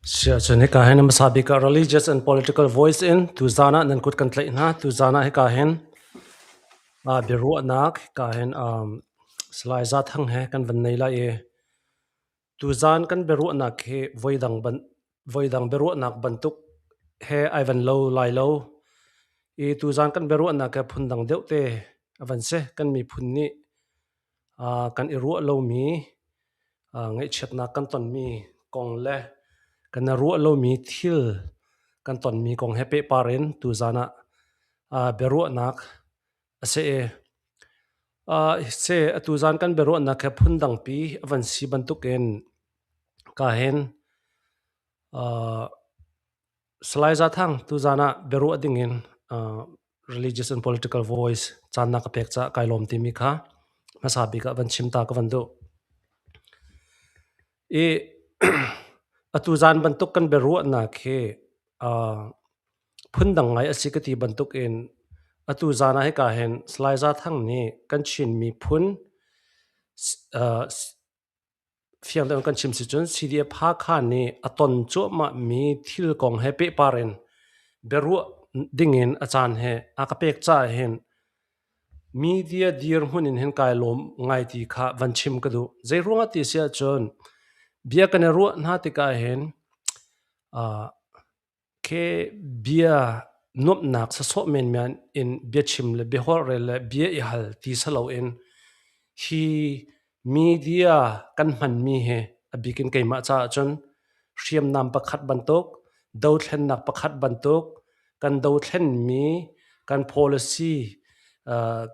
Siahcun hika hin hmasa bik ah religious and political voice in tuzaan ah nan kut kan tlaih hna. Tuzaan ah hika hin biaruahnak hika hin Salai Za Thang he kan van nei lai i tuzaan kan biaruahnak hi voidang biaruahnak bantuk he ai van lo lai lo i tuzaan kan biaruahnak he phundang deuh te a van si. Kan miphun nih kan i ruah lomi ngaihchiatnak kan tonmi kong le kan i ruah lomi thil kan tonmi kong he pehpar in tuzaan ah biaruahnak a si i atu zaan kan biaruahnak he phundangpi a van si bantukin ka hin Salai Za Thang, tuzaan ah biaruah dingin Religious and Political Voice caan na ka pek caah kai lawm timi kha hmasa bik ah van chim ta ka van duh. I atu zaan bantuk kan biaruahnak hi phundang ngai a si ka ti bantuk in atu zaan ah hika hin Salai Za Thang nih kan Chin miphun Fiang deuh in kan chim si cun CDF Hakha nih a ton cuahmahmi thil kong he pehpar in biaruah dingin a caan he a ka pek caah hin media dirhmun in hin kai lawm ngai ti kha van chim ka duh. Zeiruang ah ti si ahcun bia kan i ruah hna tikah hin Khi bia nuamhnak sawsawh menmen in biachim le biaholhrel le bia i hal ti si loin hi media kan hmanmi hi a bik in keimah caah cun hriamnam pakhat bantuk, dothlennak pakhat bantuk, kan dothlenmi kan policy,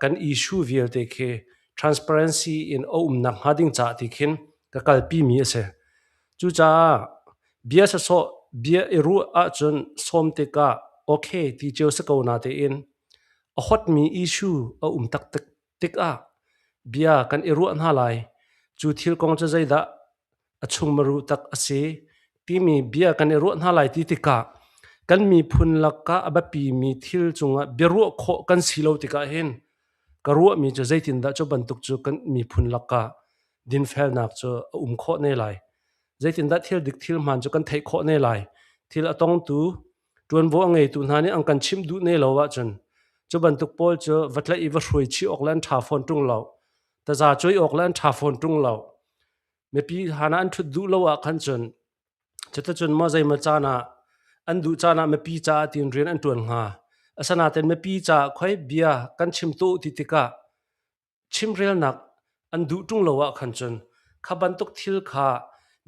kan issue vialte khi transparency in a umnak hnga ding caah ti khin ka kalpimi a si. Cucaah bia sawsawh bia i ruah ahcun sawm tikah okay ti cio si ko natein a hotmi issue a um taktak tikah bia kan i ruah hna lai. Cu thil kong cu zeidah a chungmaru tak a si timi bia kan i ruah hna lai ti tikah kan miphun lakah a biapimi thil cungah biaruah khawh kan si lo tikah hin ka ruahmi cu zeitindah cu bantuk cu kan miphun lakah dinfelnak cu a um khawh ne lai. Zeitindah thil dik thil hmaan cu kan theih khawh ne lai. Thil a tongtu, ṭuanvo a ngeitu hna nih an kan chimh duh ne lo ahcun cu bantuk pawl cu va tlaih i va hruai chih awk le an ṭha fawn ṭung lo. Taza cuai awk le an ṭha fawn ṭung lo. Mipi hlan ah an ṭhut duh lo ah khan cun cuticun maw zeimaw caan ah an duh caan ah mipi caah tiin rian an ṭuan hnga. Asinain mipi caah khoi bia kan chim tuah ti tikah Chimrelnak an duh ṭung lo ah khan cun kha bantuk thil kha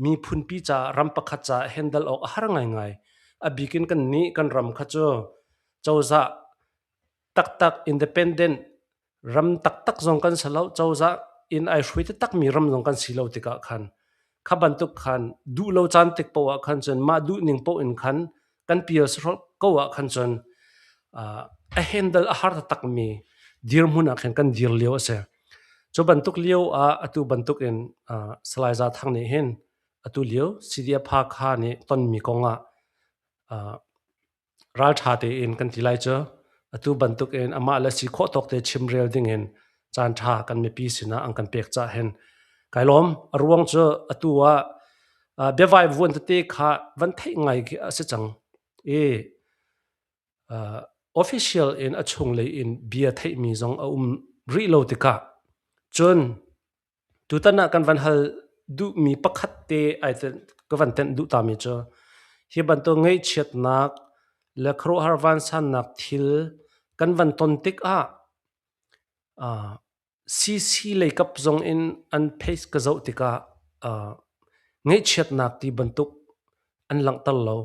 miphunpi caah ram pakhat caah handle awk a har ngaingai. A bik in kannih kan ram kha cu cozah taktak independent ram taktak zong kan si lo, cozah in ai hruai taktakmi ram zong kan si lo tikah khan kha bantuk khan duh lo caan tik paoh ah khan cun mah duh ning paoh in khan kan pial ko ah khan cun a handle a har taktakmi dirhmun ah khin kan dir lio a si. Cu bantuk lio ah atu bantuk in Salai Za Thang nih hin atu lio CDF Hakha nih tonmi kong ah ralṭha tein kan ti lai cu atu bantuk in amah le si khawh tawk te chimrel ding in caan ṭha kan mipi sinah an kan pek cah hin kai lawm. A ruang cu atu ah biavai vuan tete kha van theih ngai khi a si cang i official in a chunglei in bia theihmi zong a um rih lo tikah cun tutan ah kan van hal duhmi pakhat te ai ka van tenh duh tami cu hi bantuk ngaihchiatnak le khuaruahhar vansannak thil kan van ton tikah CC leikap zong in an page ka zoh tikah ngaihchiatnak ti bantuk an langhter lo.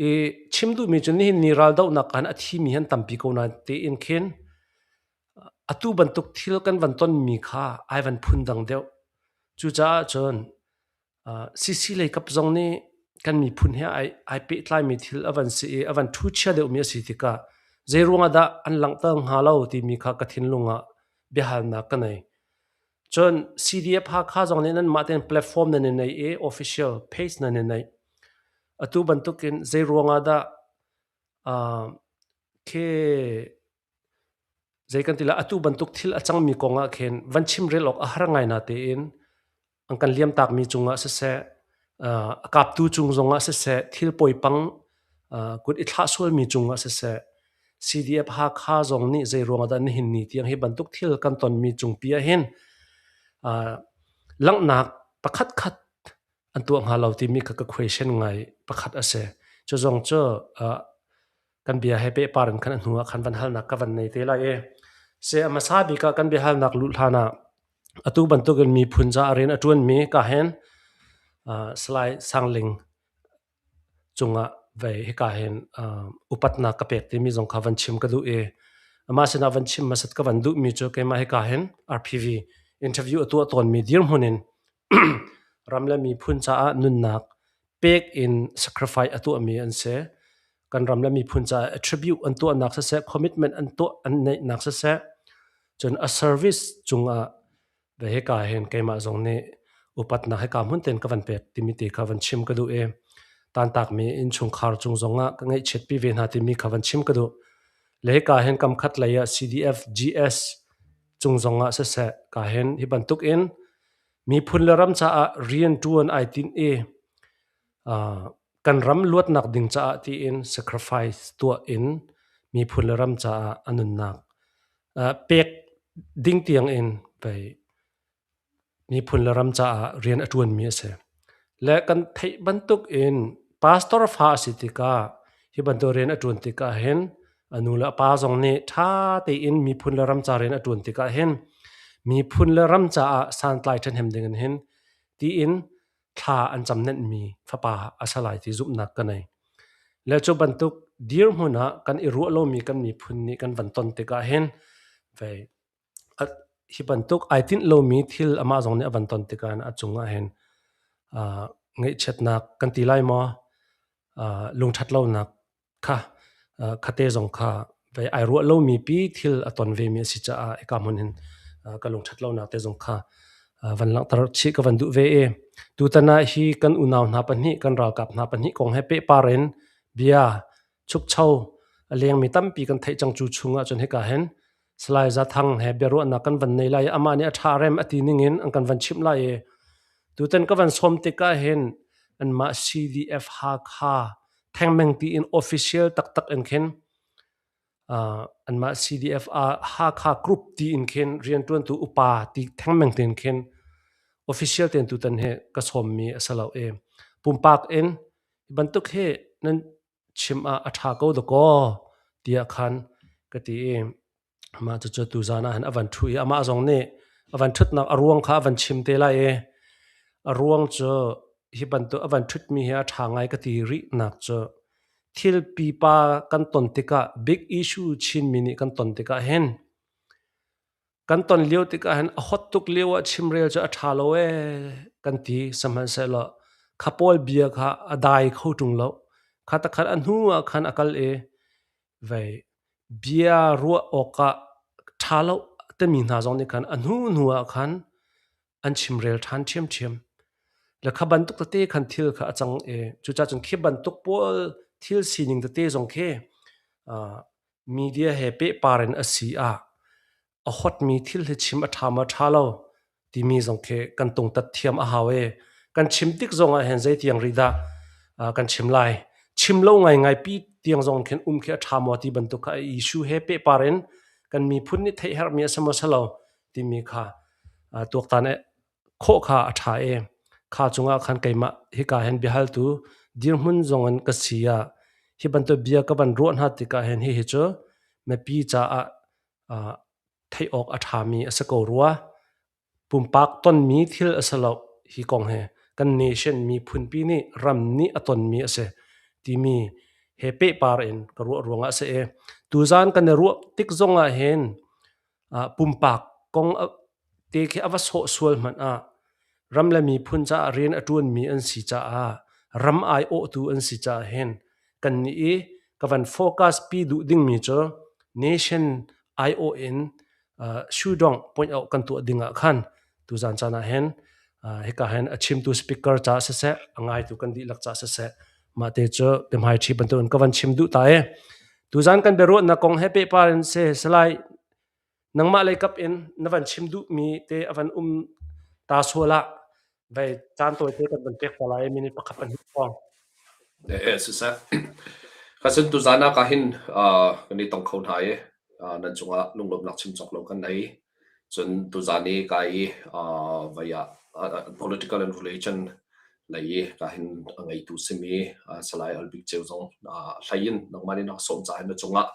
I chim duhmi cu nihin ni raldohnak ah a thimi an tampi ko nain tein khin atu bantuk thil kan van tonmi kha ai van phundang deuh. Cucaah cun CC leikap zong nih kan miphun he ai pehtlaimi thil a van si i a van ṭhuchia deuhmi a si tikah zeiruang ah dah an langhter hnga lo timi kha ka thinlung ah biahalnak ka nei. Cun CDF Hakha zong nih nanmah tein platform nan i nei i official page nan i neih. Atu bantukin zeiruang ah dah khi zei kan ti lai atu bantuk thil a cangmi kong ah khin van chimrel awk a har ngai natein an kan liamtakmi cungah siseh A kaptu cung zongah siseh, thil poipang kut i thlah sualmi cungah siseh, CDF Hakha zong nih zei ruangah dah nihin ni tiang hi bantuk thil kan tonmi cungpi ah hin langhnak pakhat khat an tuah hnga lo timi kha ka question ngai pakhat a si. Cu zong cu kan bia he pehpar in khan a hnu ah khan van halnak ka van nei te lai i se a hmasa bik ah kan biahalnak luh hlan ah atu bantukin miphun ca rian a ṭuanmi ka hen Salai Sangling cungah vei hika hin upatnak ka pek timi zong kha van chim ka duh i amah sinah van chim hmasat ka van duhmi cu keimah hika hin RPV interview a tuah tawnmi dirhmun in ram le miphun caah nunnak pek in sacrifice a tuahmi an si. Kan ram le miphun caah attribute an tuahnak siseh, commitment an tuah an neihnak siseh, cun a service cungah ve hika hin keimah zong nih upatnak hika hmun ten ka van pek timi te kha van chim ka duh i tantakmi innchungkhar cung zongah ka ngaihchiatpi ve hna timi kha van chim ka duh. Le hika hin kam khat lei ah CDF GS cung zongah siseh ka hin hi bantuk in miphun le ram caah rian ṭuan ai tinh i kan ram luatnak ding caah tiin sacrifice tuah in miphun le ram caah a nunnak pek ding tiang in pei miphun le ram caah rian a ṭuanmi a si. Le kan theih bantuk in pastor fa a si tikah hi bantuk rian a ṭuan tikah hin a nu le a pa zong nih ṭha tein miphun le ram ca rian a ṭuan tikah hin miphun le ram caah santlai ṭhahnem ding in hin tiin thla an cam nenhmi fapa a si lai ti zumhnak ka nei. Le cu bantuk dirhmun ah kan i ruah lomi kan miphun nih kan van ton tikah hin vei hi bantuk ai tinh lomi thil amah zong nih a van ton tikah a cungah hin ngaihchiatnak kan ti lai maw lungṭhat lonak kha khate zong kha vei ai ruah lomi pi thil a ton vemi a si caah hika hmun hin ka lungṭhat lonak te zong kha van langhter chih ka van duh ve i tutan ah hi kan unau hna pahnih kan ralkap hna pahnih kong he pehpar in bia chukcho a lengmi tampi kan theih cang cu chungah cun hika hin Salai Zathang he biaruahnak kan van nei lai i amah nih a ṭha rem a ti ningin an kan van chimh lai i tutan ka van sawm tikah hin anmah CDF Hakha thengmeng tiin official taktak in khin anmah CDF Hakha group tiin khin rianṭuantu upa ti thengmeng tiin khin official tein tutan hi ka sawmmi a si lo i pumpak in bantuk hi nan chim ah a ṭha ko dakaw tiah khan ka ti i mah cucu tuzaan ah hin a van ṭhu i amah zong nih a van ṭhutnak a ruang kha a van chim te lai i a ruang cu hi bantuk a van ṭhutmi hi a ṭha ngai ka ti rihnak cu thil pipa kan ton tikah big issue Chinmi nih kan ton tikah hin Kan ton lio tikah hin a hot tuk lio ah chimrel cu a ṭha lo ee kan ti. Sihmanhsehlaw kha pawl bia kha a dai kho ṭung lo. Kha takhat a hnu ah khan a kal i vei bia ruah awkah ṭha lo timi hna zong nih khan a hnu hnu ah khan an chimrel ṭhan ṭhiamṭhiam. Le kha bantuk tete khan thil kha a cang i cucaah cun khi bantuk pawl thil sining tete zong khi media he pehpar in a si ah a hotmi thil hi chim a ṭha maw ṭha lo timi zong khi kan tungtat thiam a hau i kan chim tik zong ah hin zeitiang rih dah kan chim lai. Chim lo ngaingai pi tiang zong khin um khi a ṭha maw ti bantuk kha issue he pehpar in kan miphun nih theih herhmi a si maw si lo timi kha tuaktan khawh kha a ṭha i kha cungah khan keimah hika hin biahaltu dirhmun zongin ka si ah hi bantuk bia ka van ruah hna tikah hin hihi cu mipi caah theih awk a ṭhami a si ko rua. Pumpak tonmi thil a si lo hi kong hi kan nation miphunpi nih ram nih a tonmi a si timi he pehpar in ka ruah ruangah a si i tuzaan kan i ruah tik zongah hin pumpak kong te khi a va sawh sual hmanh ah ram le miphun caah rian a ṭuanmi an si caah ram aiawhtu an si caah hin kannih i ka van focus pi duh dingmi cu nation aiawh in shudong point out kan tuah ding ah khan tuzan caan ah hin hika hin a chimtu speaker ca siseh a ngaitu kan dihlak ca siseh mah te cu biahmai ṭhi bantukin ka van chim duh ta i tuzan kan biaruahnak kong he pehpar in se salai nangmah lei kap in na van chim duhmi te a van um ta sual ah. Vei caan tawite kan van pek ta lai minute pakhat pahnih hrawng. Siseh. Ka cun tuzaan ah ka hin kan i tong kho hna i nan cungah lunglawmhnak chim cawk lo kan nei. Cun tuzaan i ka i vai ah political and religion lei i ka hin a ngeitu simi Salai Albik Ceu zong hlei in nangmah nih na ka sawm caah na cungah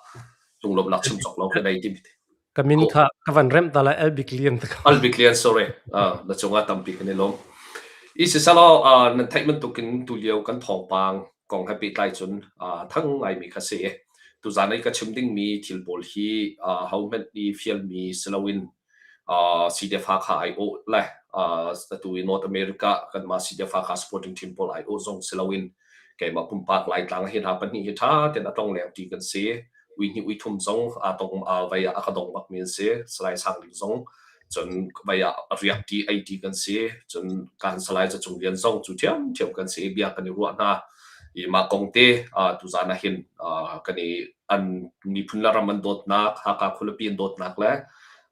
lunglawmhnak chim cawk lo ka nei ti. Ka min kha ka van remh ta lai Albik Lian. Albik Lian, sorry. Na cungah tampi kan i lawm. I sisalaw nan theih bantukin tulio kan thawngpang kong he pehtlai cun thang ngaimi kha si. Tuzaan i ka chim dingmi thil pawl hi hohmanh i fialmi si loin CDF Hakha aiawh le atu i North America kanmah CDF Hakha supporting team pawl aiawh zong si loin keimah pumpak Laitlang hi hna pahnih hi ṭha tein a tlong leng ṭi kan si. Ui hnih ui thum zong aa tong vai ah a ka dong bakmi an si. Salai Sang Ling zong cun vai ah riak ṭi ei ṭi kan si. Cun kan Salai Ca Cung Lian zong cu ṭhiamṭhiam kan si i bia kan i ruah hna. I mah kong te tuzaan ah hin kan i an miphun le ram an dawtnak, Hakha khualipi an dawtnak le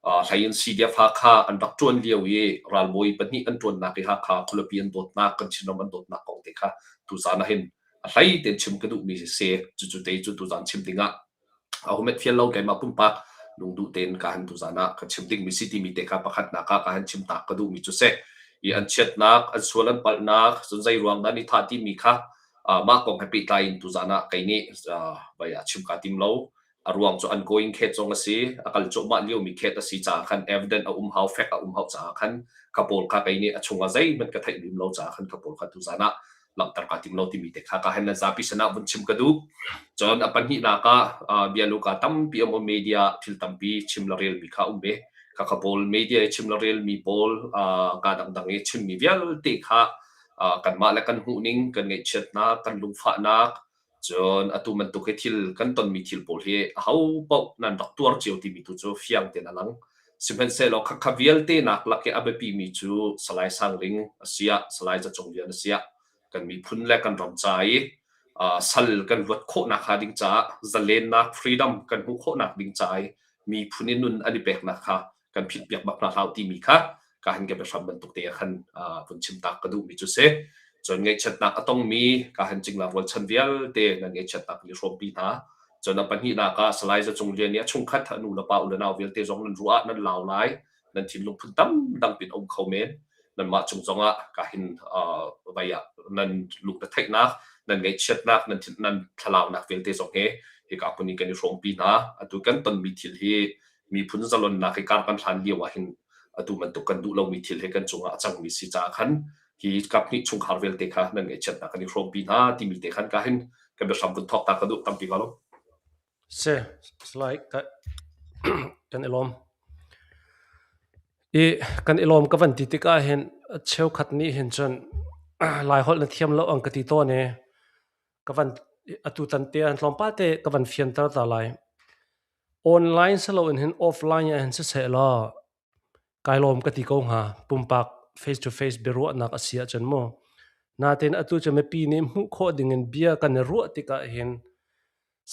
hlei in CDF Hakha an rak ṭuan lio i ralbawi pahnih an ṭuannak i Hakha khualipi an dawtnak, kan Chinram an dawtnak kong te kha tuzaan ah hin a hlei tein chim ka duhmi si. Cucu te cu tuzaan chim dingah a humet fial lo keimah pumpak lungduh tein ka han tuzaan ah ka chim dingmi si timi te kha pakhatnak ah ka han chim tak ka duhmi cu si. I an chiatnak, an sual an palhnak, cun zei ruang dah an i thah timi kha mah kong he pehtlai in tuzaan ah kei nih vai ah chim kaa tim lo. A ruang cu ongoing khet zong a si, a kal cuahmah liomi khet a si caah khan evidence a um hau, fact a um hau caah khan kha pawl kha kei nih a chungah zeihmanh ka theih lim lo caah khan kha pawl kha tuzaan ah langhter kaa tim lo timi te kha ka hen nan zapi sinah vun chim ka duh. Cun a pahnihnak ah bialuka tampi um media thil tampi chim le relmi kha um ve. Kha kha pawl media i chim le relmi pawl ka dangdang i chimmi vialte kha kanmah le kan hmuhning, kan ngaihchiatnak, kan lungfahnak, cun atu bantuk hi thil kan tonmi thil pawl hi aho paoh nan rak tuar cio timi tu cu fiang tein a lang. Sihmanhsehlaw khakha vialte nak lak i a biapimi cu Salai Sang Ling a siah, Salai Za Cung Lian a siah, kan miphun le kan ram ca i sal kan luat khawhnak hnga ding caah zalennak freedom kan hmuh khawhnak ding ca i miphun i nun an i peknak kha kan phitpiak bak hna hlah timi kha ka han ka biahram bantuk te ah khan vun chim tak ka duhmi cu si. Cun ngaihchiatnak a tongmi ka han cingla rualchan vialte nan ngaihchiatnak kan i hrawmpi hna. Cun a pahnihnak ah Salai Za Cung Lian i a chungkhat a nu le pa u le nau vialte zong nan ruah ah nan lau lai, nan thinlung phun tam dang pin um kho men. Nanmah cung zongah ka hin vai ah nan lungretheihnak, nan ngaihchiatnak, nan nan thlalaunak vialte zong he hika hmun in kan i hrawmpi hna. Atu kan tonmi thil hi miphun zalonnak hi kar kan hlan lio ah hin atu bantuk kan duh lomi thil he kan cungah a cangmi si caah khan hi kaphnih chungkhar vialte kha nan ngaihchiatnak kan i hrawmpi hna timi te khan ka hin ka biahram vun thawk ta ka duh tampi ka lo. Se like ka kan i lawm. I kan i lawm ka van ti tikah hin cheukhat nih hin cun Lai holh na thiam lo ang ka ti tawn i ka van atu tan te an tlawmpal te ka van fianter ta lai. Online si loin hin offline ah hin siseh law kai lawm ka ti ko hnga. Pumpak face to face biaruahnak a si ahcun mu. Natin atu cu mipi nih hmuh khawh dingin bia kan i ruah tikah hin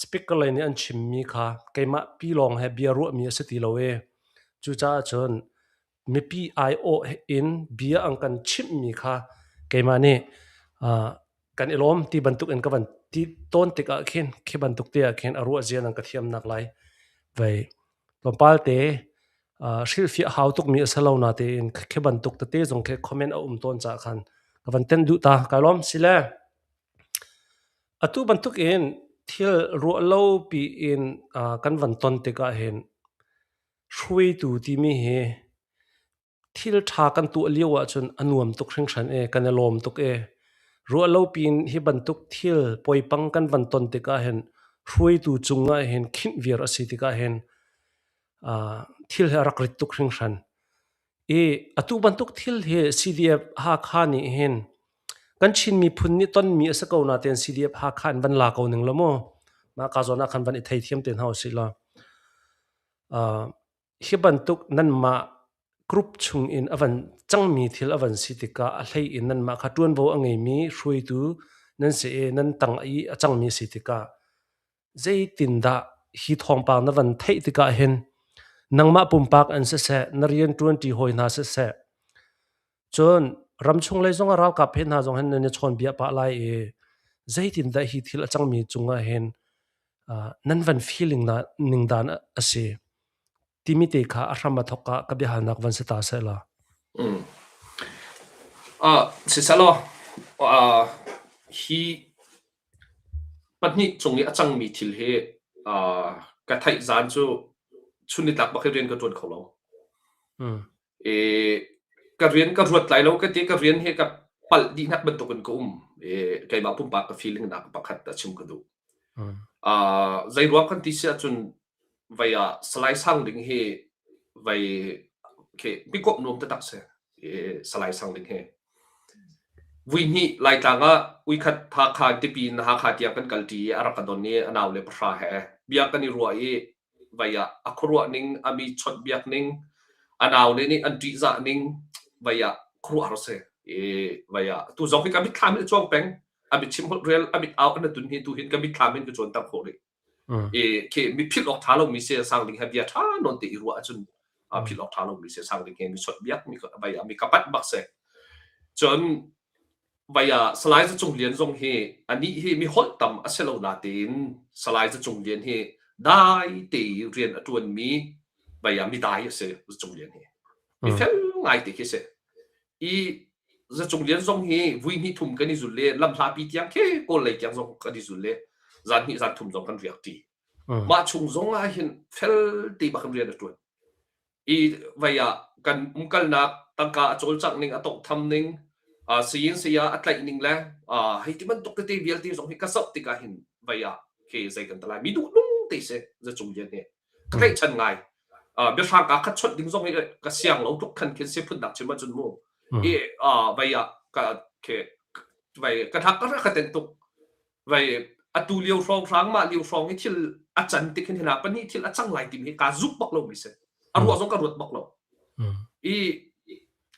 speaker lei nih an chimmi kha keimah pi lawng he bia ruahmi a si ti lo i cucaah cun mipi aiawh in bia an kan chimhmi kha keimah nih kan i lawm ti bantuk in ka van ti tawn tikah khin khi bantuk te ah khin a ruah zia nan ka thiamnak lai vei tlawmpal te hrilhfiah hau tukmi a si lo na tein khi bantuk tete zong khi comment a um tawn caah khan ka van tenh duh ta kai lawm sile atu bantuk in thil ruah lo pi in kan van ton tikah hin hruaitu timi hi Thil ṭha kan tuah lio ahcun a nuam tuk hringhran i kan i lawm tuk i ruahlopi in hi bantuk thil poipang kan van ton tikah hin hruaitu cungah hin khinh viar a si tikah hin thil hi a rak rit tuk hringhran. I atu bantuk thil hi CDF Hakha nih hin kan Chin miphun nih tonmi a si ko natein CDF Hakha in van la ko ning law mu. Mah ka zawn ah khan van i theithiam te hna usih law. Hi bantuk nanmah group chungin a van cangmi thil a van si tikah a hlei in nanmah kha ṭuanvo a ngeimi hruaitu nan si i nan tang i a cangmi a si tikah zeitindah hi thawngpang na van theih tikah hin nangmah pumpak an siseh, na rianṭuanṭi hawi hna siseh, cun Ramchung lei zong ah ralkap he hna zong hin nan i chawnbia pah lai i zeitindah hi thil a cangmi cungah hin nan van feeling na ning dan a si timi te kha a hram a thawk ah ka biahalnak van si ta seh la. Mm. Siselaw, hi pahnih cung i a cangmi thil hi ka theih zan cu chun nitlak bak hi rian ka ṭuan kho lo. I ka rian ka ruat lai lo ka ti ka rian hi ka palh dihnak bantukin ka um. I keimah pumpak ka feeling nak pakhat a chim ka duh. Zei ruang kan ti si ahcun vei ah Salai Sang Ding hi vei khi mikawp nuam taktak si. I Salai Sang Ding hi. Vui hnih Laitlang ah uikhat Hakha tipi in Hakha tiang kan kalṭi i a rak ka don i a nau le pahra he bia kan i ruah i vei ah a khuaruah ning, a mi chawnhbiak ning, a naule nih an ṭihzah ning vei ah khuaruahhar si. I vei ah tu zong hi ka mitthlam in a cuang peng. A mit chim holh rel, a mit au an tun hi tu hin ka mitthlam hin ka cuanter khawh rih. I khi mi philh awk ṭha lomi si sang ding he bia ṭha nawn te i ruah ahcun philh awk ṭha lomi si sang ding he mi chawnhbiak mi vei ah mi ka panh bak si. Cun Vai ah Salai Za Cung Lian zong hi anih hi mi holh tam a si lo natein Salai Za Cung Lian hi dai te i rian a ṭuanmi vai ah midai a si Za Cung Lian hi. Mi fel ngai te khi si. I Za Cung Lian zong hi vui hnih thum kan i zul le lamhlapi tiang khi Kawl lei tiang zong kan i zul le zan hnih zan thum zong kan riak ṭi. Mah chung zong ah hin fel te bak in rian a ṭuan. I vei ah kan umkalnak tangka a cawlcangh ning a tawnghtham ning siyin saya a tlaih ning le hei ti bantuk tete vialte zong hi ka zoh tikah hin vei ah khi zei kan talai mi duh nung te si zacung lian hi ka tlaihchan ngai biahrang ka khat chawnh ding zong hi ka siang lo tluk khan khin si phun dak chim ahcun mu i vei ah ka khi vei ka thak ka ka ten tuk Vei atu lio hrawnghrang mah lio hrawng i thil a can tik hin hna pahnih thil a cang lai timi hi kaa zumh bak lomi si. A ruah zong ka ruat bak lo. I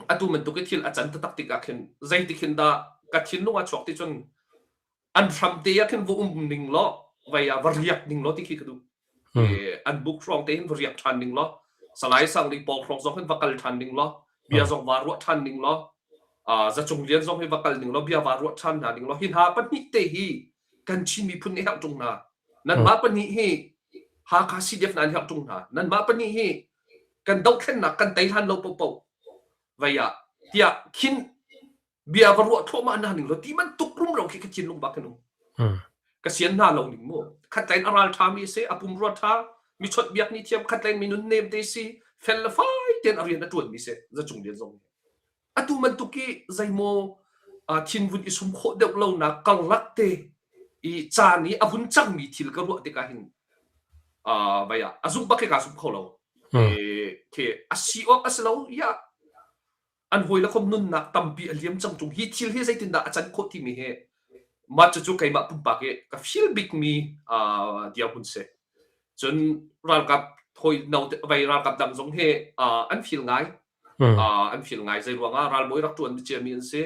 atu bantuk i thil a can taktak tik ah khin zeitik hin dah ka thinlung ah chuak ti cun an hram te ah khin va um ning law vei ah va riak ning law ti khi ka duh. An buk hrawng te hin va riak ṭhan ning law Salai Sang Ling pawng hrawng zong hin va kal ṭhan ning law bia zong va ruah ṭhan ning law Zacung Lian zong hi va kal ning law bia va ruah ṭhan hna ning law hi hna pahnih te hi kan Chin miphun nih herh ṭung hna. Nanmah pahnih hi Hakha CDF nan herh ṭung hna. Nanmah pahnih hi kan dohthlennak kan tei hlan lo paohpaoh vei ah tiah khin bia va ruah thluahmah hna ning law ti bantuk rumro khi ka thinlung bak in um. Ka sian hna lo ning mu. Khatlain a ral ṭha mi si, a pumrua ṭha, mi chawnh biak ni thiam, khatlain mi nun nem te si, fel le fai tein a rian a ṭuan mi si, zacung lian zong. Atu bantuk i zeimaw thin vun i sum khawh deuh lonak karlak te i caan i a vun cangmi thil ka ruah tikah hin vai ah a zumh bak hi kaa zumh kho lo. Khi a si awk a si lo ya an hawi le khom nunnak tampi a liam cang ṭung hi thil hi zeitindah a can khawh timi hi mah cucu keimah pumpak i ka feel bikmi dirhmun si. Cun ralkap hawi no vai ralkap dang zong hi an feel ngai. An feel ngai zei ruangah ralbawi rak ṭuan ciami an si.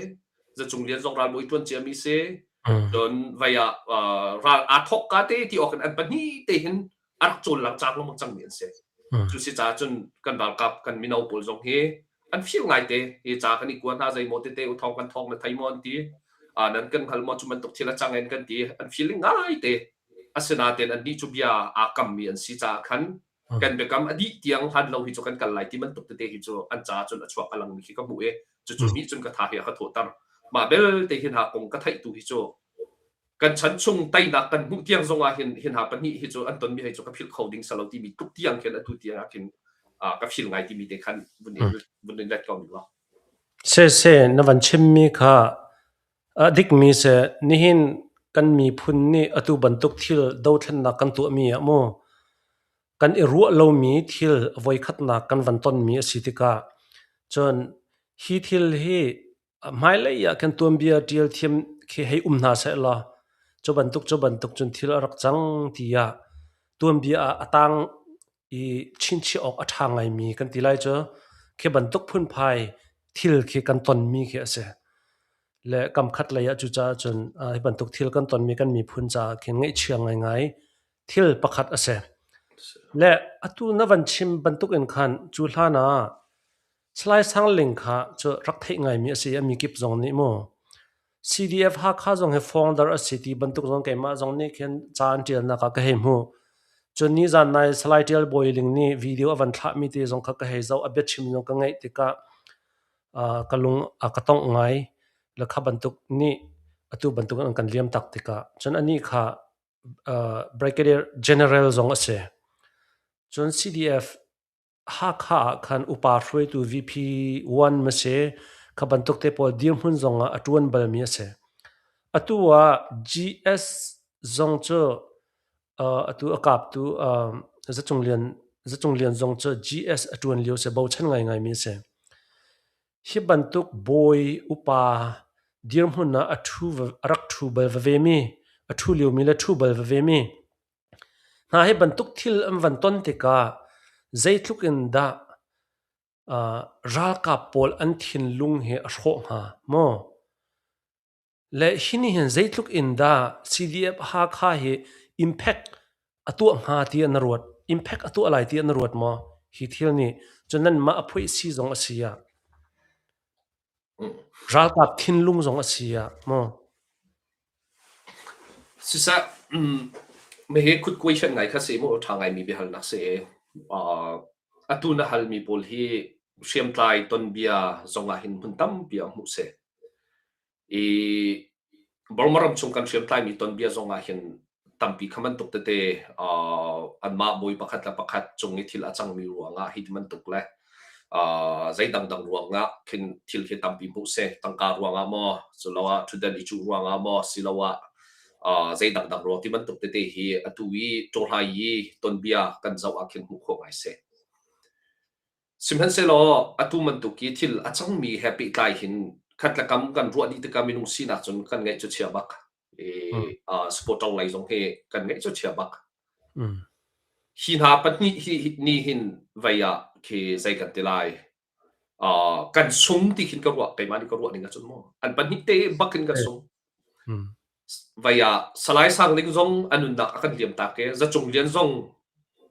Zacung Lian zong ralbawi ṭuan ciami si. Cun vai ah ral aa thawk ka te ti awk in an pahnih te hin a rak cawl lang cang lengmang cangmi an si. Cu si caah cun kan ralkap kan mino pawl zong hi an feel ngaite hi ca kan i kua hna zeimaw tete u thawng kan thawng na thei maw an ti nan kan hngal maw cu bantuk thil a cang in kan ti an feeling ngaite asinain annih cu bia aa kammi an si caah khan kan biakam a dih tiang hlan lo hi cu kan kal lai ti bantuk tete hi cu an caah cun a chuak a langmi khi ka hmuh i cucu nih cun ka tha hi a ka thawhter mah belte hi hna kong ka theih tu hi cu kan chan chung teinak kan hmuh tiang zong ah hin hi hna pahnih hi cu an tonmi hei cu ka philh kho ding salo timi tluk tiang khin atu tiang ah khin ka feel ngai timi te khan vun in vun in let ko ning law Se se na van chimmi kha a dikmi se nihin kan miphun nih atu bantuk thil dothlennak kan tuahmi ah mu kan i ruah lomi thil voikhatnak kan van tonmi a si tikah cun hi thil hi Hmailei ah khan tuanbia ṭial thiam khi hei um hna sehlaw cu bantuk cu bantuk cun thil a rak cang tiah tuanbia ah a tang i chinchiah awk a ṭha ngaimi kan ti lai cu khi bantuk phunphai thil khi kan tonmi khi a si. Le kamkhat lei ah cucaah cun hi bantuk thil kan tonmi kan miphun caah khin ngaihchia ngaingai thil pakhat a si. Le atu na van chim bantuk in khan cu hlan ah. Salai Sang Ling kha cu rak theih ngaimi a si i a mikip zong nih mu CDF Hakha zong hi founder a si ti bantuk zong keimah zong nih khin ca an ṭialnak ah ka hei hmuh. Cun nizan nai Salai Ṭial Bawi Ling nih video a van thlahmi te zong kha ka hei zoh, a biachim zong ka ngaih tikah ka lung a ka tongh ngai. Le kha bantuk nih atu bantuk in an kan liam tak tikah cun anih kha Brigadier General zong a si. Cun CDF Hakha ah khan upa hruaitu VP1 ma si, kha bantuk te pawl dirhmun zong ah a ṭuan balmi a si. Atu ah GS zong cu atu a kaptu Zacung Lian, Zacung Lian zong cu GS a ṭuan lio si, bochan ngaingaimi a si. Hi bantuk bawi upa dirhmun ah a ṭhu, a rak ṭhu bal vevemi, a ṭhu liomi le ṭhu bal vevemi, Hna hi bantuk thil an van ton tikah zeitluk in dah ralkap pawl an thinlung hi a hrawh hnga maw? Le hi nih hin zeitluk in dah CDF Hakha hi impact a tuah hnga ti na ruat? Impact a tuah lai ti na ruat maw? Hi thil nih cun nanmah a phoih si zong a si ah, ralkap thinlung zong a si ah maw? Siseh, hihi khutkuai ngai kha si mu, ṭha ngaimi biahalnak si. Atu na halmi pawl hi hriamtlai tonbia zong ah hin hmun tampi ah hmuh si. I Burma ram chung kan hriamtlaimi tonbia zong ah hin tampi kha bantuk tete anmah bawi pakhat le pakhat cung i thil a cangmi ruangah hi ti bantuk le zei dangdang ruangah khin thil khi tampi hmuh si. Tangka ruangah maw, culoah ṭhutdan i cuh ruangah maw, siloah zei dangdang ruang ti bantuk tete hi atu i ṭawhlai i tonbia kan zoh ah khin hmuh khawh ngai si. Sihmanhsehlaw atu bantuk i thil a cangmi he pehtlai hin khat le kam kan ruah dih tikah minung sinak cun kan ngaih cu chia bak. I supporter lei zong hi kan ngaih cu chia bak. Hi hna pahnih hi ni hin vei ah khi zei kan ti lai. Kan sung ti khin ka ruah keimah nih ka ruah ning ahcun maw an pahnih te bak in kan sung. Vei ah Salai Sang Ling zong a nunnak a kan liam tak i Za Cung Lian zong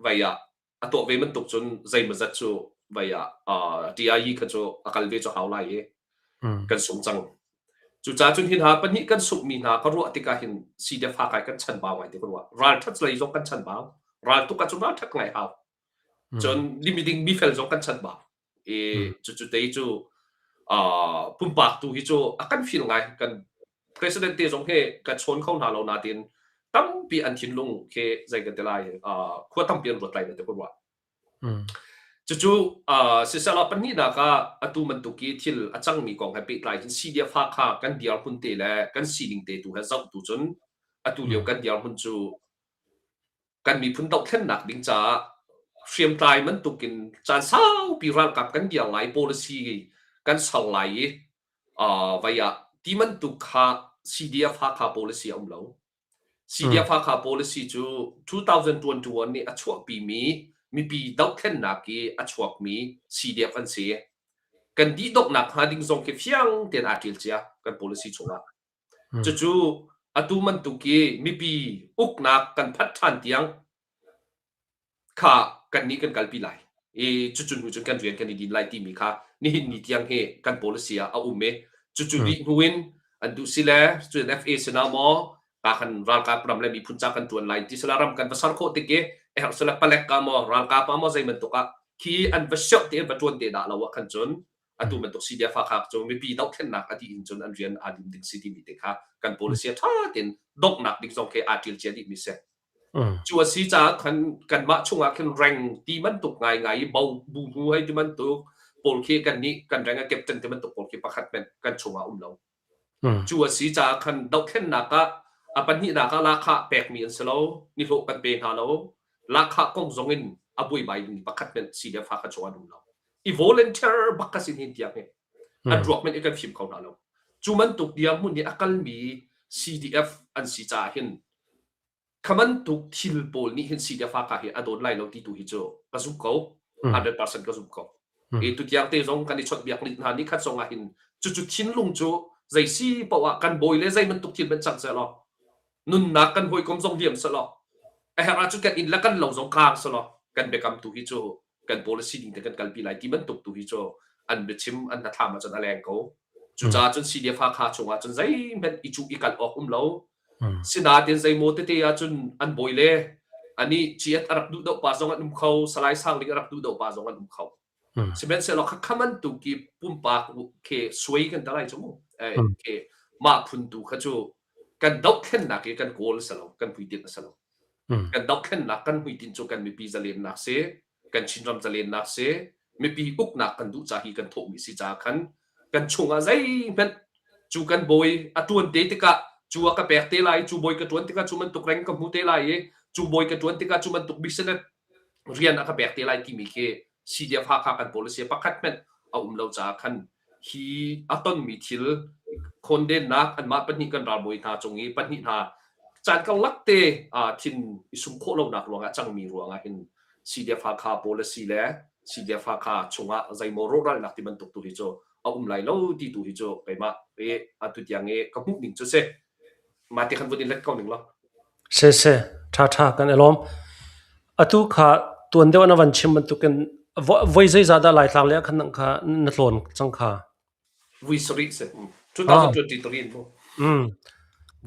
vei ah a tuah ve bantuk cun zeimawzat cu vei ah TIE kha cu a kal ve cu hau lai i kan sung cang. Cucaah cun hi hna pahnih kan sunghmi hna ka ruah tikah hin CDF Hakai kan chanbau ngai ti ka ruah. Ralṭhat lei zong kan chanbau. Raltuk ahcun ralṭhat ngai hau. Cun miding mifel zong kan chanbau. I cucu te cu pumpak tu hi cu a kan feel ngai. Kan president te zong hi ka chawn kho hna lo natin tampi an thinlung khi zei kan ti lai khua tampi an ruat lai na ti ka ruah. Cucu sisehla pahnihnak ah atu bantuk i thil a cangmi kong he pehtlai hin CDF Hakha kan dirhmun te le kan sining te tu he zoh tu cun atu lio kan dirhmun cu kan miphun dohthlennak ding caah hriamtlai bantukin caan saupi ralkap kan dir lai policy kan ser lai i vai ah ti bantuk kha CDF Hakha policy a um lo. CDF Hakha policy cu 2021 nih a chuahpimi mipi dohthlennak i a chuakmi CDF an si. Kan dih donghnak hnga ding zong khi fiang tein aa ṭial cia kan policy chungah. Cucu atu bantuk i mipi uknak kan phanh ṭhan tiang kha kannih kan kalpi lai i cucu hnu cun kan rian kan i din lai timi kha nihin ni tiang hi kan policy ah a um i cucu dih hnu in an duh si le cun FA sinah maw ka kan ralkap ram le miphun ca kan ṭuan lai ti sila ram kan va ser khawh tik i a herh sila palek ka maw ralkap ah maw zei bantuk ah khi an va sioh te an va ṭuan te dah lo ah khan cun atu bantuk CDF Hakha cu mipi dohthlennak a dih in cun an rian aa dim ding si timi te kha kan policy a ṭha tein donghnak ding zong khi aa ṭil cia dihmi si. Cu a si caah khan kanmah chungah khin reng ti bantuk ngaingai i bo bu hnu hei ti bantuk pawl khi kannih kan reng a captain ti bantuk pawl khi pakhat hmanh kan chungah um lo. Cu a si caah khan dohthlennak ah a pahnihnak ah lahkhah pekmi an si lo, nihlawh kan pe hna lo. Lahkhah kong zong in a buaibai dingmi pakhat hmanh CDF Hakha chungah an um lo. I volunteer bak ka sin hin tiang hi an ruak hmanh i kan fim kho hna lo. Cu bantuk dirhmun i a kalmi CDF an si caah hin Kha bantuk thil pawl nih hin CDF Hakha hi a dawn lai lo ti tu hi cu ka zumh ko. 100% ka zumh ko. E tutiang te zong kan i chawnhbiak rih hna ni khat zong ah hin cucu thinlung cu zei si paoh ah kan bawi le zei bantuk thil hmanh cang sehlaw nunnak kan hawikom zong liam sehlaw a herh ahcun kan inn le kan lo zong kaang sehlaw kan biakam tu hi cu kan policy ding te kan kalpi lai ti bantuk tu hi cu. An biachim an hnathlam ahcun a leng ko. Cucaah cun CDF Hakha chungah cun zeihmanh i cuh i kalh awk um lo. Sinain zeimaw tete ahcun an bawi le anih ciat a rak duh deuh pa zong an um kho, Salai Sang Ling a rak duh deuh pa zong an um kho. Sihmanhsehlaw khakha bantuk i pumpak khi suai kan ta lai cu mu. Khi mah phun tu kha cu kan dohthlennak i kan goal a si lo, kan hmuitinh a si lo. Kan dohthlennak kan hmuitinh cu kan mipi zalennak si, kan Chinram zalennak si, mipi uknak kan duh ca hi kan thawhmi si caah khan kan chungah zeihmanh cu kan bawi a ṭuan te tikah cu a ka pek te lai, cu bawi ka ṭuan tikah cu bantuk reng ka hmu te lai i cu bawi ka ṭuan tikah cu bantuk business rian a ka pek te lai timi khi CDF Hakha kan policy pakhat hmanh a um lo caah khan hi a tonmi thil khawndennak anmah pahnih kan ralbawi hna cung i pahnih hna caan karlak te thin i sum khawh lonak ruangah cangmi ruangah hin CDF Hakha policy le CDF Hakha chungah zeimaw rawhralnak ti bantuk tu hi cu a um lai lo ti tu hi cu keimah i atu tiang i ka hmuh ning cu si. Mah ti khan vun in let ko ning law. Siseh, ṭhaṭha kan i lawm. Atu kha tuan deuh na van chim bantukin voi zeizah dah Laitlang lei ah khan nang kha na tlawn cang kha? Vui sarih si. 2023 in mu.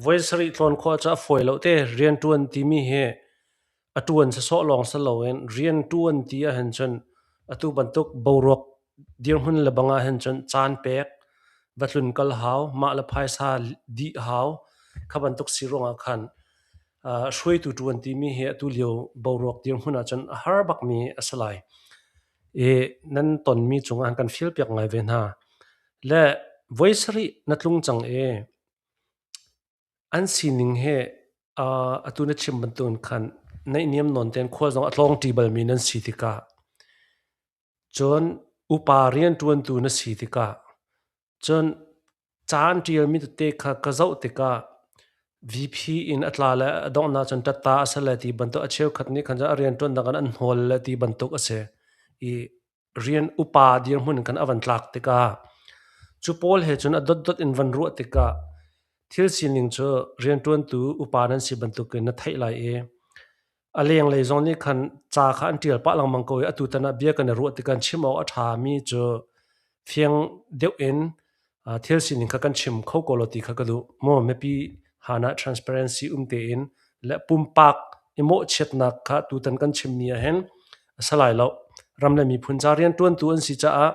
Voi sarih tlawn khawh cu a fawi lo te. Rianṭuan timi hi a ṭuan sawsawh lawng si loin rianṭuan ti ahhin cun atu bantuk boruak dirhmun le bang ahhin cun caan pek, va tlun kal hau, mah le phaisa dih hau, kha bantuk si ruangah khan hruaitu ṭuan timi hi atu lio boruak dirhmun ahcun a har bakmi a si lai. I nan tonmi cungah kan feel piak ngai ve hna. Le voi sarih na tlung cang i An sining hi atu na chim bantukin khan naihniam nawn tein khua zong a tlawngṭi balmi nan si tikah cun upa rianṭuantu na si tikah cun ca an ṭialmi tete kha ka zoh tikah VP in a tla le a donghnak cun ṭatta a si le ti bantuk a cheukhat nih khan cun a rianṭuannak in an hnawl le ti bantuk a si i rian upa dirhmun in khan a van tlak tikah cu pawl he cun a dotdot in van ruah tikah thil sining cu rianṭuantu upa nan si bantukin na theih lai i a lenglei zong nih khan ca kha an ṭial pah lengmang ko i atu tan ah bia kan i ruah tikah chim awk a ṭhami cu fiang deuh in thil sining kha kan chim kho ko law ti kha ka duh. Maw mipi han ah transparency um tein le pumpak i mawhchiatnak kha tutan kan chimmi ah hin a si lai lo. Ram le miphun ca rianṭuantu an si caah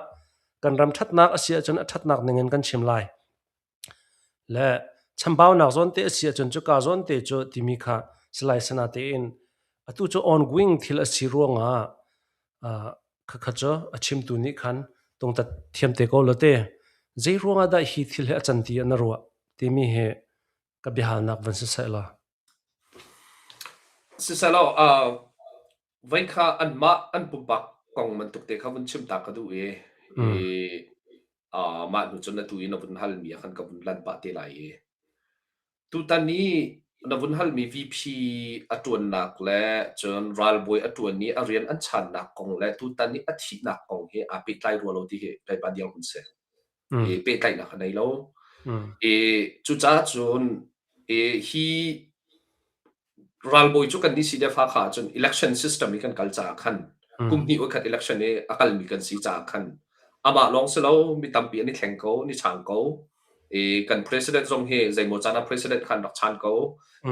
kan ram ṭhatnak a si ahcun a ṭhatnak ning in kan chim lai. Le chambaunak zawn te a si ahcun cuka zawn te cu timi kha Salai Sana tein atu cu ongoing thil a si ruangah Khakha cu a chimtu nih khan tungtat thiam te ko law te, zei ruangah dah hi thil hi a can ti ah na ruah timi hi ka biahalnak van si seh law. Siselaw, voi kha anmah an pumpak kong bantuk te kha vun chim ta ka duh i, i mah hnu cun atu i na vun halmi ah khan ka vun lan pah te lai i Tutan i na vun halmi VP a ṭuannak le cun ralbawi a ṭuan i a rian an channak kong le tutan i a thihnak kong hi aa pehtlai rua lo ti hi keipa dirhmun si. I pehtlaihnak a nei lo. I cucaah cun i hi Ralbawi cu kannih CDF Hakha ahcun election system i kan kal caah khan kum hnih voikhat election i a kalmi kan si caah khan amah lawng si lo mi tampi an i thleng ko, an i chang ko. I kan president zong hi zeimaw caan ah president khan rak chan ko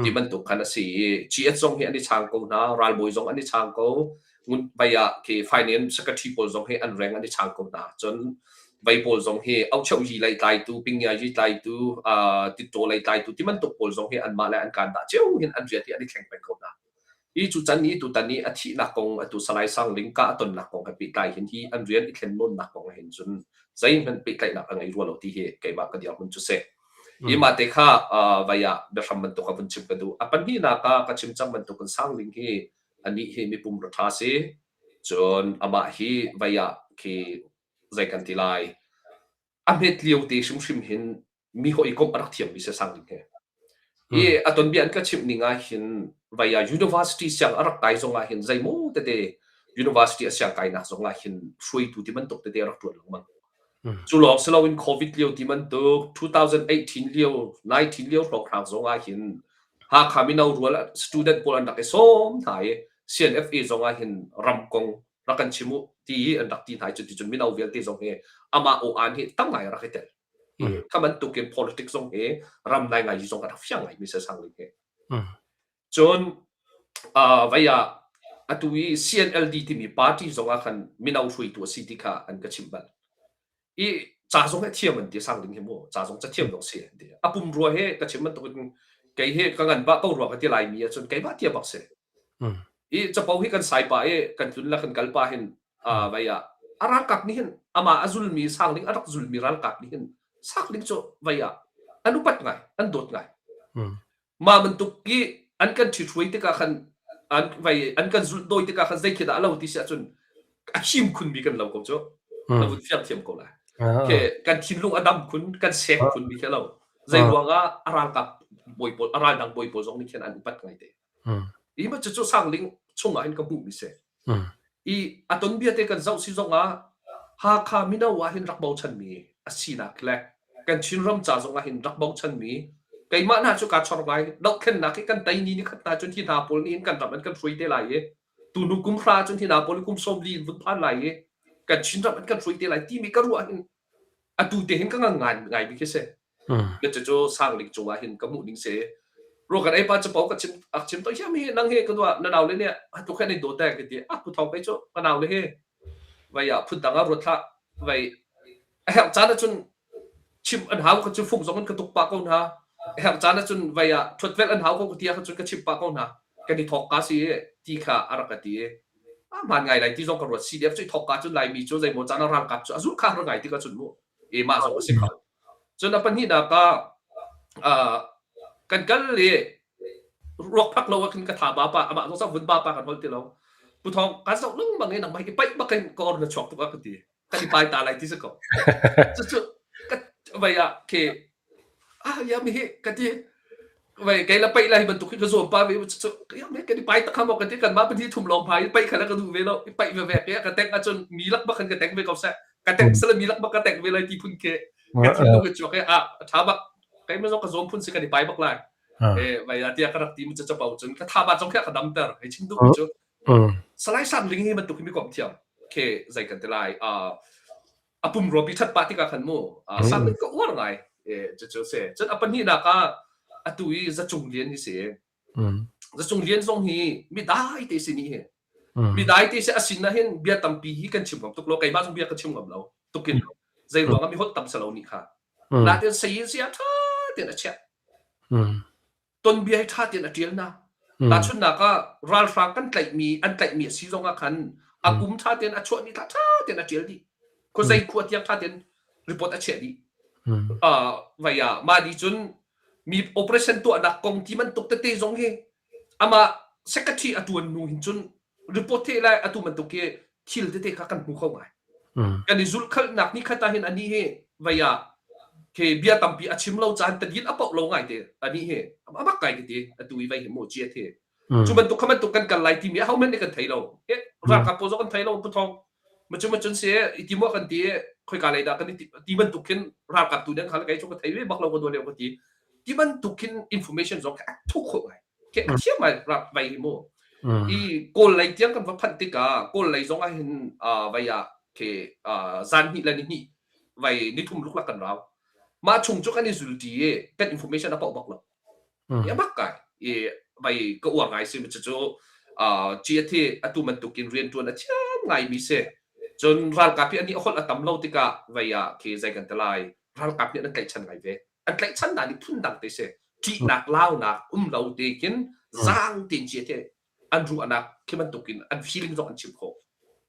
ti bantuk khan a si i GS zong hi an i chang ko hna, ralbawi zong an i chang ko. Ngun vai ah khi finance secretary pawl zong hi an reng an i chang ko hna. Cun vai pawl zong hi aucheu yi lei tlaitu, pingya yi tlaitu, titṭaw lei tlaitu ti bantuk pawl zong hi anmah le an kaan dah cio hin an rian hi an i thleng peng ko hna. Hi cu can i tutan i a thihnak kong atu Salai Sang Ling ka a tonnak kong he pehtlai hin hi an rian i thlen nawnnak kong hin cun zeihmanh pehtlaihnak a ngei rua lo ti hi keimah ka dirhmun cu si. Hi mah te kha vai ah biahram bantuk a vun chim ka duh. A pahnihnak ah ka chim cang bantuk in Sang Ling hi anih hi mipum ra ṭha si. Cun amah hi vei ah khi zei kan ti lai, a hmet lio te hrimhrim hin mi hawikomh a rak thiammi si Sang Ling hi. Hi a tonbia an ka chimh ning ah hin vei ah university siang a rak kai zong ah hin zeimaw tete university a siang kainak zong ah hin hruaitu ti bantuk tete a rak ṭuan lengmang. Cu lawng si loin COVID lio ti bantuk 2018 lio 19 lio hrawnghrang zong ah hin Hakha mino rual student pawl an rak i sawm hna i CNFA zong ah hin ram kong rak kan chim u. Ti an rak ti hna i cuticun mino vialte zong hi amah aw aan hi tam ngai rak i tel. Kha bantukin politics zong hi ram nai ngai zong a rak fiang ngai mi se sang ling hi. Cun vai ah atu i CNLD timi party zong ah khan mino hruaitu a si ti kha an ka chimh bal. I ca zong hi thiam an ti sang ding hi mu ca zong cathiam zong si an ti. A pum rua he ka chim bantukin kei hi ka ngan ba ko rua ka ti lai mi ahcun keimah tia bak si. I capo hi kan sai pa i kan tlun la kan kal pa hin vai ah a ralkap nih hin amah a zulmi sangling a rak zulmi ralkap nih hin sangling cu vai ah an upat ngai an dawt ngai. Mah bantuk i an kan ṭhithruai tikah khan an vai an kan zulh dawi tikah khan zei khi dah a lo ti si ahcun a him khunmi kan lo ko cu. Na vun fiang thiam ko lai. Ke kan thinlung a dam khun, kan sek khunmi khi a lo. Zei ruangah a ralkap bawi pawl, a raldang bawi pawl zong nih khin an upat ngai te. Hi ma cucu sangling chungah hin ka hmuhmi si. I a ton bia te kan zoh si zongah Hakha mino ah hin rak bochanmi a sinak le kan Chinram ca zongah hin rak bochanmi keimah hna cu kaa chor ngai dohthlennak hi kan tei ni ni khat hna cun hi hna pawl nih hin kan ram an kan hruai te lai i tunu kum hra cun hi hna pawl kum 40 in vun phan lai i kan Chinram an kan hruai te lai timi ka ruah hin atu te hin ka ngang ngai ngai bi khi si. Cucu sangling cungah hin ka hmuh ning si. Ruah kan ei pa capo ka chim ak chim to hiam hi nang hi ka dua na nau le nih atu khan in do te ka ti a pu thong kai cu ka nau le hi vai ah phun dang ah ruat hlah vai a herh caan ahcun chim an hau ka cu fung zong in ka tuk pah ko hna a herh caan ahcun vai ah ṭhuat vel an hau ko ka ti ahcun ka chim pah ko hna kan i thawk ka si ti kha a rak ka ti a hmaan ngai lai ti zong ka ruat CDF cu i thawk ka cun Laimi cu zeimaw caan ah ralkap cu a zulh kha har ngai ti ka cun mu e mah zong a si kho cun a pahnihnak ah kan kal i ruak phak lo ah khin ka tha ba pa amah zong vun ba pa kan hol ti lo pu thong kan sok lengmang i nangmah i paih bak in ka or na chuak tuk a ka ti kan i pai ta lai ti si ko cucu ka vai ah khi ah ya mi hi ka ti vai kei la paih lai bantuk hi ka zuam pa ve cu ya me kan i pai tak mo ka ti kan ma pahnih thum lawng phai paih khala ka duh ve lo i paih ve ve ke ka tek ahcun mi lak bak kan ka tek ve ko seh ka tek sala mi lak bak ka tek ve lai ti phun ke ka thinlung ka chuak e ah tha bak kai ma zong ka zuam phun si kan i pai bak lai e vai tia ka rak ti mu cha pau cun ka tha ba zong kha ka dam ter hei chim duh mi cu Salai Sang Ling hi bantuk hi mi komh thiam ke zei kan ti lai a pumrua pi ṭhat pah tikah khan mu sang ling ka uar ngai cucu si cun a pahnihnak ah atu i Zacung Lian hi si Zacung Lian zong hi mi dai te si ni hi mi dai te si a sin ah hin bia tampi hi kan chim ngam tuk lo keimah zong bia ka chim ngam lo tukin zei ruang ah mi holh tam salo ni kha natin sayin sia ṭha tein a chiah tonbia hi ṭha tein a ṭial na. Tahchunhnak ah ralhrang kan tlaihmi an tlaihmi a si zong ah khan a kum ṭha tein a chuah ni thla ṭha tein a ṭial dih. Khuazei khua tiang ṭha tein report a chiah dih. Vai ah mah nih cun mi operation tuahnak kong ti bantuk tete zong hi amah secretary a ṭuan nu hin cun report the lai atu bantuk hi thil tete kha kan hmu kho ngai. Kan i zulhkhalhnak ni khat ah hin anih hi vei ah khi bia tampi a chim lo caan tadin a poh lo ngai te anih hi a bak ngai ti atu i vei hi mu chiat hi cu bantuk kha bantuk kan kal lai timi ho men nih kan thei lo ralkap pawl zong kan thei lo puthong ma cu cun se iti mo kan ti khoika lei dah kan ti bantuk khin ralkap tu den khal kai chu ka thei ve bak lo ka do leo ka ti ti bantuk khin information zong kha thu kho ngai Ke a thiam ai rak vai hi mu. I Kawl lei tiang kan va phanh tikah Kawl lei zong ah hin vai ah ke zan hnih le ni hnih vai ni thum luklak kan rau. Mah chung cu kan i zulṭi i kan information a pauh bak lo. Ya bak kai i vai ka uar ngai si cucu GAT atu bantukin rianṭuan a thiam ngaimi si. Cun ralkap hi ani holh a tam lo tikah vai ah khi zei kan ti lai ralkap nih an tlaihchan ngai ve. An tlaihchan hna nih phundang te si ṭihnak launak um lo te khin zaang tein cia te an ruahnak khi bantukin an feeling zong an chim khawh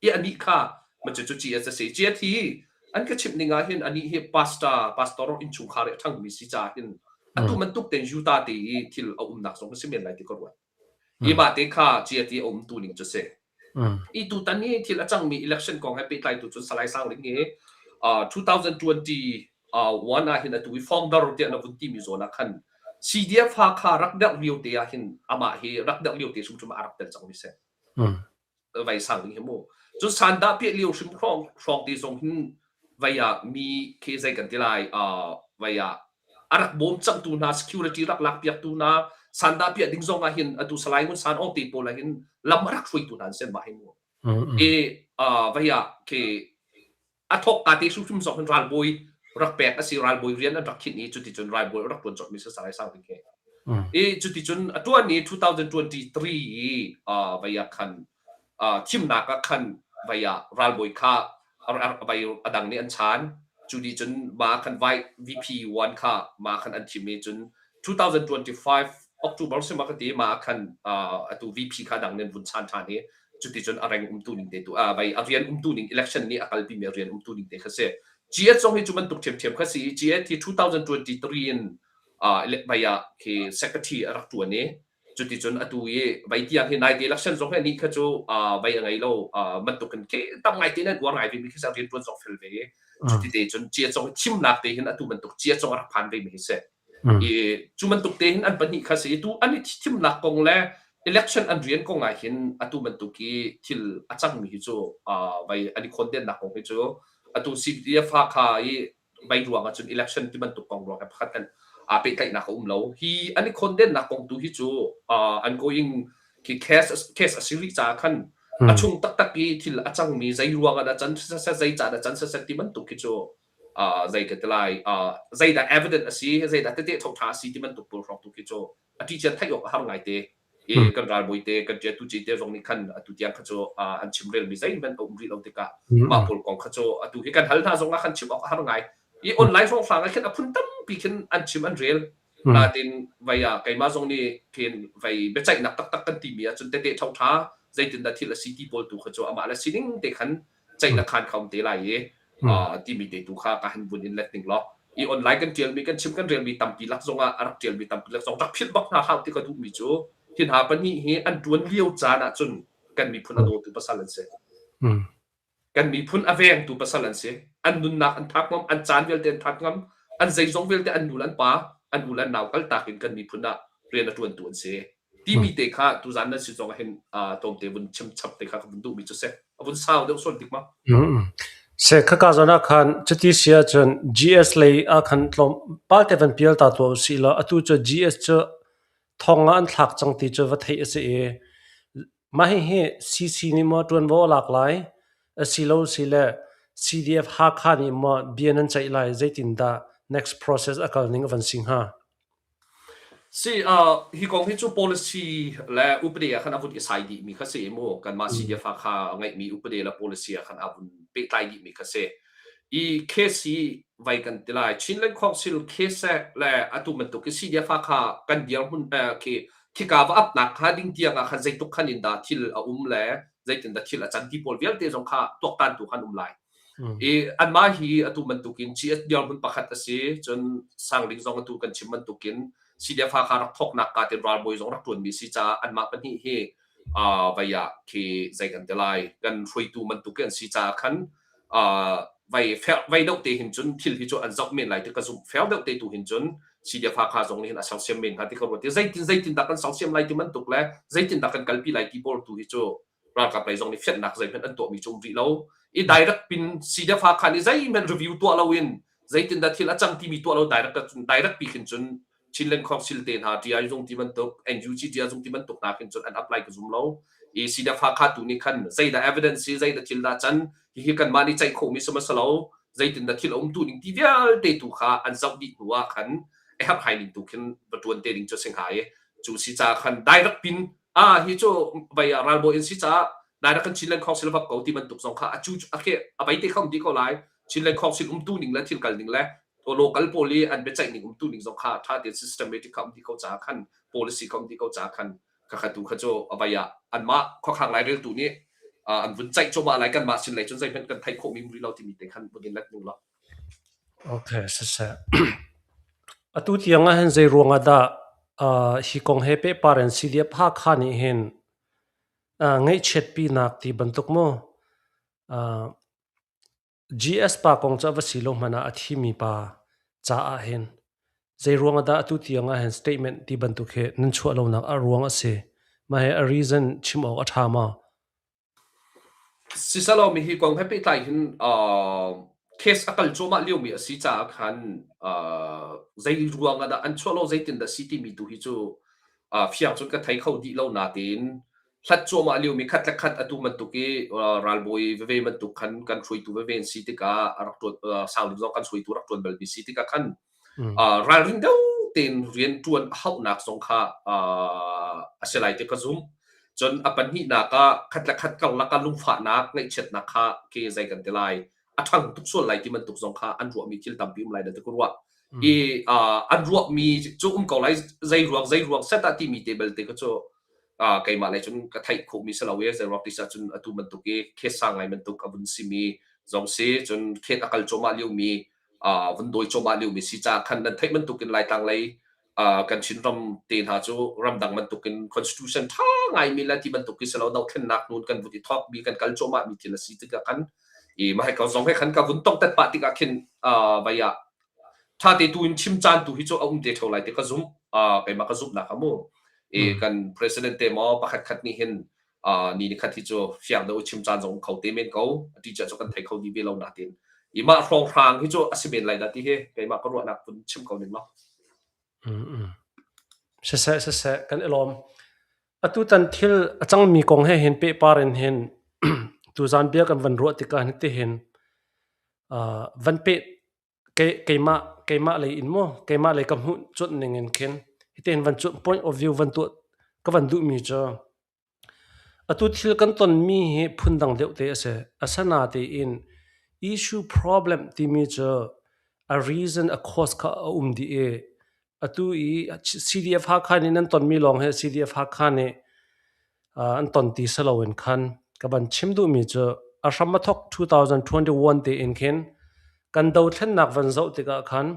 i anih kha ma cu cu ci a si cia thi an ka chimh ning ah hin anih hi pastor pastor innchungkhar i a ṭhangmi si caah hin atu bantuk ten Utah te i thil a umnak zong a si men lai ti ka ruat Hi mah te kha cia ti a um tu ning cu si. I tutan hi thil a cangmi election kong he pehtlai tu cun Salai Sang Ling hi 2021 ah hin atu i founder tiah na vun timi zawn ah khan CDF Hakha rak derh lio te ah hin amah hi rak derh lio te hrimhrim ah a rak tel cangmi si. Vai sang ding hi mu. Cun sandah piah lio hrim hrawng hrawng te zong hin vai ah mi khi zei kan ti lai vai ah a rak bawm cangtu hna security rak lak piaktu hna sandah piah ding zong ah hin atu Salai Ngun San Aung te pawl ah hin lam a rak hruaitu hna an si mah hi mu. I vai ah khi a thawk ka te hrimhrim zong hin ralbawi rak pek a si ralbawi rian an rak khinh i cuticun ralbawi rak tuan cawt mi si Salai Sang Ding hi. I cuticun a tuan i 2023 i vai ah khan thimnak ah khan vai ah ralbawi kha vai a dang nih an chan. Cu dih cun ma khan vai VP1 kha ma khan an thim i cun 2025 October si ma ka ti ma khan atu VP kha dang nih an vun chan ṭhan i cuticun a reng umtu ning te tu vai a rian umtu ning election nih a kalpi mi a rian umtu ning te kha si. GS zong hi cu bantuk ṭhiamṭhiam kha si i GS hi 2023 in vai ah khi secretary a rak ṭuan i cuticun atu i vai tiang hi naite election zong hi anih kha cu vai a ngei lo bantukin khi tam ngai te nan uar ngai ve mi khi rian ṭuan zong fel ve i cuti te cun cia zong thimnak te hin atu bantuk cia zong a rak phan ve mi hi si. I cu bantuk te hin an pahnih kha si i tu an i thimnak kong le election an rian kong ah hin atu bantuk i thil a cangmi hi cu vai an i khawndennak kong hi cu atu CDF kha i vai ruang ahcun election ti bantuk kong ruang he pakhat kan aa pehtlaihnak a um lo. Hi an i khondennak kong tu hi cu ongoing khi case case a si rih caah khan a chung taktak i thil a cangmi zei ruang ah dah can siseh zei ca dah can siseh ti bantuk khi cu zei ka ti lai zeidah evidence a si zeidah tete thawngṭha a si ti bantuk pawl hrawng tu khi cu a ṭihcian theih awk a har ngai te. I kan ralbawi te kan ṭiatu ci te zong nih khan atu tiang kha cu an chimrelmi zeihmanh a um rih lo tikah mah pawl kong kha cu atu hi kan hal hna zong ah khan chim awk a har ngai. I online hrawnghrang ah khin a phun tampi khin an chim an rel. Natin vai ah keimah zong nih khin vai biaceihnak taktak kan timi ahcun tete ṭhawngṭha zeitindah thil a si ti pawl tu kha cu amah le sining te khan ceih le khan kha um te lai i timi te tu kha ka han vun in let ning law i online kan ṭialmi kan chim kan relmi tampi lak zongah a rak ṭialmi tampi lak zong rak philh bak hna hau ti ka duhmi cu hi hna pahnih hi an ṭuan lio caan ahcun kan miphun a dawtu pasal an si. Kan miphun a vengtu pasal an si. An nunnak an thak ngam, an caan vialte an thak ngam, an zeizong vialte an nu le an pa, an u le an nau kaltak in kan miphun ah rian a ṭuantu an si. Timi te kha tuzan nan si zong ah hin tlawmte vun chim chap te kha ka vun duhmi cu si. A vun sau deuh sual tik ma? Se khaka zawn ah khan cuti si ahcun GS lei ah khan tlawm palte van pial ta tuah usih law atu cu GS cu thong ah an thlak cang ti cu va theih a si i mah hihi CC nih maw ṭuanvo a lak lai asilo sile CDF Hakha nih maw bia nan ceih lai zeitindah next process a kal ning a van si hnga? Si, hi kong hi cu policy le upadi ah khan a vun i sai dihmi kha si mu. Kanmah CDF kha ngeihmi upadi le policy ah khan a vun pehtlai dihmi kha si. I case hi vai kan ti lai. Chinland Council case le atu bantuk hi CDF kha kan dirhmun khi khika va apnak kha ding tiang ah khan zeitluk khan in dah thil a um le zeitin dah thil a can ti pawl vialte zong kha tuaktan tu khan um lai. I anmah hi atu bantukin GS dirhmun pakhat a si. Cun Sangling zong atu kan chim bantukin CDF Hakha rak thawknak ka tin ralbawi zong rak ṭuanmi si caah anmah pahnih hi vai ah khi zei kan ti lai kan hruaitu bantuk an si caah khan vai fer vai deuh te hin cun thil hi cu an zoh men lai ti ka zumh fair deuh te tu hin cun CDF Hakha zong nih hin a sersiam men hnga ti ka ruat i zeitin zeitin dah kan sersiam lai ti bantuk le zeitin dah kan kalpi lai ti pawl tu hi cu ralkap lei zong nih fianhnak zeihmanh an tuahmi cu um rih lo i direct pin CDF Hakha nih zeihmanh review tuah loin zeitindah thil a cang timi tuah lo direct direct pi khin cun Chinland Council te hna TI zung ti bantuk NUG TI zung ti bantuk hna khin cun an apply ka zum lo i CDF Hakha tu nih khan zeidah evidence si zeidah thil dah can hihi kanmah nih ceih khawhmi si ma lo zeitindah thil a um tu ning ti vialte tu kha an zoh dih hnu ah khan a herh hai ning tu khin va tuan te ding cu si hnga i cu si ca khan direct pin ah hi cu vai ah ralbawi in si caah direct kan Chinland Council vak ko ti bantuk zong kha a cu a ke a bai te kham di ko lai Chinland Council umtu ning le thil kal ning le local pawl i an biaceih ning umtu ning zong kha tha tein systematic kha um di ko caah khan policy kha um di ko caah khan kha kha tu kha cu a vai ah anmah khuakhang laireltu nih an vun ceih cuahmah lai kanmah sin lei cun zeihmanh kan theih khawhmi um rih lo timi te khan vun in let ning law. Okay, siseh. Atu tiang ah hin zei ruang ah dah hi kong he pehpar in CDF Hakha nih hin ngaihchiatpinak ti bantuk mu GS pa kong cu a va si lo hmanh ah a thimi pa caah hin zei ruang ah dah atu tiang ah hin statement ti bantuk hi nan chuah lonak a ruang a si? Mah hi a reason chim awk a ṭha maw? Sisalaw mi hi kong he pehtlai hin case a kal cuahmah liomi a si caah khan zei ruang ah dah an chuah lo zeitin dah si timi tu hi cu fiang cun ka thei kho dih lo natein Hlat cuahmah liomi khat le khat atu bantuk i ralbawi veve bantuk khan kan hruaitu veve an si tikah a rak ṭuan Sanglim zong kan hruaitu rak ṭuan balmi si tikah khan ralring deuh tein rian ṭuan a hauhnak zong kha a si lai ti ka zumh. Cun a pahnihnak ah khat le khat karlak ah lungfahnak, ngaihchiatnak kha ke zei kan ti lai a ṭhang tuk sual lai ti bantuk zong kha an ruahmi thil tampi um lai dah ti ka ruah. I an ruahmi cu um ko lai zei ruang zei ruang set ah timi te belte kha cu keimah lei cun ka theih khawhmi si lo i zei ruang ti si ahcun atu bantuk i khet sang ngai bantuk a vun simi zong si cun khet a kal cuahmah liomi vun dawi cuahmah liomi si caah khan nan theih bantukin Laitlang lei kan Chinram te hna cu ramdang bantukin constitution ṭha ngaimi le ti bantuk hi si lo dohthlennak nun kan vun i thawkmi kan kal cuahmahmi thil a si tikah khan i mah hei ko zong he khan ka vun tongtet pah tikah khin vai ah ṭha te tu in chim caan tu hi cu a um te ṭheo lai ti ka zumh. Keimah ka zumhnak a mu. I kan president te maw pakhat khat nih hin ni ni khat hi cu fiang deuh chim caan zong um kho te men ko. A ti cu kan thei kho dih ve lo natin. I mah hrawnghrang hi cu a si men lai dah ti hi keimah ka ruahnak vun chim ko ning law. Siseh siseh kan i lawm. Atutan thil a cangmi kong he hin pehpar in hin tuzaan bia kan van ruah tikah hin van peh keimah keimah lei in maw keimah lei ka hmuh cuanh ning in khin hitihin van cuanh point of view van tuah ka van duhmi cu atu thil kan tonmi hi phundang deuh te a si. Asinatein issue problem timi cu a reason a cause kha a um dih i atu i CDF Hakha nih nan tonmi lawng hi CDF Hakha nih an ton ti si loin khan ka van chim duhmi cu a hram a thawk 2021 tein khin kan dothlennak van zoh tikah khan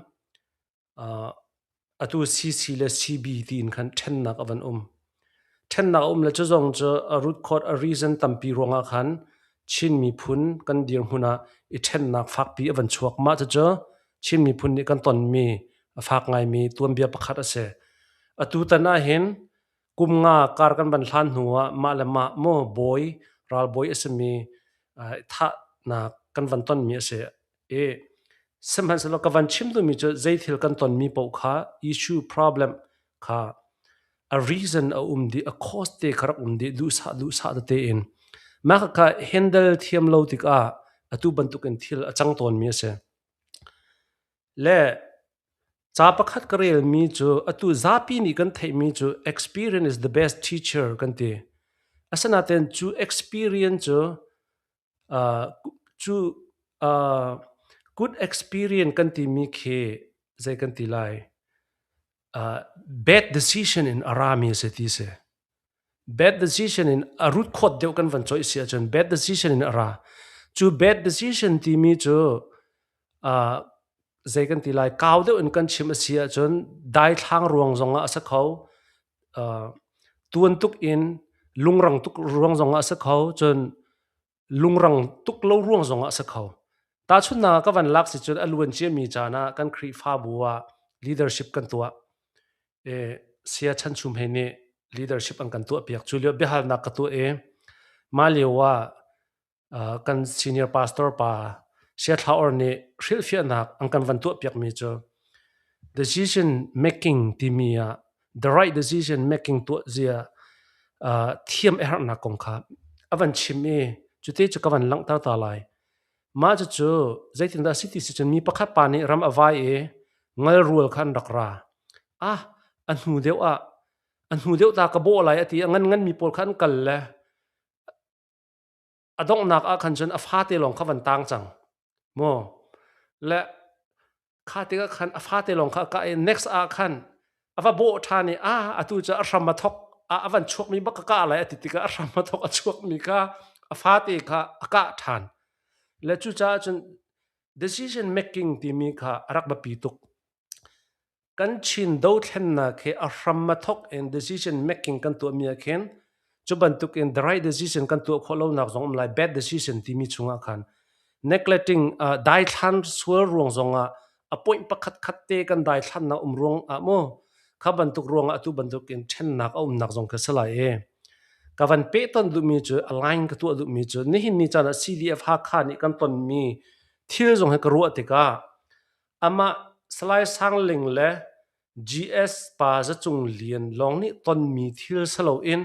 atu CC le CB tiin khan ṭhennak a van um. Ṭhennak a um le cu zong cu a root cause a reason tampi ruangah khan Chin miphun kan dirhmun ah i ṭhennak fakpi a van chuak. Mah cucu Chin miphun nih kan tonmi a fak ngaimi tuanbia pakhat a si. Atu tan ahhin kum nga kar kan van hlan hnu ah mah le mah maw bawi ralbawi a simi thahnak kan van tonmi a si. I sihmanhsehlaw ka van chim duhmi cu zei thil kan tonmi paoh kha issue problem kha a reason a um dih a cause te kha rak um dih duhsah duhsah tete in mah kha handle thiam lo tikah atu bantukin thil a cang tawnmi a si. Le ca pakhat ka relmi cu atu zapi nih kan theihmi cu experience is the best teacher kan ti. Asinain cu experience cu cu good experience kan timi khi zei kan ti lai bad decision in a rami a si ti si. Bad decision in a root khawt deuh kan van coih si ahcun bad decision in a ra. Cu bad decision timi cu zei kan ti lai kau deuh in kan chim a si ahcun daithlang ruang zongah a si kho. Tuan tuk in lungrang tuk ruang zongah a si kho. Cun lungrang tuk lo ruang zongah a si kho. Tahchunhnak ah ka van lak si cun a luan ciami caan ah kan Khrihfabu ah leadership kan tuah. Saya Chan Chum he nih leadership an kan tuahpiak. Cu lio biahalnak ka tuah i mah lio ah kan senior pastor pa Saya Thla Or nih hrilhfiahnak an kan van tuahpiakmi cu decision making timi ah the right decision making tuah zia thiam a herhnak kong kha a van chim i cute cu ka van langhter ta lai. Mah cucu zeitindah a si ti si cun mi pakhat pa nih ram a vai i ngal rual kha an rak ra. Ah, a hnu deuh ah a hnu deuh ta ka bawh lai a ti. A ngan nganmi pawl kha an kal le a donghnak ah khan cun a fate lawng kha van tang cang. Maw? Le kha tikah khan a fate lawng kha a kah i next ah khan a va bawh ṭhan i ah atu cu a hram a thok a van chuakmi bak ka kah lai a ti tikah a hram a thok a chuakmi kha a fate kha a kah ṭhan. Le cucaah cun decision making timi kha a rak biapi tuk. Kan Chin dothlennak hi a hram a thok in decision making kan tuahmi ah khin cu bantuk in the right decision kan tuah khawh lonak zong um lai bad decision timi chungah khan neglecting daithlan sual ruang zongah a point pakhat khat te kan daithlannak um ruang ah mu kha bantuk ruangah atu bantuk in ṭhennak a umnak zong kha si lai i ka van peh ton duhmi cu align ka tuah duhmi cu nihin ni caan ah CDF Hakha nih kan tonmi thil zong hi ka ruah tikah Amah Salai Sang Ling le GS Pa Za Cung Lian lawng nih tonmi thil si loin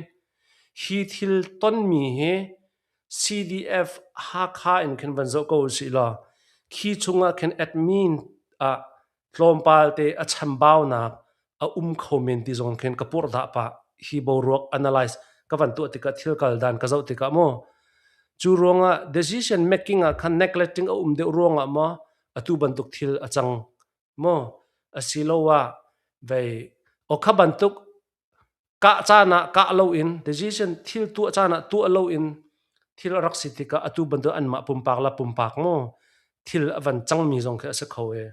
Hi thil tonmi hi CDF Hakha in khin van zoh ko usih law khi chungah khin admin ah tlawmpal te a chambaunak a um kho men ti zong khin ka purhdah pah. Hi boruak analyze ka van tuah tikah thil kal dan ka zoh tikah mu cu ruangah decision making ah khan neglecting a um deuh ruangah maw atu bantuk thil a cang maw asiloah vei okha bantuk kah caan ah kah loin decision thil tuah caan ah tuah loin thil a rak si tikah atu bantuk anmah pumpak la pumpak maw thil a van cangmi zong khi a si kho e.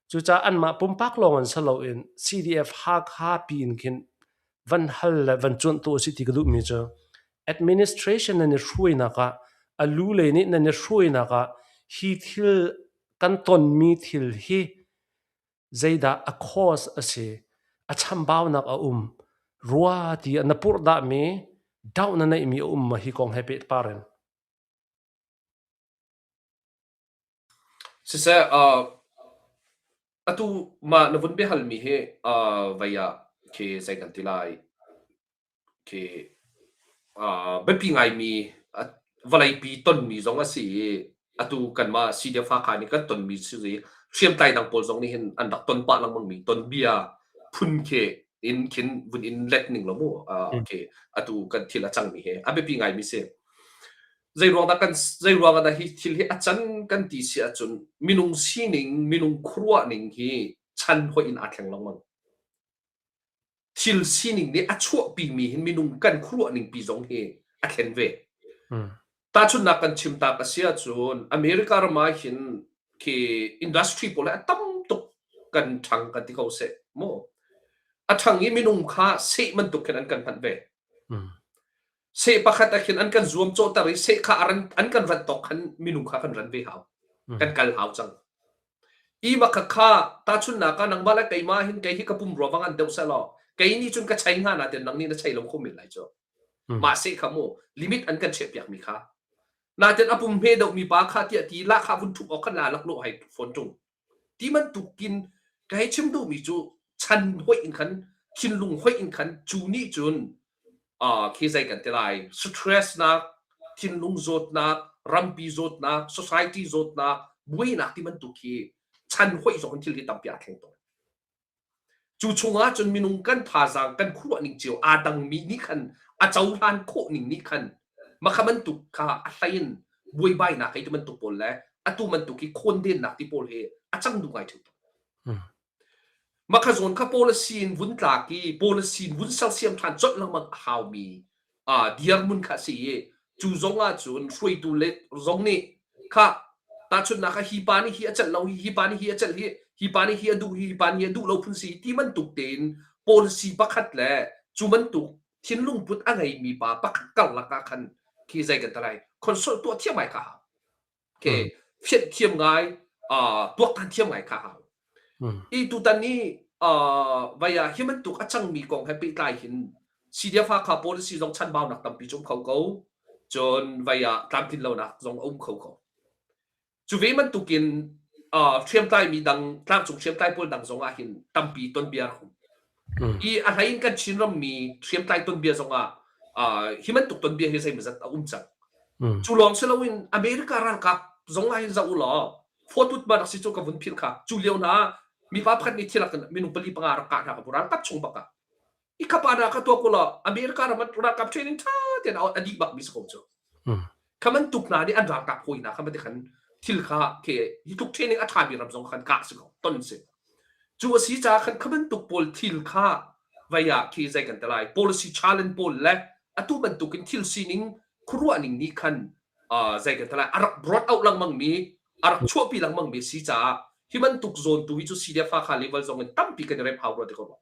Cucaah anmah pumpak lawng in si loin CDF Hakha pi in khin van hal le van cuanh tu a si ti ka duhmi cu administration nan i hruainak ah a lu lei nih nan i hruainak ah hi thil kan tonmi thil hi zeidah a cause a si, a chambaunak a um, rua ti na purhdahmi, doubt na neihmi a um ma hi kong he pehpar in. Siseh, atu mah na vun biahalmi hi vei ah khi zei kan ti lai? Khi biapi ngaimi vawleipi tonmi zong a si i atu kanmah CDF Hakha nih kan tonmi si i hriamtlai dang pawl zong nih hin an rak ton pah lengmangmi tonbia phun khi in khin vun in let ning law mu khi atu kan thil a cangmi hi a biapi ngaimi si. Zei ruang dah kan zei ruang ah dah hi thil hi a can kan ti si ahcun minung sining minung khuaruah ning hi chan hoih in aa thleng lengmang. Thil sining nih a chuahpimi hin minung kan khuaruah ning pi zong hi a thlen ve. Tahchunhnak kan chim tak a si ahcun America ram ah hin khi industry pawl hi a tam tuk kan ṭhang kan ti ko seh mu. A ṭhang i minung kha seh bantuk khin an kan hmanh ve. Seh pakhat ah khin an kan zuam cawhter i seh kha an kan rat tawk khan minung kha kan ran ve hau. Kan kal hau cang. I makha kha tahchunhnak ah nangmah le keimah hin kei hi ka pumrua va ngan deuh sehlaw kei nih cun ka chei hnga nain nang nih na chei lo kho men lai cu. Mah seh kha mu limit an kan chiahpiak mi kha. Nain a pum hme deuh mi pa kha tiah ti la kha vun ṭhup awk khan la laklawh hai fawn ṭung. Ti bantukin ka hei chim duhmi cu chan hoih in khan thinlung hoih in khan cu nih cun khi zei kan ti lai stress nak thinlung zawtnak rampi zawtnak society zawtnak buainak ti bantuk khi chan hoih zong in thil hi tampi aa thleng tawn. Cu chungah cun minung kan thazaang kan khuaruah ning cio aa dangmi nih khan a cohlan khawh ning nih khan makha bantuk kha a hlei in buaibainak hei ti bantuk pawl le atu bantuk hi khawndennak ti pawl hi a cang duh ngai ṭheo tawn. Makha zawn kha policy in vun tlak i policy in vun sersiam ṭhan colh lengmang a haumi dirhmun kha a si i cu zong ah cun hruaitu le zong nih kha tahchunhnak ah hi pa nih hi a celh lo hi hi pa nih hi a celh hi hi pa nih hi a duh hi hi pa nih a duh lo phun si ti bantuk tein policy pakhat le cu bantuk thinlung put a ngeimi pa pakhat karlak ah khan khi zei kan ti lai consult tuah thiam ai kha hau. Ke fianh thiam ngai tuaktan thiam ngai kha hau. I tutan i vai ah hi bantuk a cangmi kong he pehtlai hin CDF Hakha policy zong chanbaunak tampi cu um kho ko. Cun vai ah tlamtlin lonak zong a um kho ko. Cu ve bantukin hriamtlai mi dang tlangcung hriamtlai pawl dang zong ah hin tampi tonbia rak um. I a hlei in kan Chin rammi hriamtlai tonbia zong ah hi bantuk tonbia hi zeimawzat a um cang. Cu lawng si loin America ralkap zong ah hin zoh u law Fort Wood rak si cu ka vun philh kha. Cu lio hna mipa pakhat nih thil a minung pali panga rak kah hna ka ralkap chung bak ah. I khapa na ka tuak ulaw America ram ralkap training ṭha tein a dih bak mi si ko cu. Kha bantuk hna nih an ralkap hawi hna kha khan thil kha ke hi tluk training a ṭhami ram zong khan kah si ko ton si. Cu a si caah khan kha bantuk pawl thil kha vei ah khi zei kan ti lai policy challenge pawl le atu bantukin thil sining khuaruah ning nih khan zei kan ti lai a rak brought out lengmang mi a rak chuahpi lengmang mi si caah hi bantuk zawn tu hi cu CDF Hakha level zong in tampi kan i remh hau rua ti ko rua.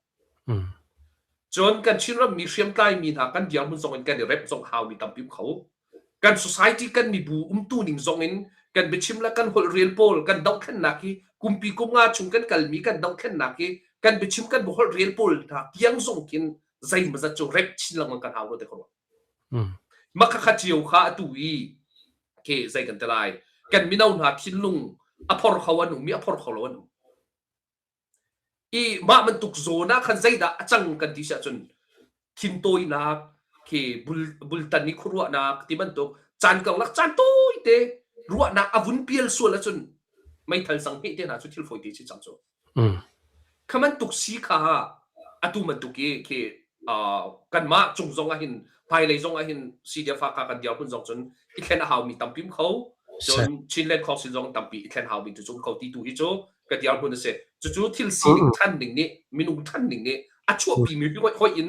Cun kan Chinram mi hriamtlai mi hna kan dirhmun zong in kan i remh zong haumi tampi um kho. Kan society kan mibu umtu ning zong in kan biachim le kan holh rel pawl kan dohthlennak hi kumpi kum nga chung kan kalmi kan dohthlennak hi kan biachim kan holh rel pawl hna tiang zong khin zeimawzat cu remh chin lengmang kan hau rua te ko rua. Mah khakha cio kha atu i ke zei kan ti lai kan mino hna thinlung a phor kho an um i a phor kho lo an um. I mah bantuk zawn ah khan zeidah a cang kan ti si ahcun thintawinak Khi bultan i khuaruahnak ti bantuk caan karlak caan tawite ruahnak a vun pial sual ahcun meithal sang hmeh te hna cu thil fawi te si cang cu. Kha bantuk si kha atu bantuk i khi kanmah cung zong ah hin hmailei zong ah hin CDF Hakha kan dirhmun zong cun i thlen a haumi tampi um kho. Cun Chinland Council zong tampi i thlen haumi tu cu um kho ti tu hi cu ka dirhmun a si. Cucu thil sining than ning nih minung than ning nih a chuahpi mi hoi in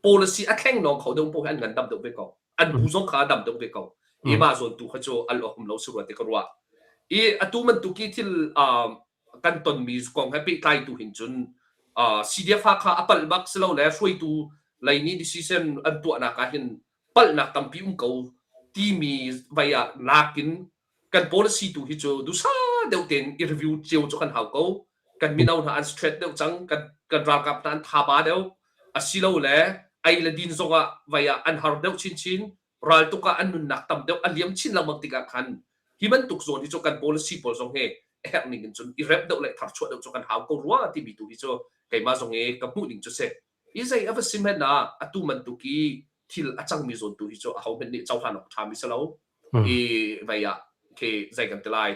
policy a thleng nawng kho deuh paoh hi an ngan dam deuh ve ko. An bu zong kha a dam deuh ve ko. I mah zawn tu kha cu al awk um lo si rua ti ka ruah. I atu bantuk i thil kan tonmi kong he pehtlai tu hin cun CDF kha a palh bak si lo le hruaitu lei nih decision an tuahnak ah hin palhnak tampi um ko timi vai ah nakin kan policy tu hi cu dusa deuh tein i review cio cu kan hau ko. Kan mino hna an straight deuh cang, kan ralkap hna an thaba deuh, asilo le ei le din zong ah vai ah an har deuh chinchin, raltuk ah an nunnak tam deuh a liam chin lengmang tikah khan hi bantuk zawn hi cu kan policy pawl zong hi a herh ning in cun i remh deuh le tharchuah deuh cu kan hau ko rua timi tu hi cu keimah zong i ka hmuh ning cu si. I zei a va si hmanh ah atu bantuk i thil a cangmi zawn tu hi cu aho hmanh nih cohlan awk ṭhami si lo. I vei ah khi zei kan ti lai,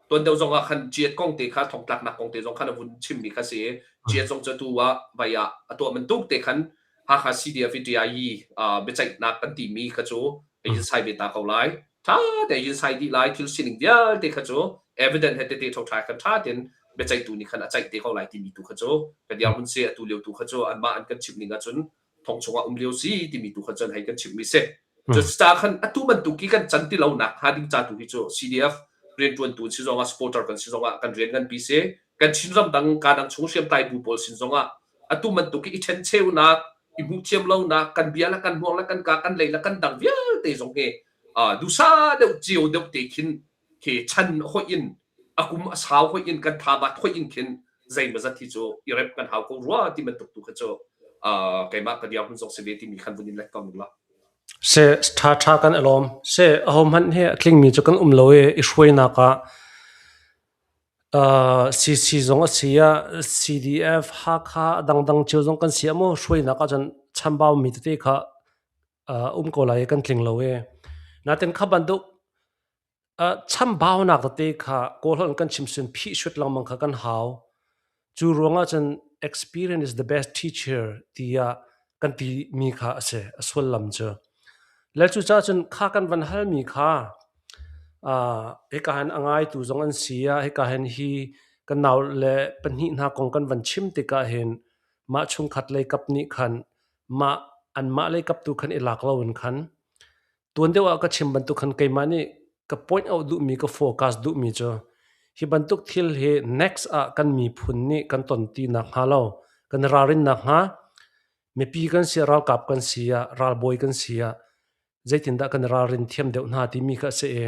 tuan deuh zong ah khan ciat kong te kha thongtlaknak kong te zong khan a vun chimmi kha si. Ciat zong cu atu ah vei ah a tuah bantuk te khan Hakha CDF i TIE biaceihnak kan timi kha cu a yin sai ve ta ko lai. Ṭha te yin sai dih lai. Thil sining vialte kha cu evidence he tete ṭha khan ṭha tein biaceihtu nih khan a ceih te ko lai timi tu kha cu ka dirhmun si. Atu lio tu kha cu anmah an kan chimh ning ahcun thong chungah um lio si timi tu kha cun hei kan chimhmi si. Cucaah khan atu bantuk i kan can ti lo nak hnga ding ca tu hi cu CDF rianṭuantu si zongah supporter kan si zongah kan rian nganpi si. Kan Chinram dang ka dang chung hriamtlai bu pawl sin zongah atu bantuk i i ṭhencheunak, i hmuhthiam lonak, kan bia le kan hnuang le kan ka kan lei le kan dang vialte zong hi dusa deuh cio deuh te khin khi chan hoih in a kum a sau hoih in kan thabat hoih in khin zeimawzat hi cu i rep kan hau ko rua ti bantuk tu kha cu keimah ka dirhmun zong si ve timi khan vun in let ko ning la. Se ṭha ṭha kan i lawm. Se ahohmanh hi a tlingmi cu kan um lo i i hruainak ah CC zong a si ah CDF Hakha a dangdang cio zong kan si ah maw hruainak ahcun chambaumi tete kha um ko lai i kan tling lo i natin kha bantuk chambaunak tete kha Kawlholh in kan chim sin phihhrut lengmang kha kan hau. Cu ruangah cun experience is the best teacher tiah kan timi kha a si, a sullam cu. Le cucaah cun kha kan van halmi kha hika hin a ngaitu zong an si ah hika hin hi kan nau le pahnih hna kong kan van chim tikah hin mah chungkhat lei kap nih khan mah anmah lei kap tu khan i lak loin khan Tuan deuh ah ka chim bantuk khan keimah nih ka point out duhmi, ka focus duhmi cu hi bantuk thil hi next ah kan miphun nih kan ton ti nakhnga lo, kan ralrin nakhnga mipi kan si ah, ralkap kan si ah, ralbawi kan si ah zeitindah kan ralrin thiam deuh hna timi kha a si i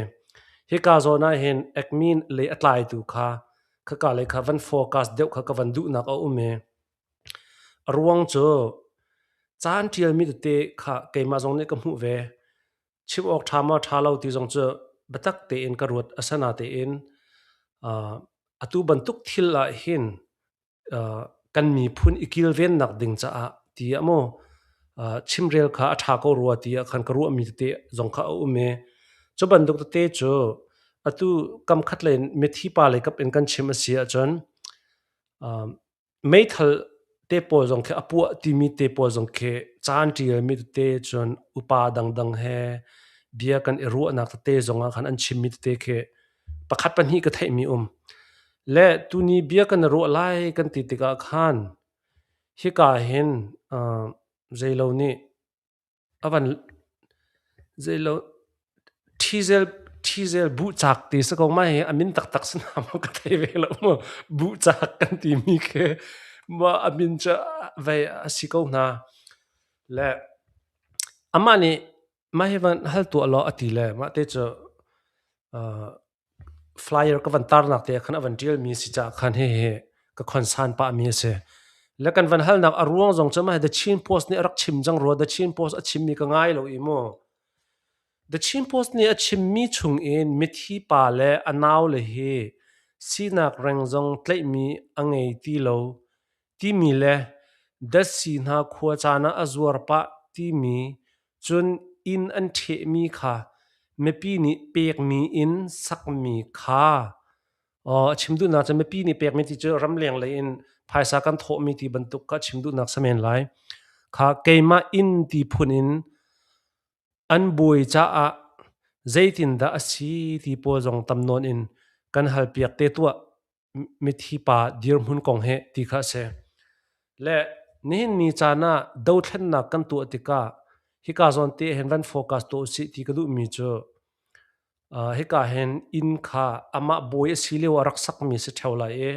hika zawn ah hin admin lei a tlaitu kha khaka lei kha van focus deuh kha ka van duhnak a um i a ruang cu Caan ṭialmi tete kha keimah zong nih ka hmuh ve. Chim awk ṭha maw ṭha lo ti zong cu biatak tein ka ruat. Asinain atu bantuk thil ah hin kan miphun i kilvennak ding caah tiah maw chimrel kha a ṭha ko rua tiah khan ka ruahmi tete zong kha a um i cu bantuk tete cu atu kam khat lei in mithi pa lei kap in kan chim a si ahcun Meithal te pawl zong khi a puah timi te pawl zong khi caan ṭialmi tete cun upa dangdang he bia kan i ruahnak tete zongah khan an chimmi tete khi pakhat pahnih ka theihmi um. Le tuni bia kan i ruah lai kan ti tikah khan hika hin zeilo nih A van zeilo ṭhizel ṭhizel buhcak ti si ko mah hi a min taktak si na maw ka thei ve lo mu. Buhcak kan timi khi maw a min cu vei a si ko hna. Le amah nih mah hi van hal tuah law a ti le mah te cu Flyer ka van tarnak te ah khan a van ṭialmi a si caah khan hihi ka concern pahmi a si. Le kan van halnak a ruang zong cu mah The Chin Post nih a rak chim cang rua. The Chin Post a chimmi ka ngai lo i mu. The Chin Post nih a chimmi chungin mithi pa le a naule hi sinak reng zong tlaihmi a ngei ti lo timi le datsi hna khua caan ah a zuar pah timi. Cun inn an ṭhehmi kha mipi nih pekmi inn sakmi kha a chim duhnak cu mipi nih pekmi ti cu ramleng lei in phaisa kan thawhmi ti bantuk kha a chim duhnak si men lai. Kha keimah inn ti phun in an buai caah zeitindah a si ti pawl zong tam nawn in kan halpiak te tuah mithi pa dirhmun kong he ti kha a si. Le nihin ni caan ah dothlennak kan tuah tikah hika zawn te hin van focus tuah usih ti ka duhmi cu hika hin inn kha amah bawi a si lio ah rak sakmi si ṭheo lai i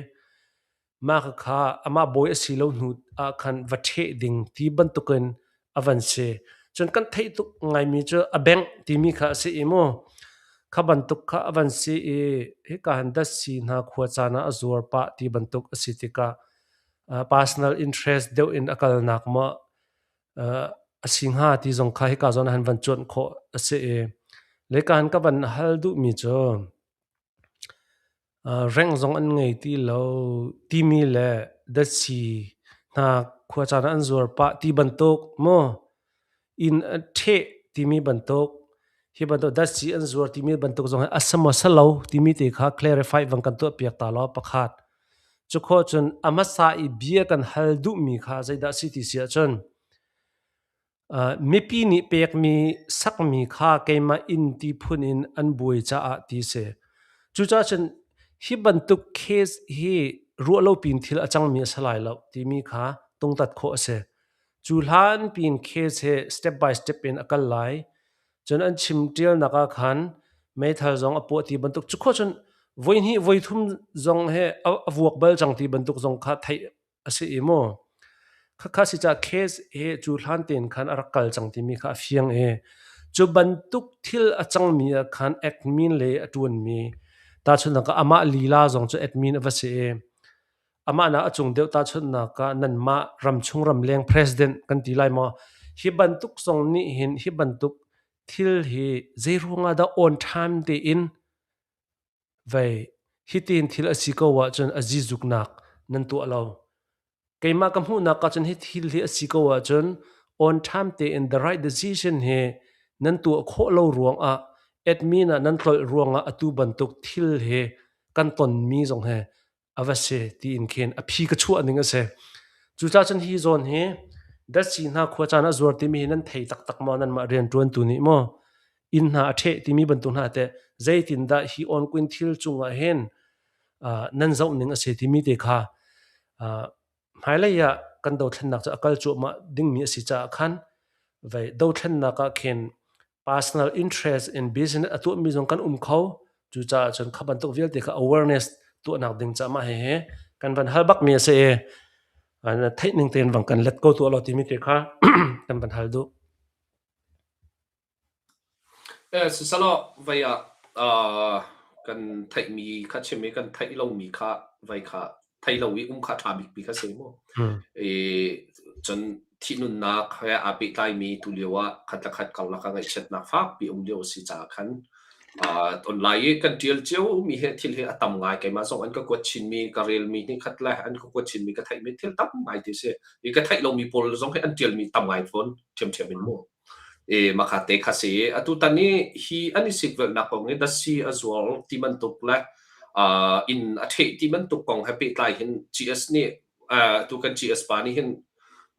mah kha amah bawi a si lo hnu ah khan va ṭheh ding ti bantukin a van si. Cun kan theih tuk ngaimi cu a bengh timi kha a si i mu. Kha bantuk kha a van si i hika hin datsi hna khua caan ah a zuar pah ti bantuk a si tikah personal interest deuh in a kalnak maw a si hnga ti zong kha hika zawn ah hin van cuanh khawh a si i leka hin ka van hal duhmi cu Rengh zong an ngei ti lo timi le datsi hna khuacaan ah an zuar pah ti bantuk maw inn a ṭheh timi bantuk hi bantuk datsi an zuar timi bantuk zong hi a si maw si lo timi te kha clarify van kan tuahpiak ta law pakhat. Cukhawh cun a hmasa i bia kan hal duhmi kha zeidah a si ti si ahcun Mipi nih pekmi sakmi kha keimah inn ti phun in an buai caah ti si. Cucaah cun hi bantuk case hi ruah lo pin thil a cangmi a si lai lo timi kha tungtat khawh a si. Cu hlan pin case hi step by step in a kal lai. Cun an chim ṭialnak ah khan meithal zong a puah ti bantuk cu khawh cun voihnih voithum zong he a vuak bal cang ti bantuk zong kha theih a si i mu. Khakha si caah case hi cu hlan tein khan a rak kal cang timi kha a fiang i cu bantuk thil a cangmi ah khan admin le a ṭuanmi tahchunhnak ah amah lila zong cu admin a va si i amah nak a cung deuh tahchunhnak ah nanmah ramchung ramleng president kan ti lai maw hi bantuk zong nih hin hi bantuk thil hi zei ruangah dah on time tein Vei, hitin thil a si ko ahcun a zizuknak nan tuah lo. Keimah ka hmuhnak ahcun hi thil hi a si ko ahcun on time tein the right decision hi nan tuah khawh lo ruangah admin ah nan tlolh ruangah atu bantuk thil hi kan tonmi zong hi a va si tiin khin a phi ka chuah ning a si. Cucaah cun hi zawn hi datsi hna khua caan ah zuar timi hi nan thei taktak maw nanmah rianṭuantu nih maw inn hna a ṭheh timi bantuk hna teh zeitindah hi onquin thil cungah hin nan zoh ning a si timi te kha hmailei ah kan dothlennak cu a kal cuahmah dingmi a si caah khan vei dothlennak ah khin personal interest in business a tuahmi zong kan um kho. Cucaah cun kha bantuk vialte kha awareness tuahnak ding caah mah hihi kan van hal bakmi a si i theih ning tein vang kan let ko tuah law timi te kha kan van hal duh. Sisalaw vei ah kan theihmi kha chim i kan theih lomi kha vei kha thei lo i um kha a ṭha bikmi kha si mu. I cun thihnunnak he aa pehtlaimi tulio ah khat le khat karlak ah ngaihchiatnak fakpi um lio a si caah khan online i kan ṭial ciomi he thil hi a tam ngai. Keimah zong an ka kuat chinmi, ka relmi hnih khat le an ka kuat chinmi ka theihmi thil tam ngai ti si. I ka theih lomi pawl zong hi an ṭialmi tam ngai fawn ṭhiamṭhiam in mu. I mahka te kha si. Atutan i hi an i sikvelhnak kong hi datsi a zuar ti bantuk le inn a ṭheh ti bantuk kong he pehtlai hin GS nih tu kan GS pa nih hin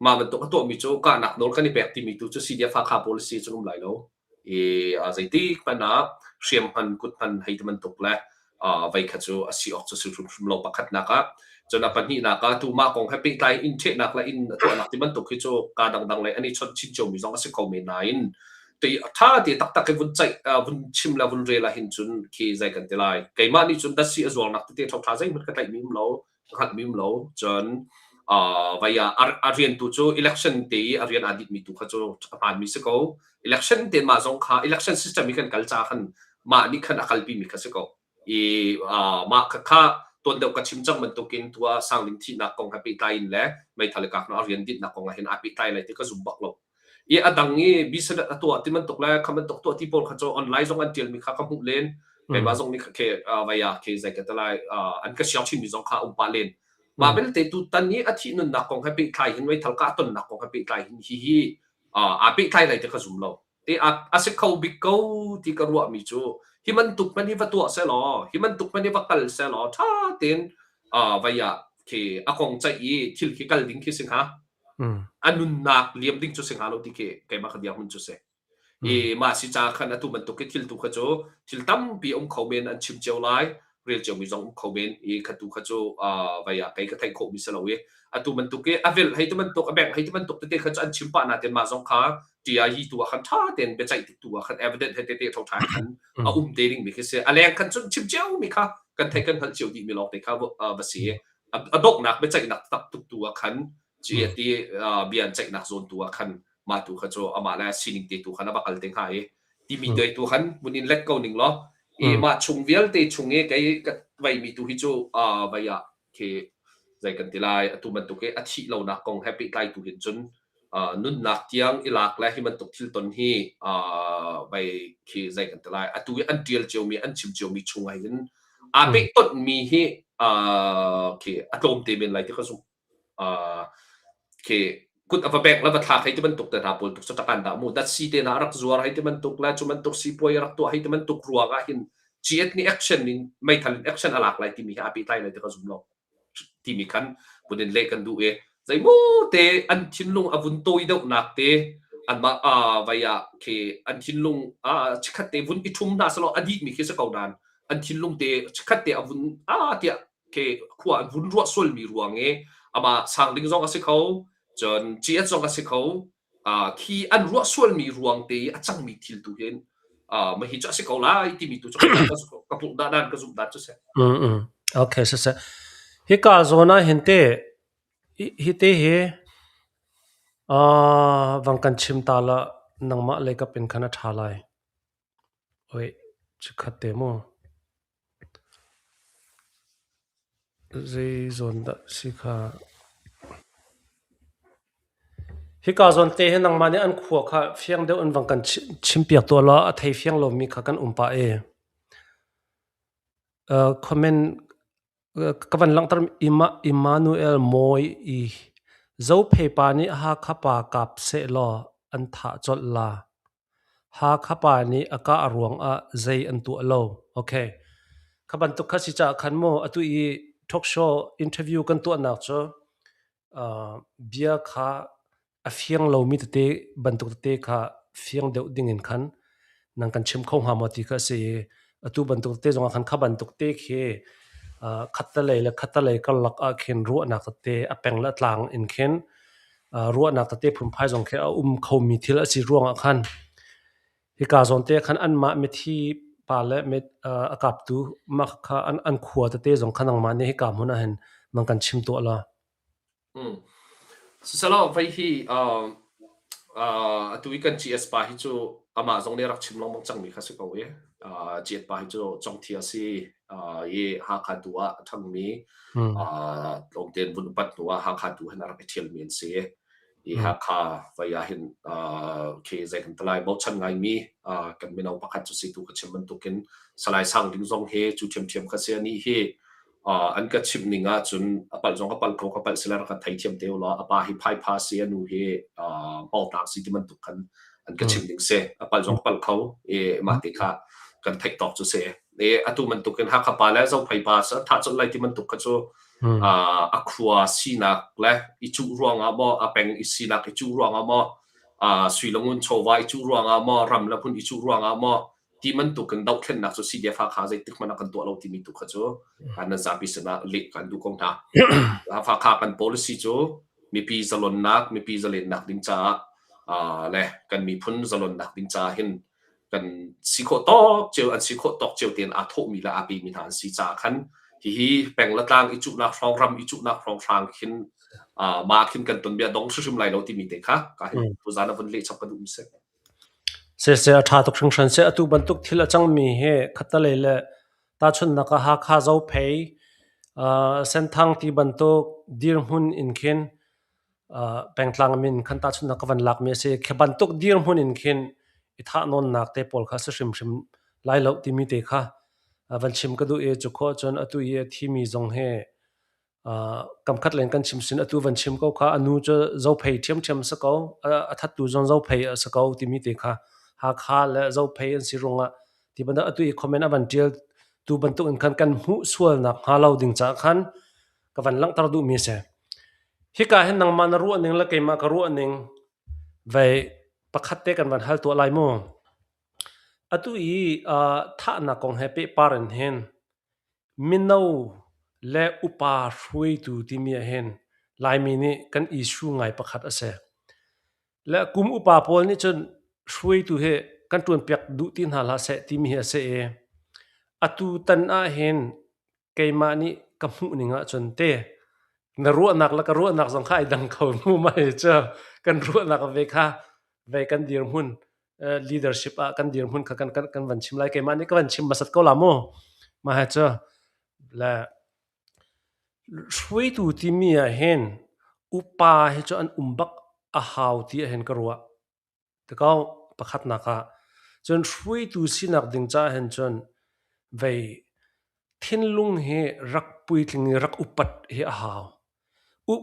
mah bantuk a tuahmi cu kahnak nawl kan i pek timi tu cu CDF Hakha policy cu um lai lo. I zeitik hmanh ah hriam hman kut hman hei ti bantuk le vei kha cu a si awk cu si hrimhrim lo pakhatnak ah. Cun a pahnihnak ah tu mah kong he pehtlai in ṭhehnak le in a tuahnak ti bantuk hi cu kaa dangdang lei an i chawnh chin ciomi zong a si kho men nain ti ṭha te taktak i vun ceih vun chim le vun rel ah hin cun khi zei kan ti lai keimah nih cun datsi a zuarnak tete ṭhoṭha zeihmanh ka tlaihmi um lo ka hngalhmi um lo cun vai ah a rian tu cu election te i a rian aa dihmi tu kha cu a hmaanmi si ko election te mah zong kha election system i kan kal ca khan mah nih khan a kalpimi kha si ko i mah kha tuan deuh ka chim cang bantukin tu ah Sangling thihnak kong he pehtlai in le meithal i kaknak a rian dinhnak kong ah hin aa pehtlai lai ti ka zum bak lo. I a dang i business a tuah ti bantuk le kha bantuk tuah ti pawl kha cu online zong an tialmi kha ka hmuh len. Keimah zong nih khe vaya khi zei ka ti lai an ka share chinmi zong kha um pah len. Mah belte tu tan i a thih nunnak kong he pehtlai hin meithal kah tonnak kong he pehtlai hin hihi Aa pehtlai lai ti ka zum lo. Te a si kho bik ko ti ka ruahmi cu hi bantuk hmanh hi va tuah sehlaw, hi bantuk hmanh hi va kal sehlaw ṭha tein vai ah khi a kong ceih i thil khi kal ding khi si hnga. A nunnak liam ding cu si hnga lo ti khi keimah ka dirhmun cu si. I mah si ca khan atu bantuk i thil tu kha cu thil tampi um kho men an chim cio lai, rel ciomi zong um kho men i kha tu kha cu vai ah kei ka theih khawhmi si lo i atu bantuk i a velh hei ti bantuk a bengh hei ti bantuk tete kha cu an chim pah nain mah zong kha TIE tu ah khan ṭha tein biaceih tik tu ah khan evidence he tete ṭhoṭha khan a um te dingmi khi si. A leng khan cun chim ciomi kha kan theih kan hngalh cio dihmi lawng te kha va si. A donghnak biaceihnak tak tuk tu ah khan ti bia an ceihnak zawn tu ah khan mah tu kha cu amah le sining te tu khan a va kal te hnga i timi te tu khan mun in let ko ning law i mah chung vialte chung i kei ka veimi tu hi cu vai ah khi zei kan ti lai atu bantuk i a thih lonak kong he pehtlai tu hin cun nunnak tiang i lak le hi bantuk thil ton hi vai khi zei kan ti lai atu i an tial ciomi an chim ciomi chung ah hin aa pehtonhmi hi khi a tlawm te men lai ti ka zumh. Khi kut a va bek le va thlak hei ti bantuk te hna pawl tuk cu takan dah mu datsi te hna a rak zuar hei ti bantuk le cu bantuk sipuai a rak tuah hei ti bantuk ruang ah hin GS nih action in meithal in action a lak lai timi hi aa pehtlai lai ti ka zum lo timi khan vun in leh kan duh i zeimaw te an thinlung a vun tawi deuhnak te anmah vai ah khi an thinlung chikhat te vun i ṭhum hna selaw a dihmi khi si ko nain an thinlung te chikhat te a vun a tiah khi khua an vun ruah sualmi ruang i amah sang ding zong a si kho cun GS zong a si kho khi an ruah sualmi ruang te i a cangmi thil tu hin mah hi cu a si ko lai timi tu cu ka purh dah dan ka zumh dan cu si. Okay, siseh. Hika zawn ah hin te hi te hi vang kan chim ta la nangmah lei kap in khan a ṭha lai. Oi, chikhat te mu. Zei zawn dah si kha? Hika zawn te hi nangmah nih an khua kha fiang deuh in vang kan chimpiak tuah law a thei fiang lomi kha kan um pah i. Comment Ka van langhter Immanuel Mawi i Zophei pa nih Hakha pa kap sehlaw an thah colh la. Hakha pa nih a kah ruangah zei an tuah lo. Okay. Kha bantuk kha si caah khan maw atu i talk show interview kan tuahnak cu bia kha a fiang lomi tete bantuk tete kha fiang deuh ding in khan nan kan chim kho hnga maw ti kha a si i atu bantuk tete zongah khan kha bantuk te khi khattelei le khattelei karlak ah khin ruahnak tete a peng le a tlang in khin ruahnak tete phunphai zong khi a um khomi thil a si ruangah khan hika zawn te khan anmah mithi pa le a kaptu mah kha an khua tete zong kha nangmah nih hika hmun ah hin nan kan chim tuah la. Siselaw vei hi atu i kan GS pa hi cu amah zong nih a rak chim lengmang cangmi kha si ko i GS pa hi cu Congthia a si i Hakha tu ah a ṭhangmi tlawmte in vun upat hnu ah Hakha tu hin a rak i ṭhialmi an si i Hakha vei ah hin khi zei kan ti lai bochan ngaimi kan mino pakhat cu si tu ka chim bantukin Salai Sang Ding zong hi cu ṭhiamṭhiam kha si anih hi An ka chimh ning ahcun a palh zong ka palh ko, ka palh sila rak ka theithiam te ulaw a pa hi phaipha si, a nu hi hmawngtlang si ti bantuk khan an ka chimh ning si. A palh zong ka palh kho i mah ti kha kan theih tawk cu si. I atu bantuk in Hakha pa le Zophei pa thah colh lai ti bantuk kha cu a khua sinak le i cuh ruangah maw, a peng i sinak i cuh ruangah maw, sui le ngun chawva i cuh ruangah maw, ram le hmun i cuh ruangah maw, ti bantuk in dohthlennak cu CDF Hakha zeitik hmanh ah kan tuah lo timi tu kha cu nan zapi sinah leh kan duh ko hna. Hakha kan policy cu mipi zalonnak, mipi zalennak ding caah le kan miphun zalonnak ding caah hin kan si khawh tawk cio an si khawh tawk cio tein aa thawhmi le aa pemi hna an si caah khan hihi peng le tlang i cuhnak hrawng ram i cuhnak hrawng hrang khin mah khin kan ton bia dong hrimhrim lai lo timi te kha ka hin tuzan a vun leh chap ka duh mi si. Siseh a ṭha tuk hringhran. Seh atu bantuk thil a cangmi hi khattelei le tahchunhnak ah Hakha Zophei, Senthang ti bantuk dirhmun in khin pengtlang min khan tahchunhnak ka van lakmi a si. Khi bantuk dirhmun in khin i thahnawnnak te pawl kha a si hrimhrim lai lo timi te kha van chim ka duh i cu khawh cun atu i a thimi zong hi. Kamkhat leng kan chim sin atu van chim ko kha a nu cu Zophei ṭhiamṭhiam a si ko, a thattu zong Zophei a si ko timi te kha Hakha le Zophei an si ruangah ti bantuk atu i comment a van ṭial tu bantuk in khan kan hmuh sualnak hnga lo ding caah khan ka van langhter duhmi a si. Hika hin nangmah na ruah ning le keimah ka ruah ning vei pakhat te kan van hal tuah lai mu. Atu i thahnak kong he pehpar in hin mino le upa hruaitu timi ah hin Laimi nih kan issue ngai pakhat a si. Le kum upa pawl nih cun hruaitu hi kan ṭuanpiak duh ti hna hlah seh timi hi a si i atu tan ah hin keimah nih ka hmuh ning ahcun te na ruahnak le ka ruahnak zong kha ai dang kho mu mai cu kan ruahnak ve kha ve kan dirhmun leadership ah kan dirhmun kha kan kan kan van chim lai. Keimah nih ka van chim hmasat ko la mu. Mah he cu le hruaitu timi ah hin upa hi cu an um bak a hau ti ah hin ka ruah. Tikau pakhatnak ah cun hruaitu sinak ding caah hin cun vei thinlung hi rak puitling i rak upat hi a hau.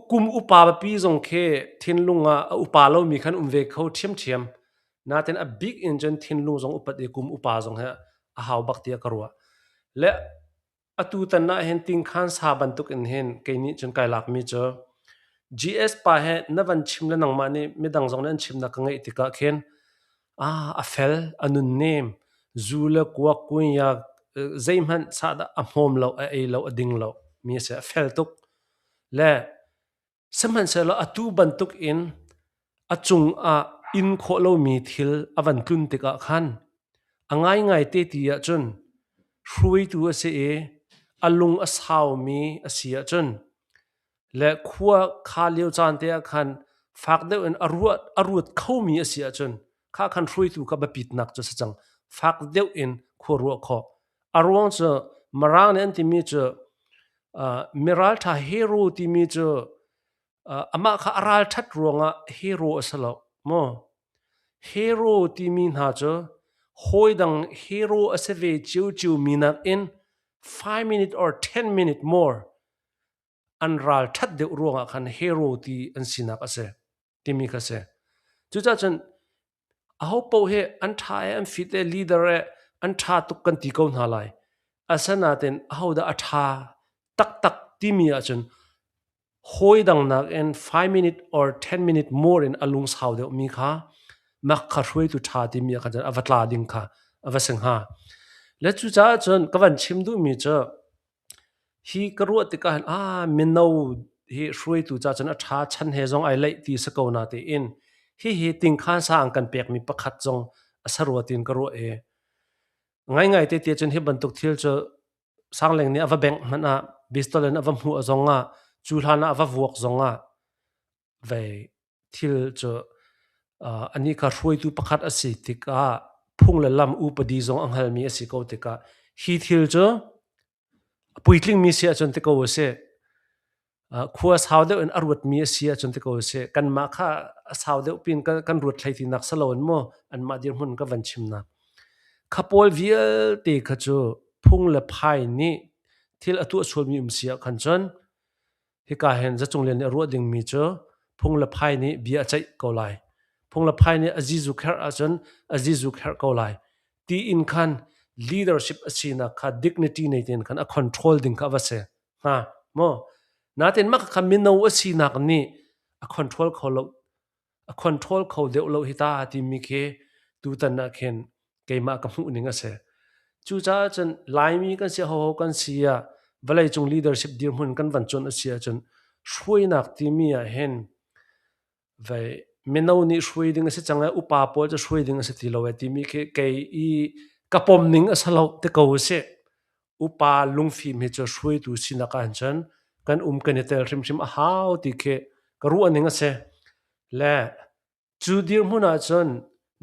Kum upa pipi zong khi thinlung ah a upa lomi khan um ve kho ṭhiamṭhiam. Nain a bik in cun thinlung zong upat i kum upa zong hi a hau bak tiah ka ruah. Le atutan ah hin tingkhan sa bantuk in hin kei nih cun kai lakmi cu GS pa he na van chim le nangmah nih midang zong nih an chimnak ka ngeih tikah khin ah a fel, a nunnem, zu le kuak kunya zeihmanh sahdah a hmawm lo, a ei lo, a ding lo mi a si. A fel tuk. Le sihmanhsehlaw atu bantuk in a cung ah inn khawh lomi thil a van tlun tikah khan a ngaingai te ti ahcun hruaitu a si i a lung a saumi a si ahcun le khua kha lio caan te ah khan fak deuh in a ruat khomi a si ahcun kha khan hruaitu kha biapitnak cu a si cang. Fak deuh in khua ruah khawh. A ruang cu Mirang nih an timi cu miralṭha hero timi cu amah kha a ralṭhat ruangah hero a si lo maw? Hero timi hna cu hawidang hero a si ve ciocio mi nakin 5 minute or 10 minute more an ralṭhat deuh ruangah khan hero ti an sinak a si timi kha si. Cucaah cun aho paoh hi an ṭha e an fit e leader e an ṭha tuk kan ti ko hna lai. Asinain ahodah a ṭha taktak timi ahcun hawi dang nakin 5 minute or 10 minute more in a lungsau deuhmi kha mak kha hruaitu ṭha timi ah khan cun a va tla ding kha a va si hnga. Le cucaah cun ka van chim duhmi cu hi ka ruah tikah hin ah mino hi hruaitu ca cun a ṭha chan he zong ai leih ti si ko na tiin hihi tingkhan sa an kan pekmi pakhat zong a sa rua tiin ka ruah i ngaingai te te cun hi bantuk thil cu Sangleng nih a va bengh hmanh ah pistol in a va hmuh zong ah cu hlan ah a va vuak zong ah vei thil cu anih kha hruaitu pakhat a si tikah phung le lam upadi zong a hngalmi a si ko tikah hi thil cu a puitlingmi si ahcun ti ko a si. Khua sau deuh in a ruatmi a si ahcun ti ko a si. Kanmah kha a sau deuh pin kan ruat hlei tinak si loin maw anmah dirhmun ka van chimnak. Kha pawl vialte kha cu phung le phai nih thil a tuah sualmi um si ah khan cun hika hin Zacung Lian nih a ruah dingmi cu phung le phai nih bia a ceih ko lai. Phung le phai nih a zizu kherh ahcun a zizu kherh ko lai. Tiin khan leadership a sinak kha dignity nei tein khan a control ding kha a va si hnga maw? Natin mah kha mino a sinak nih a control kho lo a control kho deuh lo hi ta timi khi tutan ah khin keimah ka hmuh ning a si. Cucaah cun Laimi kan si hoho kan si ah vawleicung leadership dirhmun kan van cuanh a si ahcun hruainak timi ah hin vei mino nih hruai ding a si cang i upa pawl cu hruai ding a si ti lo e timi khi kei i ka pom ning a si lo ti ko a si. Upa lungfim hi cu hruaitu sinak ah cun kan um kan i tel hrimhrim a hau ti khi ka ruah ning a si. Le cu dirhmun ah cun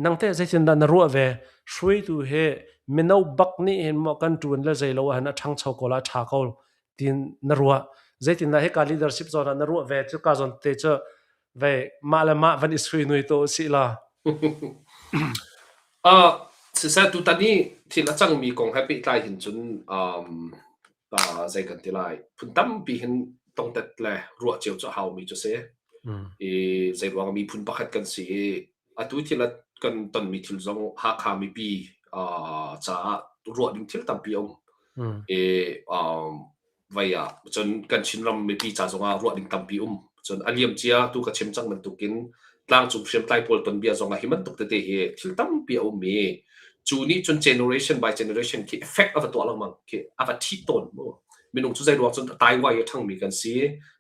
nang teh zeitindah na ruah ve? Hruaitu hi mino bak nih hin maw kan ṭuan le zei lo ah hin a ṭhangcho ko la a ṭha ko tiin na ruah. Zeitindah hika leadership zawn ah na ruah ve? Cuka zawn te cu vei mah le mah van i sui nui to usih law. Siseh tutan i thil a cangmi kong he pehtlai hin cun zei kan ti lai phun tampi hin. tongtet le ruah cio cu a haumi cu si. I zeiruang miphun pakhat kan si i atu thil a kan tonmi thil zong Hakha mipi caah ruah ding thil tampi a um. I vei ah cun kan Chinram mipi ca zongah ruah ding tampi um. Cun a liam cia tu ka chim cang bantukin tlangcung hriamtlai pawl tonbia zongah hi bantuk tete hi thil tampi a um i cu nih cun generation by generation khi effect a va tuah lengmang khi a va ṭhih tawn mu. Minung cu zei ruang cun taiwai a ṭhangmi kan si,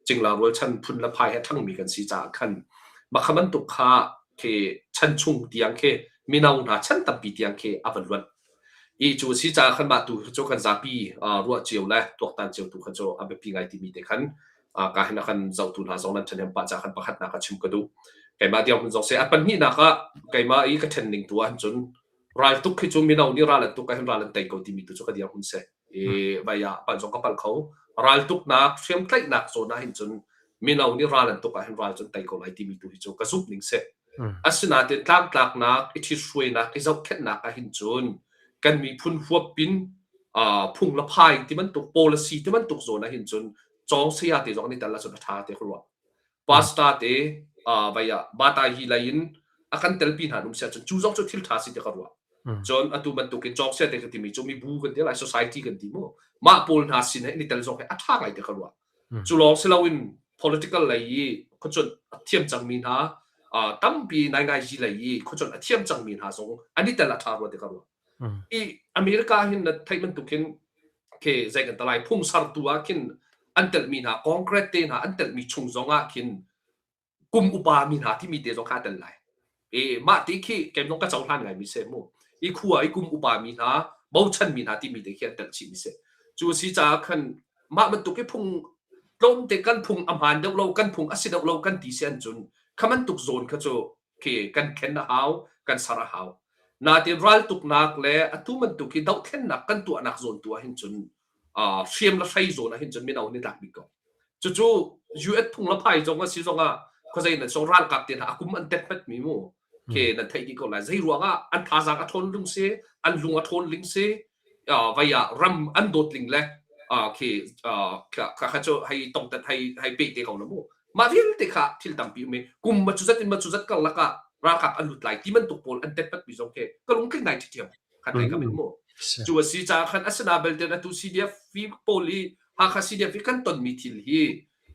cingla rualchan phun le phai he ṭhangmi kan si caah khan mah bantuk kha khi chan chung tiang khi mino hna chan tampi tiang khi a va luat I cu a si caah khan mah tu cu kan zapi ruah cio le tuaktan cio tu kha cu a biapi ngai timi te khan ka hin a kan zohtu hna zong nan ṭhahnem pah caah khan pakhatnak ah chim ka duh. Keimah dirhmun zong si a pahnihnak ah keimah i ka ṭhen ning tu ahhin cun raltuk khi cu mino nih ral an tuk ahhin ral an tei ko timi tu cu ka dirhmun si. I vai ah palh zong ka palh kho. Raltuknak hriamtlaihnak zawn ahhin cun mino nih ral an tuk ahhin ral cu an tei ko lai timi tu hi cu ka zumh ning si. Asinain tlangtlaknak, i ṭhithruainak, i zohkhenhnak ahhin cun kan miphun huapin phung le phai ti bantuk policy ti bantuk zawn ahhin cun cawng saya te zong an i tel ahcun a ṭha ti ka ruah. Pastor te vai ah bata hi lei in a kan telpi hna an um si ahcun cu zong cu thil ṭha si ti ka ruah. Cun atu bantukin cawng saya te ka timi cu mibu kan ti lai society kan ti mu. Mah pawl hna sin he in i tel zong hi a ṭha ngai ti ka ruah. Cu lawng si loin political lei i khuacuanh a thiam cangmi hna tampi naingaiji lei i khuacuanh a thiam cangmi hna zong an i tel a ṭha rua ti ka ruah. I America hin na theih bantukin khi zei kan ti lai phung sertu ah khin an telhmi hna Congress te hna an telhmi chung zong ah khin kum upa mi hna timi te zong kha a tel lai. E mah ti khi kei zong ka cohlan ngai mi si mu. I khua i kum upa mi hna bochan mi hna timi te khi an tel chih mi si. Cu a si caah khan mah bantuk i phung tlawmte kan phung a hmaan deuh lo kan phung a si deuh lo kan ti si an cun kha bantuk zawn kha cu khi kan khen a hau kan ser a hau. Natin raltuknak le atu bantuk hi dohthlennak kan tuahnak zawn tu ah hin cun hriam le hrei zawn ah hin cun mino an i tlak bik ko. Cucu US phung le phai zong a si zongah khuazei nan song ralkap te hna a kum an tet hmet mi mu ke nan theih dih ko lai. Zei ruangah an thazaang a ṭhawn lung si, an lung a ṭhawn ling si, vai ah ram an dawt ling le khi kha kha cu hei tongtet hei hei pe te ko la mu. Mah vialte kha thil tampi um i kum ma cu zat in ma cu zat karlak ah ralkap an lut lai ti bantuk pawl an tet pat mi zong khi ka lungtling ngai ṭhiṭhiam. Khat lei kam in mu. Cu a si caah khan asina belte atu CDF pawl hi Hakha CDF hi kan tonmi thil hi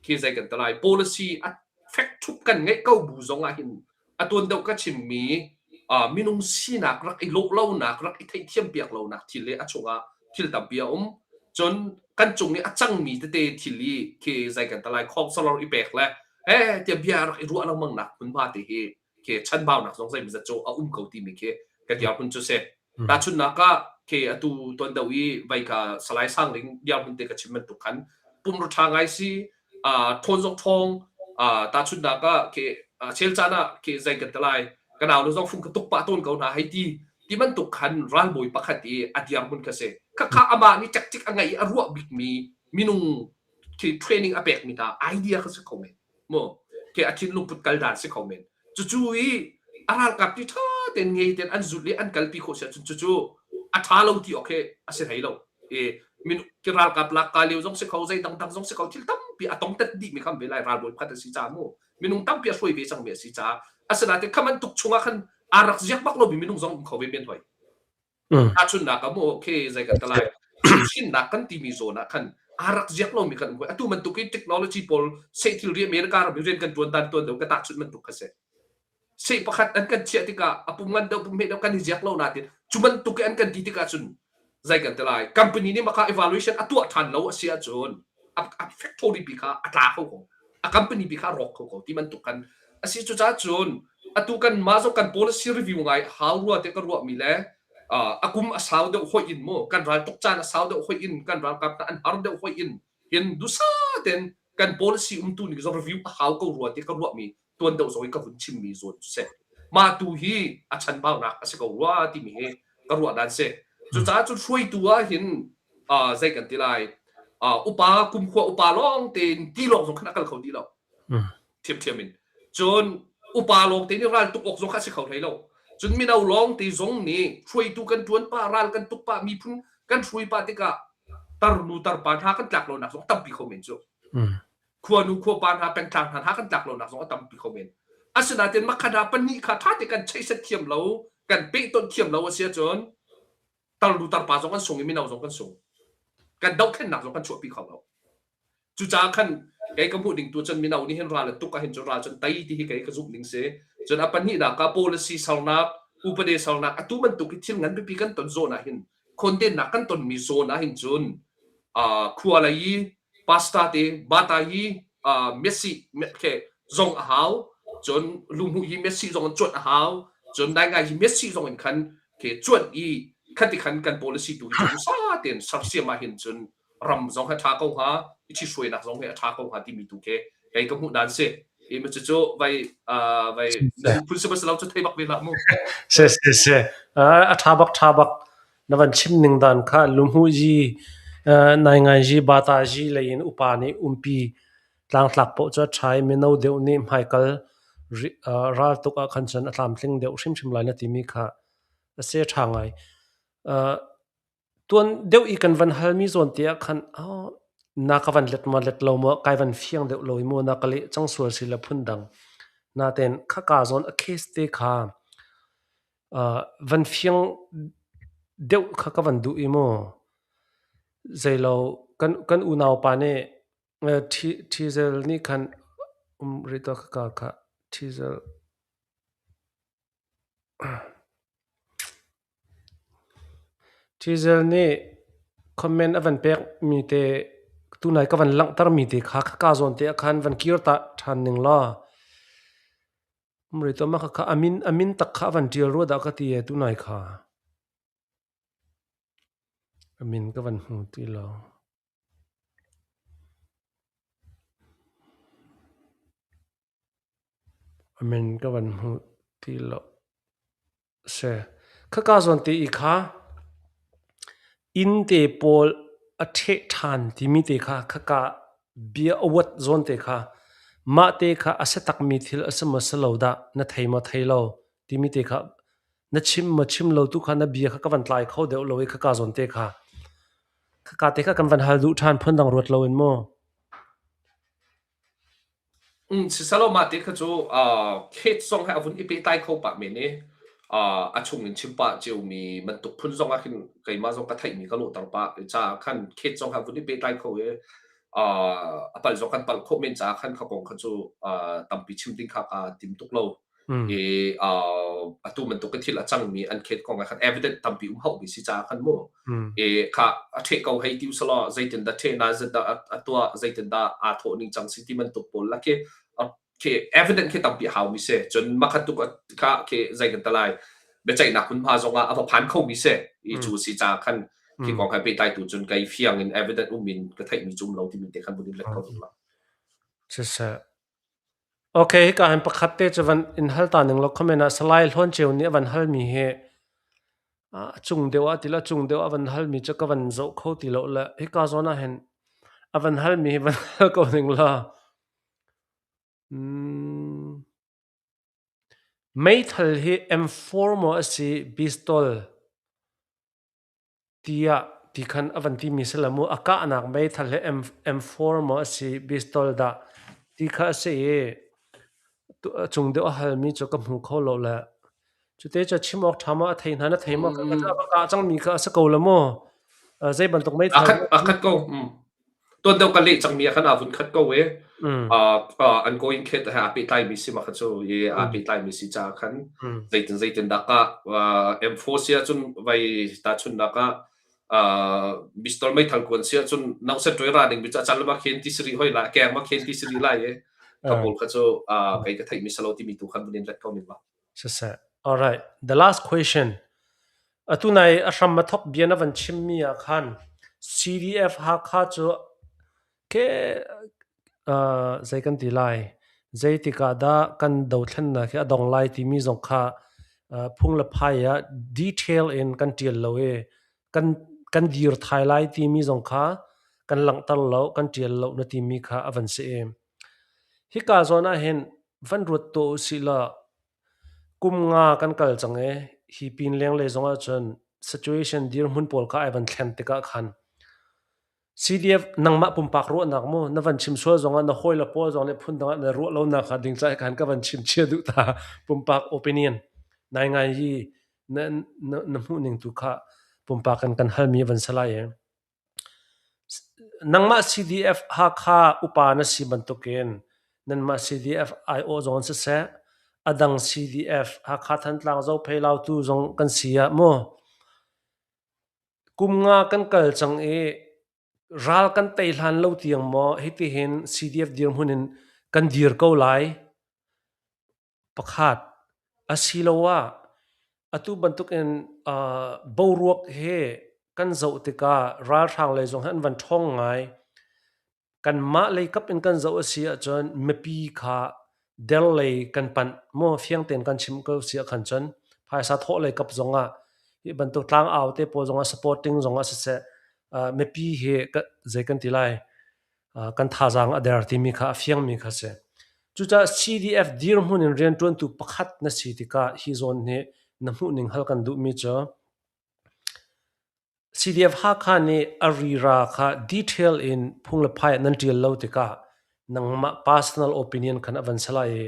khi zei kan ti lai policy a fek ṭhup kan ngeih ko bu zong ah hin a tuan deuh ka chimmi minung sinak rak i lawh lonak rak i theihthiam piak lonak thil hi a chungah thil tampi a um. Cun kan cung i a cangmi tete thil i khi zei kan ti lai khawngsalor i pek le eh tiah bia rak i ruah lengmang nak hmunhma te hi khi chanbaunak zong zeimawzat cu a um ko timi khi ka dirhmun cu si. Tahchunhnak ah khi atu tuan deuh i vai ka Salai Sangling dirhmun te ka chim bantuk khan pumrua ṭha ngai si, ṭhawn zong ṭhawng, tahchunhnak ah khi chel caan ah khi zei kan ti lai, ka nau le zong fung ka tuk pah tawn ko hna hei ti ti bantuk khan ralbawi pakhat i a dirhmun kha si. Khakha amah nih tactic a ngeih i a ruah bikmi minung khi training a pekmi hna idea kha si kho men. Mu ke a thinlung put kal dan si kho men. Cucu i a ralkap ti ṭha tein ngei tein an zulh i an kalpi khawh si ahcun cucu a ṭha lo ti awk hi a si hlei lo. I min ki ralkap lak ka lio zong si kho zei dangdang zong si kho thil tampi a tong tet dih mi kham ve lai ralbawi pakhat a si caah mu minung tampi a hruai ve cang mi a si caah asinain kha bantuk chungah khan aa rak ziak bak lomi minung zong um kho ve men hoi. Tahchunhnak ah mu okay zei kan ti lai chimhhrinnak kan timi zawn ah khan aa rak ziak lomi kan um hoi. Atu bantuk i technology pawl seh thilri America ram i rian kan ṭuan dan tuan deuh ka tahchunh bantuk kha si. Seh pakhat an kan chiah tikah a pum ngan deuh pum hme deuh kan i ziak lo nain cu bantuk i an kan ti tikah cun zei kan ti lai company nih maka evaluation a tuah ṭhan lo a si ahcun a, a factory pi kha a tla kho ko a company pi kha a rawk kho ko ti bantuk khan a si cucaah cun atu kan mah zong kan policy review ngai hau rua te ka ruahmi le a kum a sau deuh hoih in mu kan ral tuk caan a sau deuh hoih in kan ralkap hna an har deuh hoih in hin dusa ten kan policy umtu ning zong review a hau ko rua ti ka ruahmi tuan deuh zong i ka vun chimmi zawn cu si mah tu hi a chanbaunak a si ko rua timi hi ka ruah dan si cucaah cun hruaitu ah hin zei kan ti lai upa kumkhua upa lawng tein ti lawng zong khan a kal kho dih lo ṭhiamṭhiam in. Cun upa lawngte nih ral tuk awk zong kha a si kho hlei lo. Cun mino lawngte zong nih hruaitu kan ṭuan pah, ral kan tuk pah, miphun kan hruai pah tikah tarnu tarpa hna kan tlak lonak zong tampi kho men cu. Khuanu khuapa hna pengtlang hna hna kan tlak lonak zong a tampi kho men. Asinain makha hna pahnih kha ṭha te kan cheihset thiam lo, kan pehtonh thiam lo a si ahcun tarnu tarpa zong kan sung i mino zong kan sung. Kan dohthlennak zong kan chuahpi kho lo. Cucaah khan kei ka hmuh ding tu cun mino nih hin ral an tuk ahhin cun ral cun tei ti hi kei ka zumh ning si. Cun a pahnihnak ah policy sernak, upade sernak atu bantuk hi thil ngan pipi kan ton zawn ah hin khondennak kan tonmi zawn ah hin cun khua lei i pastor te bata hi Messi ke zong a hau cun lungmuh hi Messi zong in cuanh a hau cun naingai hi Messi zong in khan ke cuanh i khati khan kan policy tu hi cu sa tein sersiam ah hin cun ram zong he ṭha ko hnga i ṭhihruainak zong he a ṭha ko hnga timi tu khi kei ka hmuh dan si i ma cucu vai vai phun si lo cu thei bak ve hlah mu. Se se se a ṭha bak ṭha bak na van chim ning dan kha lumhu ji nai ngai ji bata ji lei in upa nih umpi tlangtlak poh cu a ṭha i mino deuh nih hmaikal ral tuk ah khan cun a tlamtling deuh hrimhrim lai na timi kha a se ṭha ngai. Tuan deuh i kan van halmi zawn te ah khan na ka van let maw let lo maw kai van fiang deuh lo i maw na ka leh cang sual si le phundang. Natein khaka zawn a case te kha van fiang deuh kha ka van duh i maw zeilo kan unau pa nih ṭhizel nih khan um rih tuah khaka kha ṭhizel. Ṭhizel nih comment a van pekmi te tunai ka van langhtermi te kha khaka zawn te ah khan van kir ta ṭhan ning law mah khakha a min tak kha a van ṭial rua dah ka ti ee tunai kha. A min ka van hmu ti lo. A min ka van hmu ti lo. Si. Khaka zawn te i kha inn te pawl a ṭheh ṭhan timi te kha khaka bia a uat zawn te kha mah te kha a si takmi thil a si maw si lo dah na thei maw thei lo timi te kha na chim maw chim lo tu kha na bia kha ka van tlai kho deuh lo i khaka zawn te kha khaka te kha kan van hal duh ṭhan phundang ruat lo in mu. Siselaw mah ti kha cu khet zong he a vun i pehtlai kho pah men i a chung in chim pah ciomi bantuk phun zong ah khin keimah zong ka theihmi ka lawhter pah. Caah khan khet zong he a vun i pehtlai kho i a palh zong kan palh khawh men caah khan kha kong kha cu tampi chim ding kha kaa tim tuk lo. I atu bantuk in thil a cangmi an khet kong ah khan evidence tampi um hauhmi si caah khan mu i kha a ṭheh ko hei ti usalaw zeitin dah ṭheh na dah a tuah zeitin dah aa thawh ning cang si ti bantuk pawl la khi khi evidence khi tampi a haumi si cun makhat tuk kha khi zei kan ta lai biaceihnak hmunhma zong ah a va phan khomi si i cu si caah khan khi kong he pehtlai tu cun kei fiang in evidence um in ka theihmi cu um lo timi te khan vun in let kho tuk lo. Siseh. Ok, hika hin pakhat te cu van in hal ta ning law comment ah Salai Hlawn Ceu nih a van halmi hi a cung deuh ah ti lo a cung deuh ah a van halmi cu ka van zoh kho ti lo le hika zawn ah hin a van halmi hi van hal ko ning law. Mm. Meithal hi M4 maw a si pistol Tiah ti khan a van timi si lo mu. A kahnak meithal hi M4 maw a si, pistol dah ti kha a si i a cung deuh a halmi cu ka hmu kho lo le cute cu chim awk ṭha maw a thei hna na thei maw ka kah cangmi kha a si ko lo mu. Zei bantuk meithal A khat ko. Tuan deuh ka leh cangmi ah khan aa vun khat ko i an going khet he aa pehtlaimi si ma kha cu i aa pehtlaimi si caah khan zeitin zeitin dah ka M4 si ahcun vai tahchunnak ah pistol meithal kuan si ahcun nausen ṭoi ra ding bi cu a cal ma khen ti siri hoi la keng ma khen ti siri lai i ka pawl kha cu kei ka theihmi salo timi tu khan vun in let ko ning la. Siseh. All right. The last question. Atu nai a hram a thok bia na van chimmi ah khan CDF Hakha cu ke zei kan ti lai zeitik ah dah kan dothlennak hi a dong lai timi zong kha phung le phai ah detail in kan tial lo i kan kan dir thai lai timi zong kha kan langhter lo kan tial lo na timi kha a van si i hika zawn ah hin van ruat tuah usih law kum nga kan kal cang i hi pin lenglei zong ahcun situation dirhmun pawl kha ai van thlen tikah khan. CDF nangmah pumpak ruahnak mu na van chim sual zongah na hawile pawl zong nih phundang ah na ruah lonak kha ding ca khan ka van chim chia duh ta pumpak opinion nai ngai hi na na, na hmuh ning tu kha pumpak kan kan halmi van salai e nangmah CDF Hakha upa na si bantukin nanmah CDF IO zong siseh adang CDF Hakha Thantlang Zophei Lautu zong kan si ah mu Kum nga kan kal cang i ral kan tei hlan lo tiang maw hitihin CDF dirhmun in kan dir ko lai? Pakhat. Asiloah atu bantukin uh, boruak he kan zoh tikah ralhrang lei zong hi an van ṭhawng ngai. Kanmah lei kap in kan zoh a si ahcun mipi kha der lei kan panh maw fiang tein kan chim ko si ahkhan cun phaisa thawh lei kap zongah hi bantuk tlangau te pawl zongah supporting zongah siseh mipi hi zei kan ti lai kan thazaang a der timi kha a fiangmi kha si. Cucaah CDF dirhmun in rianṭuantu pakhat na si tikah hi zawn hi na hmuhning hal kan duhmi cu CDF Hakha nih a rira kha detail in phung le phai ah nan ṭial lo tikah nangmah personal opinion khan a van si lai i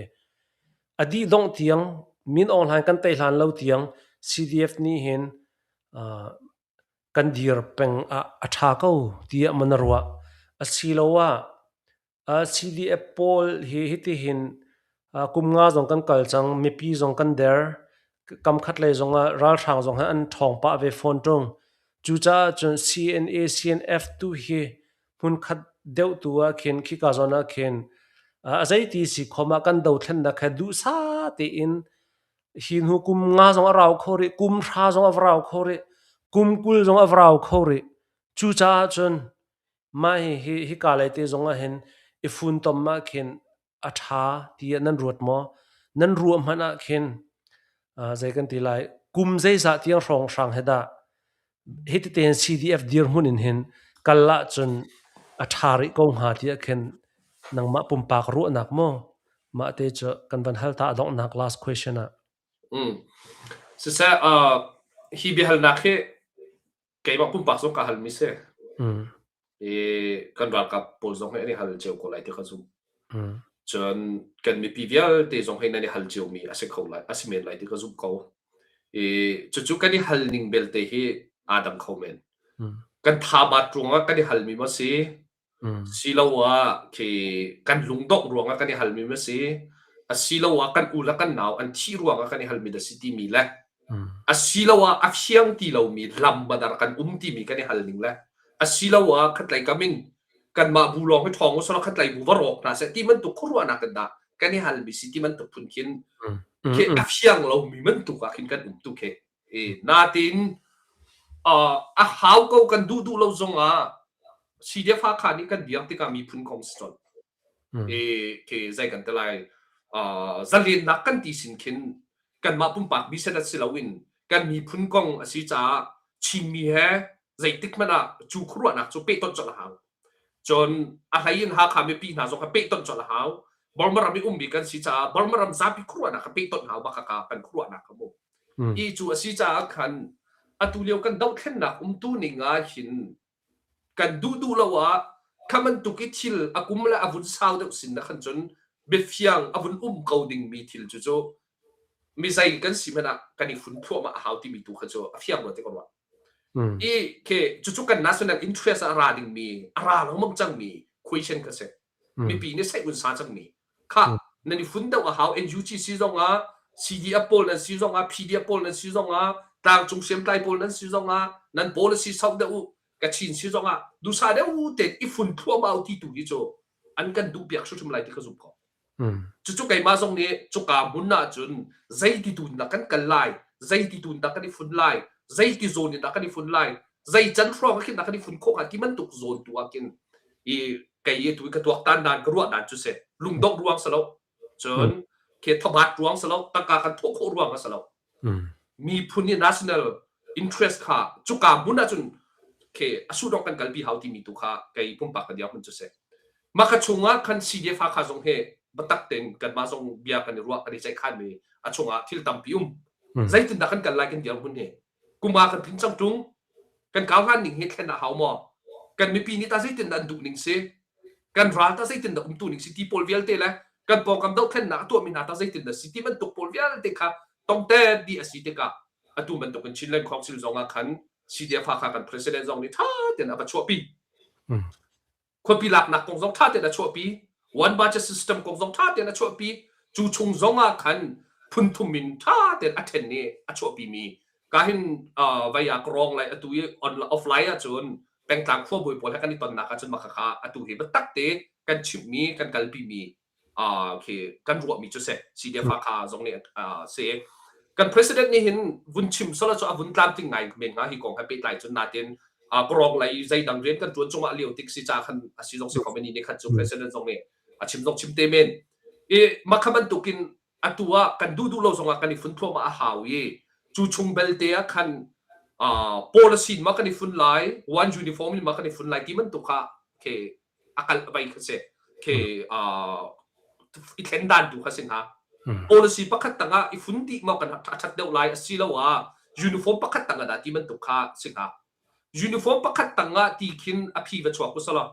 a dih dongh tiang Min Aung Hlaing kan tei hlan lo tiang CDF nih hin uh, kan dir peng ah a ṭha ko tiah maw na ruah asiloah CDF pawl hi hitihin kum nga zong kan kal cang. Mipi zong kan der. Kamkhat lei zongah ralhrang zong hi an ṭhawng pah ve fawn ṭung. Cucaah cun CNA, CNF tu hi hmunkhat deuh tu ah khin khika zawn ah khin a zeiti si khom ah kan dothlennak he duhsah tein hi hnu kum nga zong a rau kho rih, kum hra zong a va rau kho rih, kum 20 zong a va rau kho rih. Cucaah cun Mah hihi hika lei te zong ah hin i funtom ah khin a ṭha tiah nan ruat maw? Nan ruah hmanh ah khin zei kan ti lai kum zeizah tiang hrawnghrang he dah hiti tein CDF dirhmun in hin kal ahcun a ṭha rih ko hnga tiah khin nangmah pumpak ruahnak maw? Mah te cu kan van hal ta a donghnak last question ah. Mm. Siseh, uh, hi biahalnak hi keimah pumpak zong ka halmi si. I kan ralkap pawl zong hi an i hal cio ko lai ti ka zumh. Cun kan mipi vialte zong hi nan i hal ciomi a si kho lai, a si men lai ti ka zumh ko. I cucu kan i hal ning belte hi aa dang kho men. Kan thabat ruangah kan i halmi maw si, Siloah khi kan lungdongh ruangah kan i halmi ma si, asiloah kan u le kan nau an thih ruangah kan i halmi dah si timi le asiloah a fiang ti lomi lam badar kan um timi kan i hal ning le asiloah khatlei kam in kanmah bu lawng hi ṭhawng usalaw khatlei bu va rawk hna seh ti bantuk khuaruahnak in dah kan i halmi si ti bantuk phun khin khi a fiang lomi bantuk ah khin kan um tu khi. Natin a hau ko kan duh duh lo zongah CDF Hakha nih kan biak tikah miphun kong si colh. E ke zei kan te lai zalennak kan ti sin khin kanmah pumpak bisadat si loin kan miphun kong a si caah Chinmi he zeitik hmanh ah cu khuaruahnak cu pehtonh colh a hau. Cun a hlei in Hakha mipi hna zong kha pehtonh colh a hau. Burma ram i ummi kan si caah Burma ram zapi khuaruahnak kha pehtonh hau bak ka kan khuaruahnak kha mu. I cu a si caah khan atu lio kan dohthlennak umtu ning ah hin kan duh duh lo ah kha bantuk i thil a kum le a vun sau deuh sin na khan cun biafiang a vun um ko dingmi thil cu cu mi zei kan si hmanh ah kan i fun thluahmah a hau timi tu kha cu a fiang rua ti ka ruah. I ke cucu kan national interest ah a ra dingmi a ra lengmang cangmi question kha si. Mipi nih saih un sa cangmi kha nan i fun deuh a hau NUG si zongah CDF pawl nan si zongah PDF pawl nan si zongah tlangcung hriamtlai pawl nan si zongah nan policy sauh deuh u Kachin si zongah dusa deuh tein i fun thluahmah u ti tu hi cu an kan duh piak hrimhrim lai ti ka zumh ko. Cucu keimah zong nih cuka hmun ahcun zeiti tu in dah kan kal lai, zeiti tu in dah kan i fun lai, zeiti zawn in dah kan i fun lai, zei can hrawng ah khin dah kan i fun khawh hnga ti bantuk zawn tu ah khin i kei i tu i ka tuaktan dan ka ruah dan cu si lungdongh ruang si lo cun khi thabat ruang si lo tangka kan thawh khawh ruang a si lo miphun i national interest kha cuka hmun ahcun khi a sudong kan kalpi hau timi tu kha kei pumpak ka dirhmun cu si mah kha chungah khan CDF Hakha zong he biatak tein kanmah zong bia kan i ruah kan i ceihkhan mi a chungah thil tampi um zeitindah kan kal lai kan dirhmun hi kuma kan tling cang ṭung kan kau hlan ning hi thlen a hau maw? Kan mipi nih ta zeitin dah an duh ning si? Kan ral ta zeitin dah umtu ning si ti pawl vialte le kan pawngkam dohthlennak a tuahmi hna ta zeitin dah si ti bantuk pawl vialte kha tongtet dih a si tikah atu bantukin Chinland Council zong ah khan CDF Hakha kan president zong nih ṭha tein a va chuahpi. Khuapi laknak kong zong ṭha tein a chuahpi. One budget system kong zong ṭha tein a chuahpi. Cu chung zong ah khan phun thum in ṭha tein a ṭhen i a chuahpimi ka hin vai ah ka rawng lai atu i on offline ahcun pengtlang khuabawi pawl he kan i tonnak ahcun mah khakha atu hi biatak te kan chimhmi kan kalpimi khi kan ruahmi cu si CDF Hakha zong nih si kan president nih hin vun chim sala cu a vun tlamtling ngai men hnga hi kong he pehtlai cun natin kawrong lei zeidang rian kan tuan cungah lio tik si ca khan a si zong si kho men ni khat cu president zong nih a chim zong chim te men i makha bantukin atu ah kan duh duh lo zongah kan i fun thluahmah a hau i cu chung belte ah khan policy ma kan i fun lai one uniform in ma kan i fun lai ti bantuk kha ke a kal vai kha si ke i thlen dan tu kha si hnga policy pakhat tangah i fun dih maw kan a that deuh lai asiloah uniform pakhat tangah dah ti bantuk kha si hnga uniform pakhat tangah ti khin a phi va chuak usala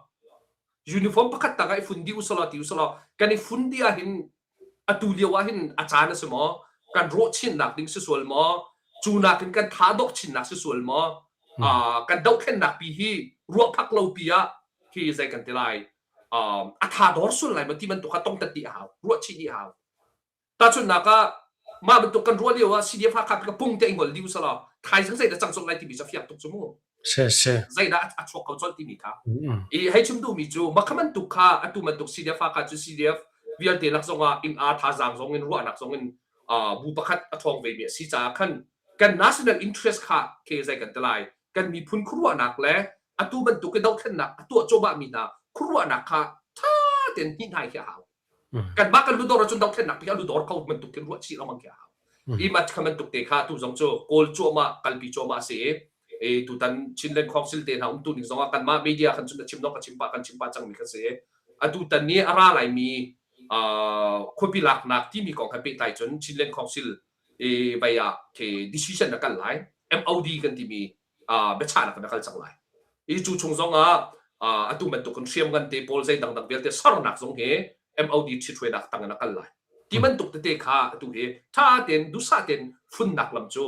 uniform pakhat tangah i fun dih usala ti usala kan i fun dih ah hin atu lio ah hin a caan a si maw kan rawh chinnak ding si sual maw cu nakin kan tha dok chinnak si sual maw kan dohthlennak pi hi ruah phak lo pi ah khi zei kan ti lai a tha dor sul lai ma ti bantuk kha tong tat dih a hau ruah chih dih a hau tahchunhnak ah mah bantuk kan ruah lio ah CDF Hakha ka pung te ingol dih usala thaizing zei dah cang colh lai timi cu fiang tuk cu mu Se se. Zeidah a chuak kho colh timi kha. I hei chim duhmi cu makha bantuk kha atu bantuk CDF Hakha cu CDF vialte lak zongah ing a thazaang zong in ruahnak zong in bu pakhat a ṭhawng ve mi a si caah khan kan national interest kha ke zei kan ti lai kan miphun khuaruahnak le atu bantuk i dohthlennak a tuah cuahmah mi hna khuaruahnak kha ṭha tein hnih-hnai khi a hau. Kanmah kan ludor ahcun dohthlennak pi a ludor ko bantuk khin ruah chih lengmang khi a hau. Hi mat kha bantuk te kha tu zong cu kawl cuahmah kalpi cuahmah a si i e tutan Chinland Council te hna umtu ning zongah kanmah media khan cun a chim dong ka chim pah kan chim pah cangmi kha si. Atu tan ni a ra laimi khuapi laknak timi kong he pehtlai cun Chinland Council e vai ah ke decision a kal lai MOD kan timi biachahnak in a kal cang lai. I cu chung zong ah atu bantuk in hriam ngan te pawl zei dangdang vialte sarnak zong hi MOD ṭhithruainak tang in a kal lai. Ti bantuk tete kha atu hi ṭha tein duhsah tein funnak lam cu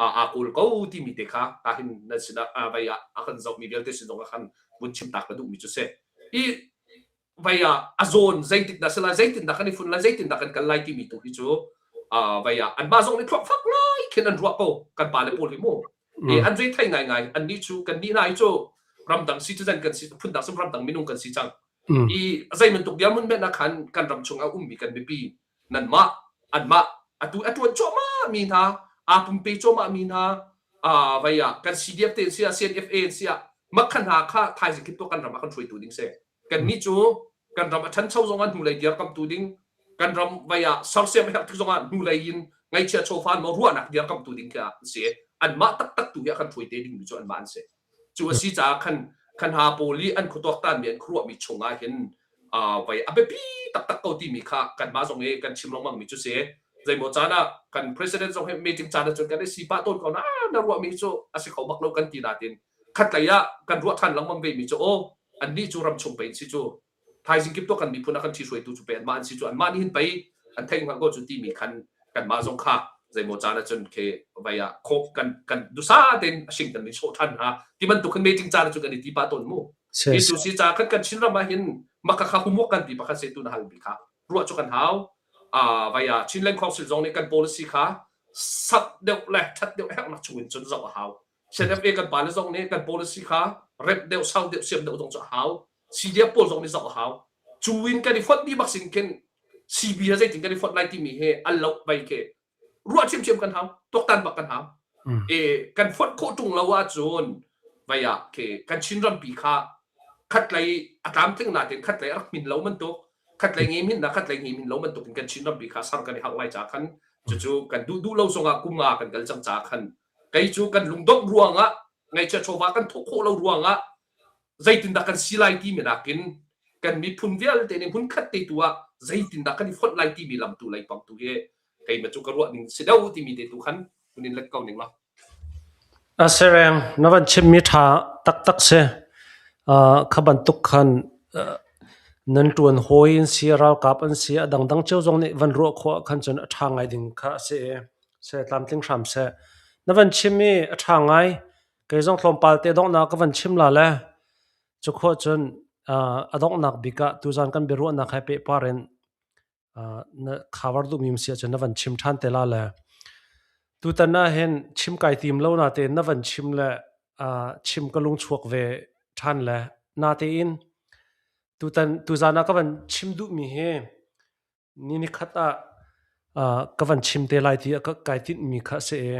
aa kawl ko timi te kha ka hin nan sinah vai ah a kan zohmi vialte sin zong ah khan vun chim ta ka duhmi cu si. I vai ah a zawn zeitik dah si lai zeitindah kan i fun lai zeitindah kan kal lai timi tu hi cu vai ah anmah zong nih thluak fak ngai khin an ruah ko kan pale pawl hi mu e an rei thei ngai ngai an nih cu kan nih hna hi cu ramdang citizen kan si phundang sim ramdang minung kan si cang i zei bantuk dirhmun hmanh ah khan kan ram chung ah ummi kan mipi nanmah anmah atu a tuan cuahmah mi hna aa pumpe cuahmah mi hna vai ah kan CDF te sia CNFA sia makhan hna kha thaizing khin to kan ram ah kan hruaitu ding se Kannih cu kan ram a ṭhancho zongah hnulei dirkamhtu ding, kan ram vai ah sersiam a herh tik zongah hnulei in ngaihchia chawfa maw ruahnak dirkamhtu ding khi an si. Anmah taktak tu hi a kan hruai te dingmi cu anmah an si. Cu a si caah khan khan ha pawl i an khuatuaktanmi an khuaruahmi chungah hin vai a biapi taktak ko timi kha kanmah zong i kan chim lengmangmi cu si. Zeimaw caan ah kan president zong hi meeting caan ahcun kan i si pah tawn ko na na ruahmi cu a si kho bak lo kan ti natin khatlei ah kan ruah ṭhan lengmang vemi cu aw annih cu ramchung pei an si cu thaizing kip to kan miphun ah kan ṭhihruaitu cu pei anmah an si cu anmah nih hin pei an theih hngalh ko cu timi khan kanmah zong kha zeimaw caan ahcun khi vai ah khawh kan kan dusa tein a hring kan i sawh ṭhan hna ti bantuk khan meeting caan ahcun kan i ti pah tawn mu hi cu si ca khan kan Chinram ah hin maka kha homework kan ti pakhat se tu na hal mi kha ruah cu kan hau vai ah Chinland Council zong nih kan policy kha sat deuh le ṭhat deuh herhnak chung in cun zoh a hau CNFA kan pale zong nih kan policy kha remh deuh sau deuh siam deuh zong cu a hau CDF pawl zong nih zoh a hau cu in kan i fonh dih bak sin khin CB ha zeitin kan i fonh lai timi he al lo vai ke ruah thiamthiam kan hau tuaktan bak kan hau e kan fonh khawh tung lo ahcun vai ah ke kan Chin rampi kha khatlei a tlamtling natin khatlei a rak hmin lo bantuk khatlei nge hmin na khatlei nge hmin lo bantuk in kan Chin rampi kha sar kan i hauh lai ca khan cucu kan duh duh lo zongah kum nga kan kal cang ca khan Kei cu kan lungdongh ruangah ngaihchia chawva kan thawh khawh lo ruangah zeitindah kan si lai timi nakin kan miphun vialte nih hmunkhat te tu ah zeitindah kan i fonh lai timi lam tu leipang tu hi keimah cu ka ruah ning si deuh timi te tu khan hun in let ko ning law. A sereng na van chimmi ṭha taktak si. Kha bantuk khan nan ṭuan hawi an si, ralkap an si, a dangdang cio zong nih van ruah khawh ah khan cun a ṭha ngai ding kha a si i seh tlamtling hram seh. Na van chim i a ṭha ngai. Kei zong tlawmpal te donghnak ka van chim la le cu khawh cun a donghnak bik ah tuzan kan biaruahnak he pehpar in na cover duhmi um si ahcun na van chim ṭhan te la le tutan ah hin chim kai tim lo natein na van chim le chim ka lung chuak ve ṭhan le natein tutan tuzan ah ka van chim duhmi hi ni nikhat ah ka van chim te lai ti ka kai tinhmi kha a si i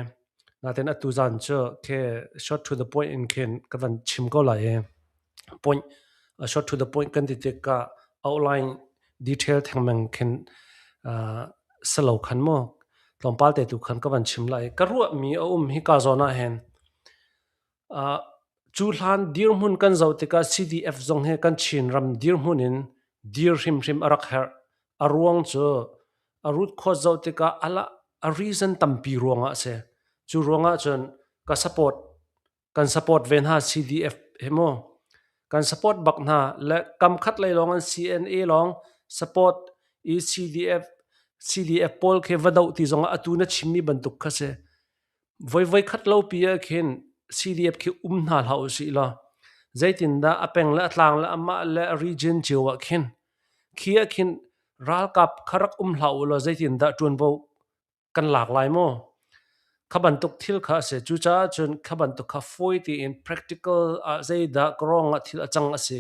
natein atu zan cu khi short to the point in khin ka van chim ko lai i point short to the point kan ti tikah outline detail thengmang khin salo khan mu tlawmpal te tu khan ka van chim lai. Ka ruahmi a um hi ka zawn ah hin cu hlan dirhmun kan zoh tikah CDF zong hi kan Chinram dirhmun in dir hrimhrim a rak herh. A ruang cu a root cause zoh tikah ala a reason tampi ruangah a si. Cu ruangah cun ka support kan support ve hna CDF he mu. Kan support bak hna le kam khat lei lawng an CNA lawng support i CDF CDF pawl khi va doh ti zongah atu na chimmi bantuk kha si. Voi voi khat lo pi ah khin CDF khi um hna hlah usih law zeitindah a peng le a tlang le amah le a region cio ah khin khi ah khin ralkap kha rak um hlah u law zeitindah ṭuanvo kan lak lai maw? Kha bantuk thil kha a si. Cucaah cun kha bantuk kha fawi tein practical ah zeidah ka ruang ah thil a cang a si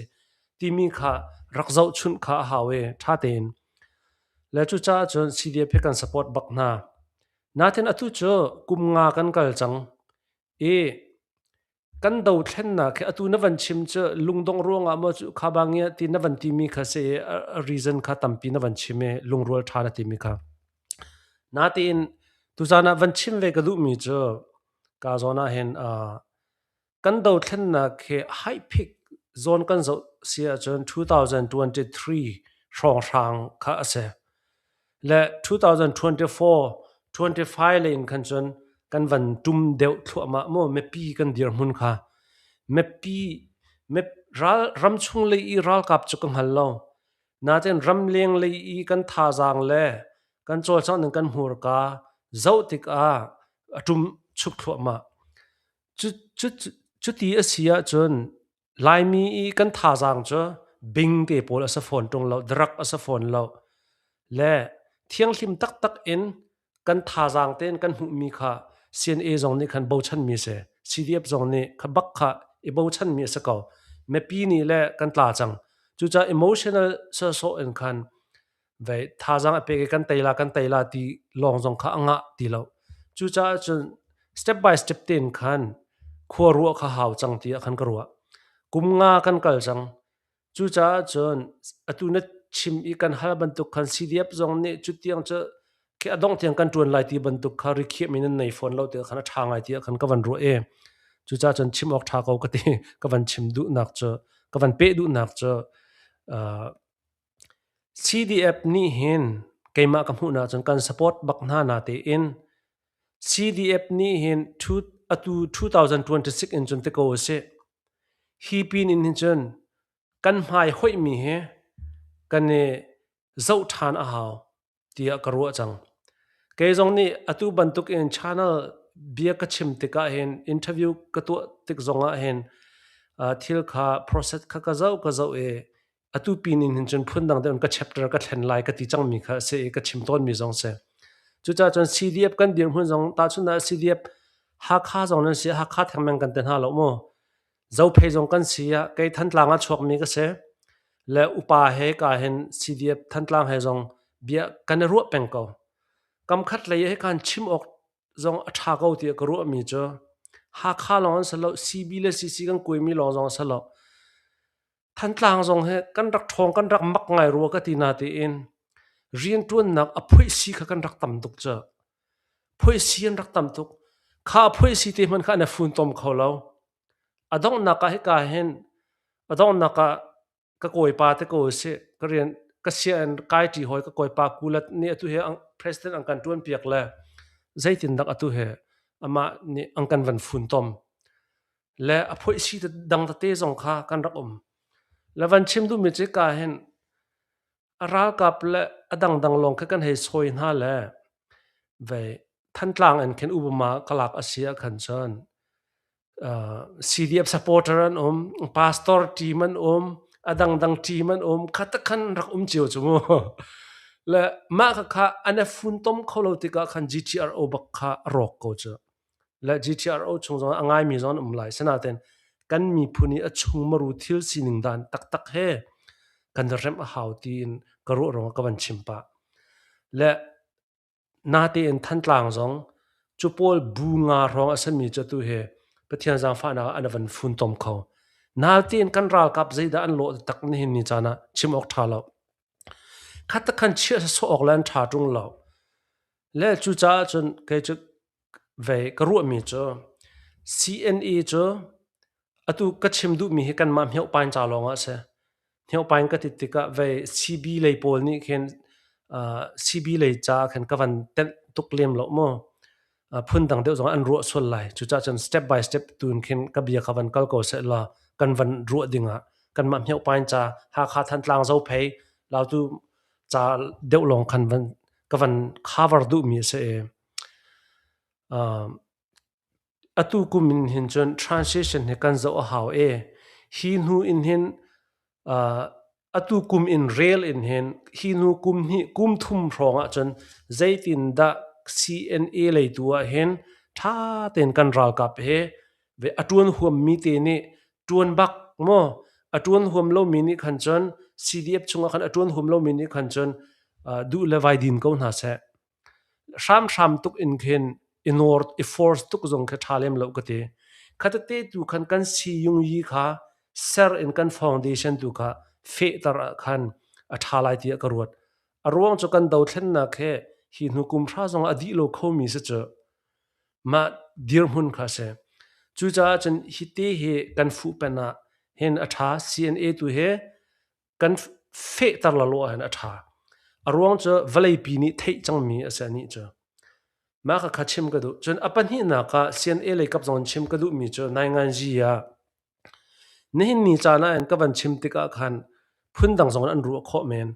timi kha rak zohchunh kha a hau i ṭha tein. Le cucaah cun CDF hi kan support bak hna. Natin atu cu kum nga kan kal cang i kan dothlennak hi atu na van chim cu lungdongh ruangah maw cu kha bangia ti na van timi kha si i a reason kha tampi na van chim i lungrual ṭha na timi kha. Natein tuzan ah van chim ve ka duhmi cu ka zawn ah hin kan dothlennak hi haipik zawn kan zoh si ahcun 2023 hrawnghrang kha a si. Le 2024, 25 lei in khan cun kan van ṭum deuh thluahmah mu mipi kan dirhmun kha. Mipi ral ramchung lei i ralkap cu ka hngal lo. Nain ramleng lei i kan thazaang le kan cawlcangh ning kan hmurka zoh tikah a ṭum chuk thluahmah. Cuti a si ahcun Laimi i kan thazaang cu bingte pawl a si fawn ṭung lo, drug a si fawn lo. Le thianghlim taktak in kan thazaang tein kan hmuhmi kha CNA zong nih khan bochanmi a si. CDF zong nih kha bak kha i bochanmi a si ko. Mipi nih le kan tla cang. Cucaah emotional sawsawh in khan vei thazaang a pek i kan tei la kan tei la ti lawng zong kha a ngah ti lo. Cucaah cun step by step tein khan khua ruah kha hau cang tiah khan ka ruah. Kum nga kan kal cang. Cucaah cun atu na chim i kan hal bantuk khan CDF zong nih cutiang cu khi a dongh tiang kan ṭuan lai ti bantuk kha rikhiahmi nan nei fawn lo ti khan a ṭha ngai tiah khan ka van ruah i cucaah cun chim awk ṭha ko ka ti ka van chim duhnak cu ka van peh duhnak cu CDF nih hin keimah ka hmuhnak cun kan support bak hna natein CDF nih hin atu 2026 in cun ti ko usih. Hi pin in hin cun kan hmai hoihmi hi kan i zoh ṭhan a hau tiah ka ruah cang. Kei zong nih atu bantuk in channel bia ka chim tikah hin interview ka tuah tik zongah hin thil kha process kha ka zoh ka zoh i atu pin in hin cun phundang deuh in ka chapter ka thlen lai ka ti cangmi kha a si i ka chim tawnmi zong si. Cucaah cun CDF kan dirhmun zong tahchun ah CDF Hakha zong nan si Hakha thengmeng kan te hna lo mu. Zophei zong kan si ah kei Thantlang ah chuakmi ka si. Le upa he ka hin CDF Thantlang he zong bia kan i ruah peng ko. Kam khat lei he kan chim awk zong a ṭha ko tiah ka ruahmi cu Hakha lawng an si lo, CB le CC kan kuaimi lawng zong a si lo. Thantlang zong hi kan rak ṭhawng kan rak mak ngai rua ka ti natein rianṭuannak a phoihsi kha kan rak tam tuk cu. Phoihsi an rak tam tuk. Kha phoihsi te hmanh kha an i funtom kho lo. A donghnak ah hika hin a donghnak ah ka kawipa te ko usih ka rian ka sianginn kai ṭi hawi ka kawipa Kulat nih atu hi president an kan ṭuan piak le zeitindak atu hi amah nih an kan van funtom. Le a phoihsi dang tete zong kha kan rak um. Le van chim duhmi cu ka hin a ralkap le a dangdang lawng kha kan hei sawi hna le vei Thantlang in khin Obama ka lak a si ah khan cun CDF supporter an um, pastor team an um, a dangdang team an um, kha tak khan rak um cio cu mu. Le mah kha kha an i funtom kho lo tikah khan GTRO bak kha a rawk ko cu. Le GTRO chung zong a ngaimi zong an um lai. Sinain kan miphun i a chungmaru thil sining dan taktak he kan remh a hau tiin ka ruah ruangah ka van chim pah. Le Natein Thantlang zong cu pawl bu nga hrawng a simi cu atu hi Pathian zaangfahnak ah an van funtom kho. Natein kan ralkap zeidah an lawh tak nihin ni caan ah chim awk ṭha lo. Khat khan chiah sawh awk le an ṭha ṭung lo. Le cucaah cun kei cu vei ka ruahmi cu CNA cu atu ka chim duhmi hi kanmah Hmiohpain ca lawngah a si. Hmiohpain ka ti tikah vei CB lei pawl nih khin CB lei ca khin ka van tenh tuk lem lo mu. Phundang deuh zong an ruah sual lai. Cucaah cun step by step tuin khin ka bia kha van kal ko seh law kan van ruah dingah kanmah Hmiohpain ca Hakha Thantlang Zophei Lautu ca deuh lawng khan van ka van cover duhmi a si i atu kum in hin cun transition hi kan zoh a hau i hi hnu in hin atu kum in rel in hin hi hnu kum hnih kum thum hrawng ah cun zeitindah CNA lei tu ah hin ṭha tein kan ralkap he ve a ṭuan huammi te nih ṭuan bak maw a ṭuan huam lomi nih khan cun CDF chungah khan a ṭuan huam lomi nih khan cun duh le vai din ko hna seh. Hramhram tuk in khin i nawr i force tuk zong khi ṭha lem lo ka ti. Khatete tu khan kan siyung yi kha ser in kan foundation tu kha fehter ah khan a ṭha lai tiah ka ruat. A ruang cu kan dothlennak he hi hnu kum hra zong a dih lo khomi si cu. Mah dirhmun kha a si. Cucaah cun hiti hi kan fuhpen ah hin a ṭha. CNA tu hi kan fehter lalo ahhin a ṭha. A ruang cu vawleipi nih theih cangmi a si anih cu. Mah kha kha chim ka duh. Cun a pahnihnak ah CNA lei kap zong in chim ka duhmi cu nainganzi ah nihin ni caan ah hin ka van chim tikah khan phundang zong in an ruah khawh men.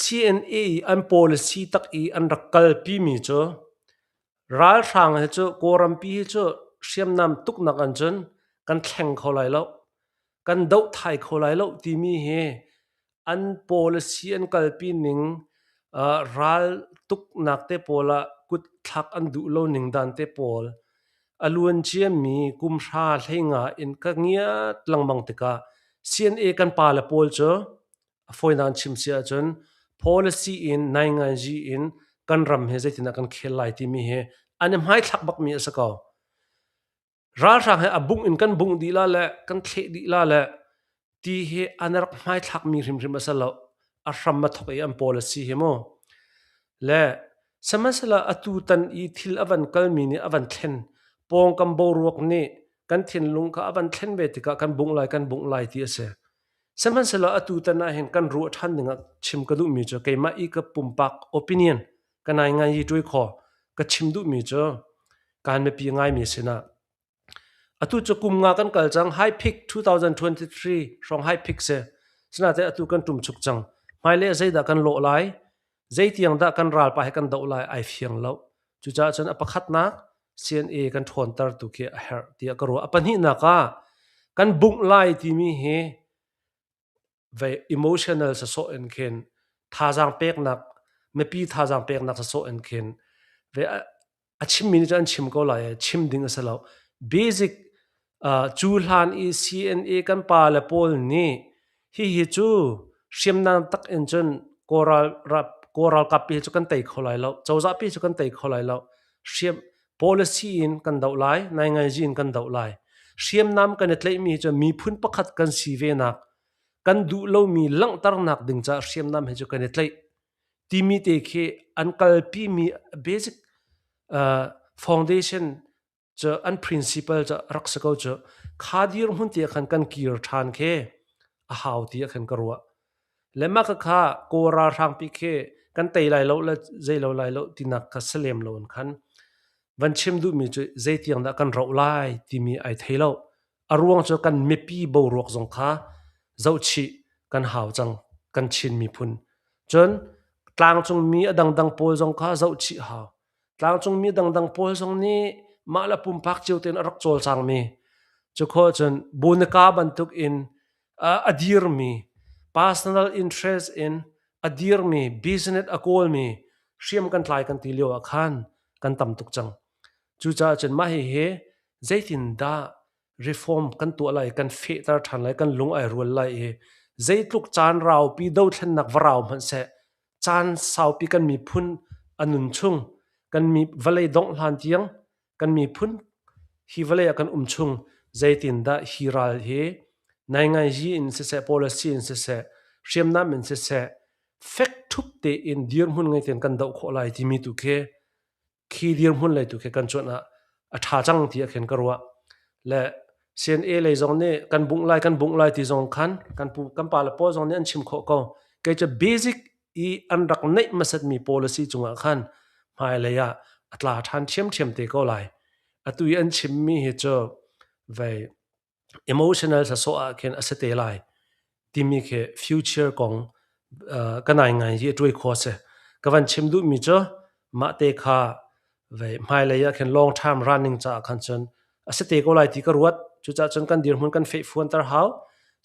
CNA i an policy tak i an rak kalpimi cu ralhrang hi cu Kawlrampi hi cu hriamnam tuknak an cun kan thleng kho lai lo. Kan doh thai kho lai lo timi hi an policy an kalpi ning ral tuknak te pawl ah kut thlak an duh lo ning dan te pawl a luan ciami kum hra hleinga in ka ngiat lengmang tikah CNA kan pale pawl cu a fawinak chim si ahcun policy in nainganzi in kan ram hi zeitindah kan khel lai timi hi an i hmaithlak bakmi a si ko. Ralhrang he a bungh in kan bungh dih la le kan thleh dih la le ti hi an rak hmaithlakmi hrimhrim a si lo. A hram a thok i an policy hi mu. Le sihmanhsehlaw atu tan i thil a van kalmi nih a van thlen. Pawngkam boruak nih kan thinlung kha a van thlen ve tikah kan bungh lai kan bungh lai ti a si. Sihmanhsehlaw atu tan ah hin kan ruah ṭhan dingah chim ka duhmi cu keimah i ka pumpak opinion ka nai ngai i ṭui khaw ka chim duhmi cu kan mipi ngaimi sinah atu cu kum nga kan kal cang high peak 2023 hrawng high peak si sinain atu kan ṭum chuk cang hmailei ah zeidah kan lawh lai zeitiang dah kan ralpa he kan doh lai ai fiang lo cucaah cun a pakhatnak CNA kan ṭhawnter tu khi a herh tiah ka ruah a pahnihnak ah kan bungh lai timi hi vei emotional sasawh in khin thazaang peknak mipi thazaang peknak sasawh in khin ve a chimmi nih cun an chim ko lai chim ding a si lo basic cu hlan i CNA kan pa le pawl nih hihi cu hriamnam tak in cun Kawl ralkap pi cu kan tei kho lai lo cozah pi cu kan tei kho lai lo hriam policy in kan doh lai nainganzi in kan doh lai hriamnam kan i tlaihmi cu miphun pakhat kan si ve nak kan duh lomi langhternak ding caah hriamnam he cu kan i tlaih timi te khi an kalpimi basic foundation cu an principle cu rak si ko cu kha dirhmun te khan kan kir ṭhan khi a hau ti ah khan ka ruah le mah kha Kawl ralhrang pi khi kan tei lai lo le zei lo lai lo tinak kha si lem lo in khan van chim duhmi cu zeitiang dah kan roh lai timi ai thei lo. A ruang cu kan mipi boruak zong kha zohchih kan hau cang kan Chin miphun. Cun tlangcungmi a dangdang pawl zong kha zohchih hau. Tlangcungmi dangdang pawl zong nih mah le pumpak cio tein a rak cawlcangmi cu khawh cun Bonika bantuk in a dirmi personal interest in a dirmi business a kawlmi hriam kan tlai kan ti lio ah khan kan tam tuk cang. Cucaah cun mah hihi zeitindah reform kan tuah lai, kan fehter ṭhan lai, kan lung ai rual lai i zeitluk caan raupi dothlennak va rau hmanh seh, caan saupi kan miphun a nun chung, kan mi vawlei dongh hlan tiang kan miphun hi vawlei ah kan um chung zeitindah hi ral hi nainganzi in siseh, policy in siseh, hriamnam in siseh, fek ṭhup tein dirhmun ngei tein kan doh khawh lai timi tu khi khi dirhmun lei tu khi kan cuanh ah a ṭha cang ti ah khin ka ruah. Le CNA lei zong nih kan bungh lai kan bungh lai ti zong khan kan pu kan pale pawl zong nih an chim khawh ko. Kei cu basic i an rak neih hmasatmi policy cungah khan hmailei ah a tla ṭhan ṭhiamṭhiam te ko lai. Atu i an chimmi hi cu vei emotional sasawh ah khin a si te lai timi khi future kong ka nai ngai hi a tuai kho si. Ka van chim duhmi cu mah te kha vei hmailei ah khin long term running caah khan cun a si te ko lai ti ka ruat. Cucaah cun kan dirhmun kan fehfuanter hau.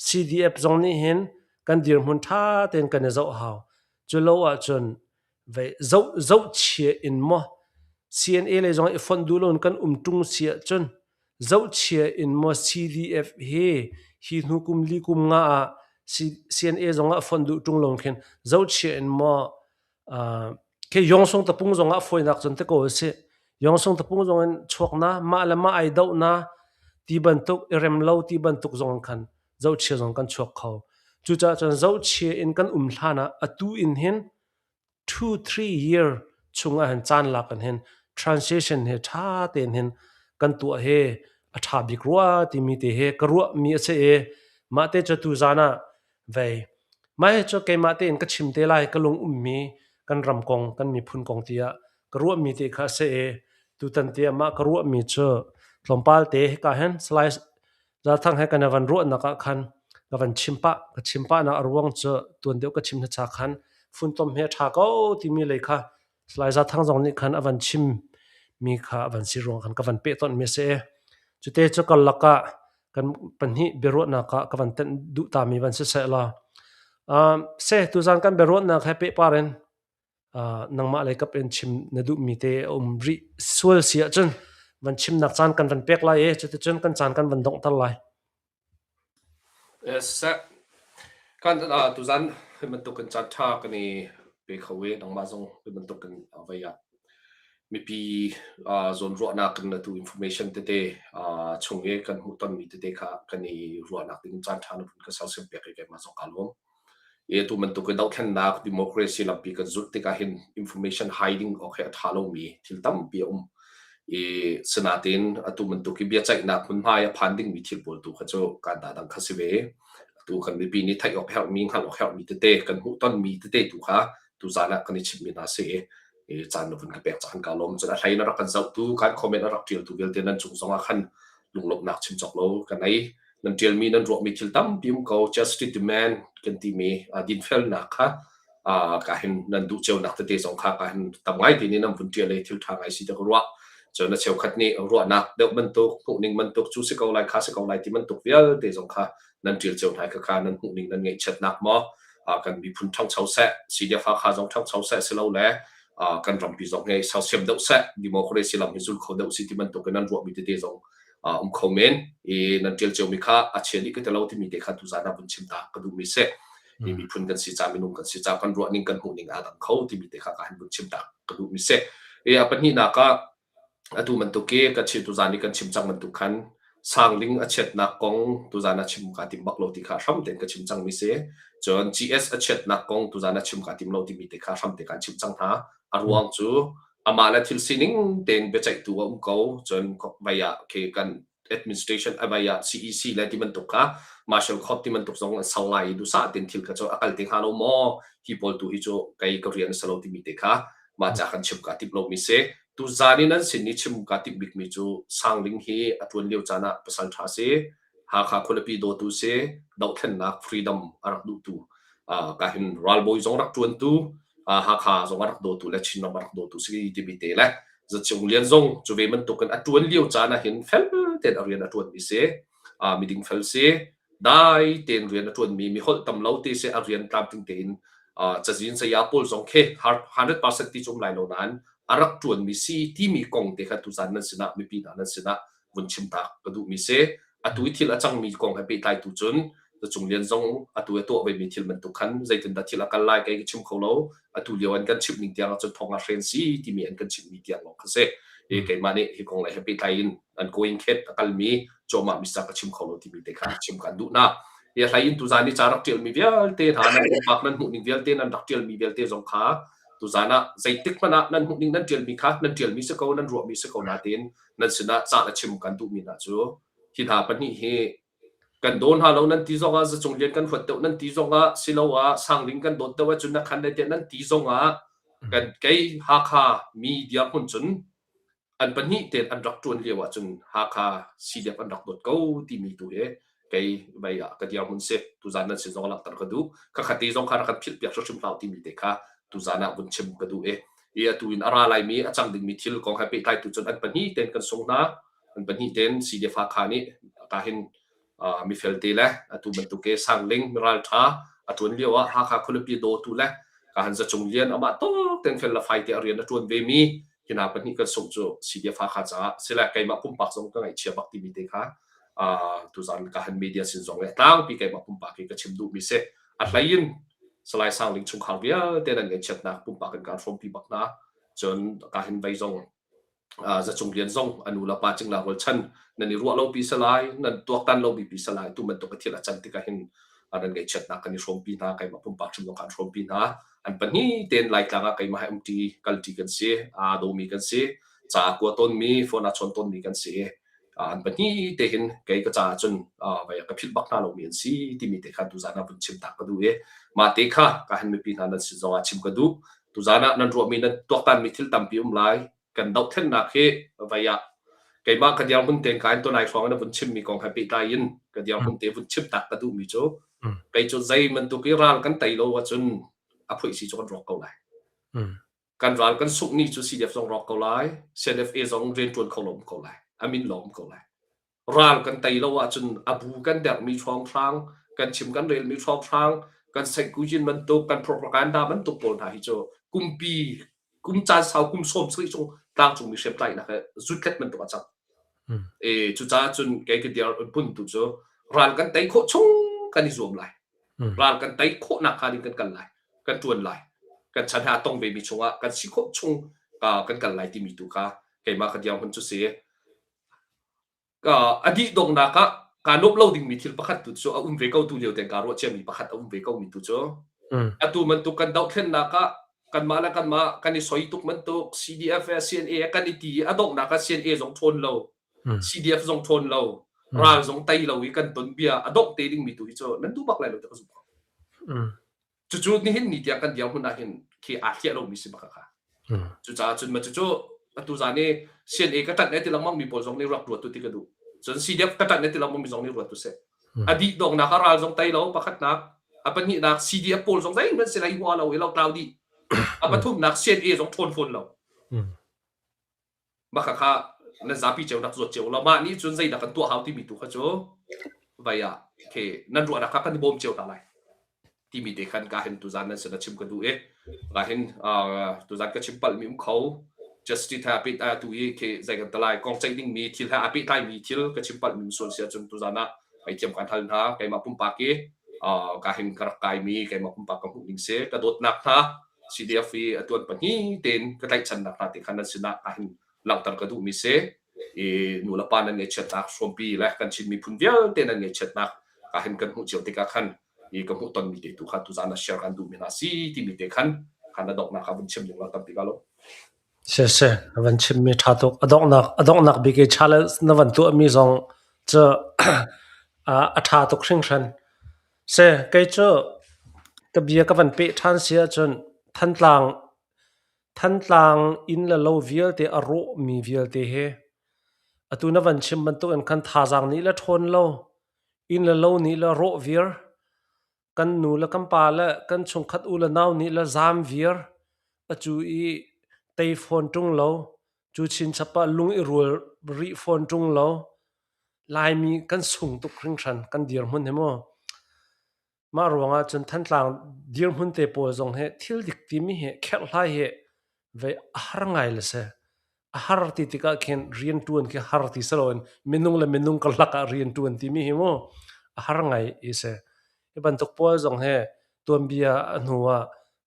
CDF zong nih hin kan dirhmun ṭha tein kan i zoh hau. Cu lo ahcun vei zoh zohchia in maw CNA lei zong i fonh duh loin kan um ṭung si ahcun zohchia in maw CDF hi hi hnu kum li kum nga ah CNA zong ah fonh duh ṭung lo khin zohchia in maw khi Yongsung tapung zong ah fawinak cun te ko a si. Yongsung tapung zong in chuak na mah le mah ai doh na ti bantuk i rem lo ti bantuk zong khan zohchia zong kan chuak kho. Cucaah cun zohchia in kan um hlan ah atu in hin 2-3 year chung ah hin caan lak in hin transition hi ṭha tein hin kan tuah hi a ṭha bik rua timi te hi ka ruahmi a si i mah te cu tuzaan ah vei mah hi cu keimah tein ka chim te lai ka lung ummi kan ram kong kan miphun kong tiah ka ruahmi te kha a si i tutan te ah mah ka ruahmi cu tlawmpal te hika hin Salai Zathang he kan i van ruahnak ah khan ka van chim pah. Ka chim pahnak a ruang cu tuan deuh ka chim hnacha khan funtom hi a ṭha ko timi lei kha Salai Zathang zong nih khan a van chim mi kha a van si ruang khan ka van pehtonh mi a si i cute cu karlak ah kan pahnih biaruahnak ah ka van tenh duh ta mi van si seh law seh tuzan kan biaruahnak he pehpar in nangmah lei kap in chim na duhmi te a um rih sual si ahcun van chimnak caan kan van pek lai i cuticun kan caan kan van donghter lai. Yes, sir. Kan tuzan hi bantuk in caan ṭha kan i pe kho i nangmah zong hi bantuk in vei ah mipi zawnruahnak in atu information tete chung i kan hmuhtonmi tete kha kan i ruahnak ding caan ṭha na vun ka sersiam piak i keimah zong kaa lawm. I atu bantuk in dohthlennak democracy lampi kan zulh tikah hin information hiding awk hi a ṭha lomi thil tampi a um. I sinain atu bantuk i biaceihnak hmunhma i a phan dingmi thil pawl tu kha cu kaan dah dang kha si ve. Atu kan mipi nih theih awk herhmi, hngalh awk herhmi tete, kan hmuhtonmi tete tu kha tuzaan ah kan i chimhmi hna si i i caan na vun ka pek caan kaa lawm. Cun a hlei in a rak kan zohtu, kan comment a rak ṭialtu vialte nan cung zongah khan lunglawmhnak chim cawk lo ka nei. Nan ṭialmi nan ruahmi thil tampi um ko. Justice demand kan timi dinfelnak kha ka hin nan duh cionak tete zong kha ka hin tam ngai ti nih nan vun ṭial i thil ṭha ngai si ti ka ruah. Cun a cheukhat nih ruahnak deuh bantuk, hmuhning bantuk, cu si ko lai, kha si ko lai ti bantuk vialte zong kha nan ṭial cio hna i khakha nan hmuhning nan ngaihchiatnak maw kan miphun ṭhangcho seh, CDF Hakha zong ṭhangcho seh silole kan rampi zong hi sersiam deuh seh, democracy lam hi zul kho deuh si ti bantuk in nan ruahmi tete zong um kho men i nan ṭial ciomi kha a chia dih ka ti lo timi te kha tuzaan ah vun chim ta ka duhmi si. I miphun kan si ca minung kan si ca kan ruahning kan hmuhning aa dang kho timi te kha ka han vun chim ta ka duhmi si. I a pahnihnak ah atu bantuk i ka chim tuzaan i kan chim cang bantuk khan sangling a chiatnak kong tuzaan ah chim kaa tim bak lo ti kha hram tein ka chim cangmi si. Cun GS a chiatnak kong tuzaan ah chim kaa tim lo timi te kha hram te kaan chim cang hna. A ruang cu amah le thil sining tein biaceihtu a um ko. Cun vai ah khi kan administration a vai ah CEC le ti bantuk kha martial court ti bantuk zong an sau lai i duhsah tein thil kha cu a kal te hnga lo maw hi pawl tu hi cu kei ka rian a si lo timi te kha mah ca kan chim kaa timh lomi si. Tuzaan i nan sin i chim kaa timh bikmi cu Sangling hi a ṭuan lio caan ah pasal ṭha si. Hakha khualipi dawtu si, dohthlennak freedom a rak duhtu, ka hin ralbawi zong rak ṭuantu, Hakha zong a rak dawtu le Chinram a rak dawtu si timi te le Za Cung Lian zong cu ve bantukin a ṭuan lio caan ah hin fel tein a rian a ṭuanmi si, miding fel si, dai tein rian a ṭuanmi mi holh tam lo te si a rian tlamtling tein cazin saya pawl zong khi 100% ti cu um lai lo nain a rak ṭuanmi si timi kong te kha tuzan nan sinah mipi hna nan sinah vun chim tak ka duhmi si. Atu i thil a cangmi kong he pehtlai tu cun Zacung Lian zong atu i a tuah vemi thil bantuk khan zeitindah thil a kal lai kei ka chim kho lo. Atu lio an kan chimh ning tiang ahcun thong ah hren si timi an kan chimhmi tiang lawng kha si. I keimah nih hi kong lei he pehtlai in an going khet a kalmi cuahmah mi sa ka chim kho lo timi te kha chim kan duh hna. Hi a hlei in tuzan i ca rak ṭialmi vialte hna nan pumpak nan hmuh ning vialte nan rak ṭialmi vialte zong kha tuzan ah zeitik hmanh ah nan hmuh ning nan ṭialmi kha nan ṭialmi si ko nan ruahmi si ko nain nan sinah ca le chim kan duhmi hna cu hi hna pahnih hi kan daw hna lo nan ti zongah zacung lian kan huat deuh nan ti zongah siloah sangling kan dawt deuh ahcun na khan le tiah nan ti zongah kan kei Hakha mi dirhmun cun an pahnih tein an rak ṭuan lio ahcun Hakha CDF an rak dawt ko timi tu hi kei vei ah ka dirhmun si tuzan nan sin zong langhter ka duh khakhat te zong kha rak kan philh piak hrimhrim hlah timi te kha tuzan ah vun chim ka duh i i atu in a ra laimi a cang dingmi thil kong he pehtlai tu cun an pahnih tein kan sung hna an pahnih tein CDF Hakha nih ka hin mifel te le atu bantuk ke sangling miral tha a tuan lio ah Hakha khualipi dawtu le ka han zacung lian amah tawk ten fel la fai te a rian a tuan ve mi hina pahnih kan sungh cu CDF Hakha caah sile keimah pumpak zong ka ngaihchia bak timi te kha tuzan ka han media sin zong le tlangpi keimah pumpak hi ka chim duhmi si a hlei in Salai Sangling chungkhar vialte nan ngaihchiatnak pumpak in kaan hrawmpi bak hna cun ka hin vei zong Zacung Lian zong a nu le pa cingla rualchan nan i ruah lopi salai nan tuaktan lomi pi salai tu bantuk a thil a can tikah hin nan ngaihchiatnak kan i hrawmpi hna keimah pumpak hrim zong kan hrawmpi hna an pahnih tein Laitlang ah keimah he umṭi kalṭi kan si aa dawmi kan si ca a kua tawnmi phone aa chawn tawnmi kan si an pahnih te hin kei ka caah cun vai ka philh bak hna lomi an si timi te kha tuzan ah vun chim tak ka duh i mah te kha ka han mipi hna nan sin zongah chim ka duh tuzan ah nan ruahmi nan tuaktanmi thil tampi um lai kan dohthlennak hi vai ah keimah ka dirhmun tein ka in tonai hrawng in vun chimmi kong he pehtlai in ka dirhmun te vun chim tak ka duhmi cu kei cu zei bantuk i ral kan tei lo ahcun a phuih si cu kan rawk ko lai kan ral kan sungh ni cu CDF zong rawk ko lai CNFA zong rianṭuan kho lo um ko lai a min lo um ko lai ral kan tei lo ahcun a bu kan derhmi hrawnghrang kan chim kan relmi hrawnghrang kan saihkujin bantuk kan propaganda bantuk pawl hna hi cu kumpi kum caan sau kum sawm sarih chung tlangcungmi hriamtlaihnak he zutlet bantuk a cang e cucaah cun kei ka dir pun tu cu ral kan tei khawh chung kan i zuam lai ral kan tei khawhnak kha ding kan kal lai kan ṭuan lai kan chan he a tong vemi chungah kan si khawh chung kan kal lai timi tu kha keimah ka dirhmun cu si a dih donghnak ah kaa nuamh lo dingmi thil pakhat tu cu a um ve ko tu lio tein kaa ruah ciami pakhat a um ve ko mi tu cu atu bantuk kan dohthlennak ah kanmah le kanmah kan i soi tuk bantuk CDF le CNA kan i ti i a donghnak ah CNA zong ṭhawn lo CDF zong ṭhawn lo ral zong tei lo i kan ton bia a dongh te dingmi tu hi cu nan duh bak lai lo ti ka zumh ko. Cucu nihin ni tiang kan dirhmun ah hin khi aa hliah lomi si bak kha. Cucaah cun ma cucu atu zan i CNA ka ṭanh ti lengmang mi pawl zong nih rak ruat tu ti ka duh. Cun CDF ka ṭanh ti lengmang mi zong nih ruat tu seh. A dih donghnak ah ral zong tei lo pakhatnak, a pahnihnak CDF pawl zong zeihmanh si lai hua lo i lo tlau dih. A pathumnak CNA zong ṭhawn fawn lo. Mah khakha nan zapi cio rak zuat cio law mah nih cun zeidah kan tuah hau timi tu kha cu vai ah khi nan ruahnak kha kan i bawm cio hna lai timi te khan ka hin tuzan nan sin a chim ka duh i ka hin tuzan ka chim palh mi um kho justice he a peh tu i khi zei kan talai kong ceih ding mi thil he a pehtlai mi thil ka chim palh mi sual si ahcun tuzan ah ngaihthiam kan hal hna keimah pumpak i ka hin ka rak kai mi keimah pumpak ka hmuh ning si ka dawtnak hna CDF i a tuan pahnih tein ka tlaihchannak hna te kha nan sinah ahhin langhter ka duhmi si. I nu le pa nan ngaihchiatnak hrawmpi le kan Chin miphun vialte nan ngaihchiatnak ahhin kan hmuh cio tikah khan i ka hmuh tonmi te tu kha tuzaan ah share kan duhmi hna si timi te khan khan a donghnak ah vun chim ding lo tampi ka lo. Siseh, na van chimmi ṭha tuk. A donghnak, a donghnak bik i challenge na van tuahmi zong cu a ṭha tuk hringhran. Seh, kei cu ka bia ka van peh ṭhan si ahcun Thantlang, Thantlang inn le lo vialte a rawhmi vialte hi atu na van chim bantukin khan thazaang nih le ṭhawn lo. Inn le lo nih le rawh viar, kan nu le kan pa le kan chungkhat u le nau nih le zaam viar, acu i tei fawn ṭung lo, cu chinchap ah lung i rual rih fawn ṭung lo, Laimi kan sung tuk hringhran kan dirhmun hi mu. Mah ruangah cun Thantlang dirhmun te pawl zong hi thil dik timi hi kherhhlai hi vei a har ngai le si. A har ti tikah khin rianṭuan khi har ti si loin minung le minung karlak ah rianṭuan timi hi mu a har ngai i si. Hi bantuk pawl zong hi tuanbia a hnu ah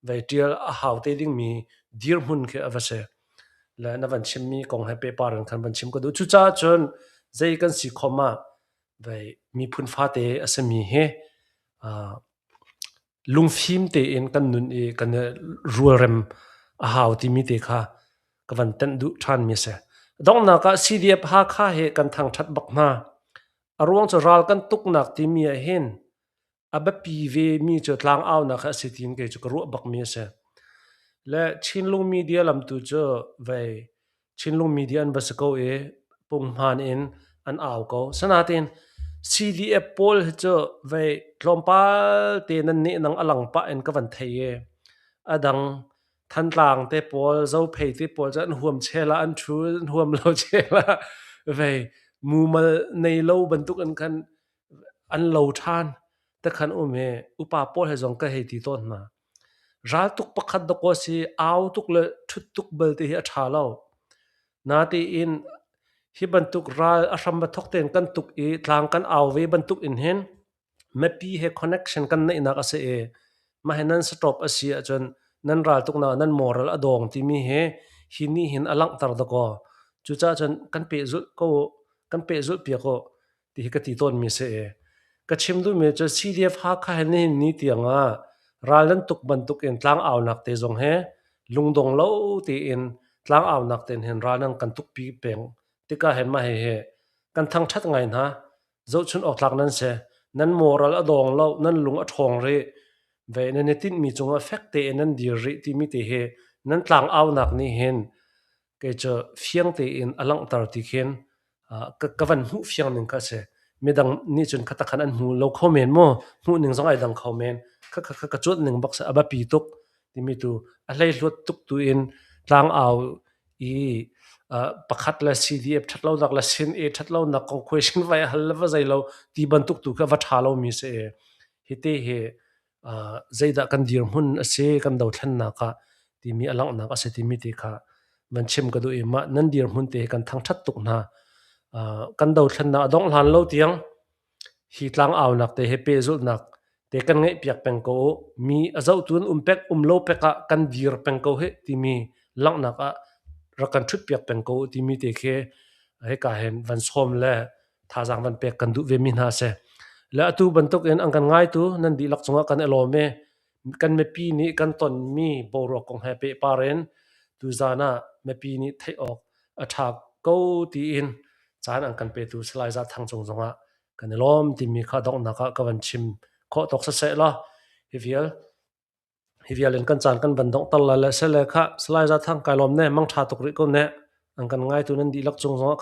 vei ṭial a hau te dingmi dirhmun khi a va si. Le na van chimmi kong he pehpar in khan van chim ka duh. Cucaah cun zei kan si khom ah vei miphun fate a simi hi lungfim tein kan nun i kan i rualrem a hau timi te kha ka van tenh duh ṭhanmi a si. Donghnak ah CDF Hakha hi kan thangṭhat bak hna. A ruang cu ral kan tuknak timi ah hin a biapi vemi cu tlangaunak hi a si tiin kei cu ka ruah bakmi a si. Le Chinlung media lam tu cu vei Chinlung media an va si ko i punghman in an au ko. Sanatin CDF pawl hi cu vei tlawmpal te nan nehnang a lang pah in ka van thei i a dang Thantlang te pawl, Zophei te pawl cu an huam chel ah an ṭhu, an huam lo chel ah vei mumal nei lo bantuk in khan an lo ṭhan. Takhan um i upa pawl he zong ka hei ti tawn hna. Raltuk pakhat dawkaw si au tuk le ṭhut tuk belte hi a ṭha lo. Natein hi bantuk ral a hram a thawk tein kan tuk i tlang kan au ve bantuk in hin mipi he connection kan neihnak a si i mah hi nan stop a si ahcun nan raltuknak nan moral a dawng timi hi hi nih hin a langhter dawkaw. Cucaah cun kan pehzulh ko kan pehzulh piak u. ti hi ka ti tawnmi si i ka chim duhmi cu CDF Hakha he nihin ni tiang ah ral nan tuk bantuk in tlangaunak te zong he lungdong lo tein tlangaunak tein hin ral nan kan tukpi peng tikah hin mah hihi kan thangṭhat ngai hna. Zohchun awk tlak nan si. Nan moral a dawng lo, nan lung a ṭhawng rih. Ve nan i tinhmi cungah fek tein nan dir rih timi te hi nan tlangaunak nih hin kei cu fiang tein a langhter ti khin ka van hmuh fiang ning kha a si. Midang nih cun kha takhan an hmu lo kho men maw? Hmuh ning zong ai dang kho men. Kha kha ka cuanh ning bak si a biapi tuk timi tu a hleihluat tuk tu in tlangau i pakhat le CDF ṭhat lonak le sin e ṭhat lonak kong question vai hal le va zei lo ti bantuk tu kha va ṭha lomi si i hi te hi zeidah kan dirhmun a si kan dothlennak ah timi a langhnak a si timi te kha van chim ka duh i mah nan dirhmun te hi kan thangṭhat tuk hna. Kan dothlennak a dongh hlan lo tiang hi tlangaunak te he pehzulhnak te kan ngeihpiak peng ko u. Mi a zohtu an um pek um lo pek ah kan dir peng ko hih timi langhnak ah rak kan ṭhutpiak peng ko u timi te khi hika hin van sawm le thazaang van pek kan duh ve mi hna a si. Le atu bantuk in an kan ngaitu nan dihlak cungah kan i lawm i kan mipi nih kan tonmi boruak kong he pehpar in tuzaan ah mipi nih theih awk a ṭha ko tiin caan an kan petu Salai Za Thang cung zongah kan i lawm timi kha donghnak ah ka van chim khawh tawk siseh law hi vial Hi vial in kan caan kan van donghter lai le sele khah Salai Za Thang kai lawm ne mangṭha tuk rih ko ne. An kan ngaitu nan dihlak cung zongah ka.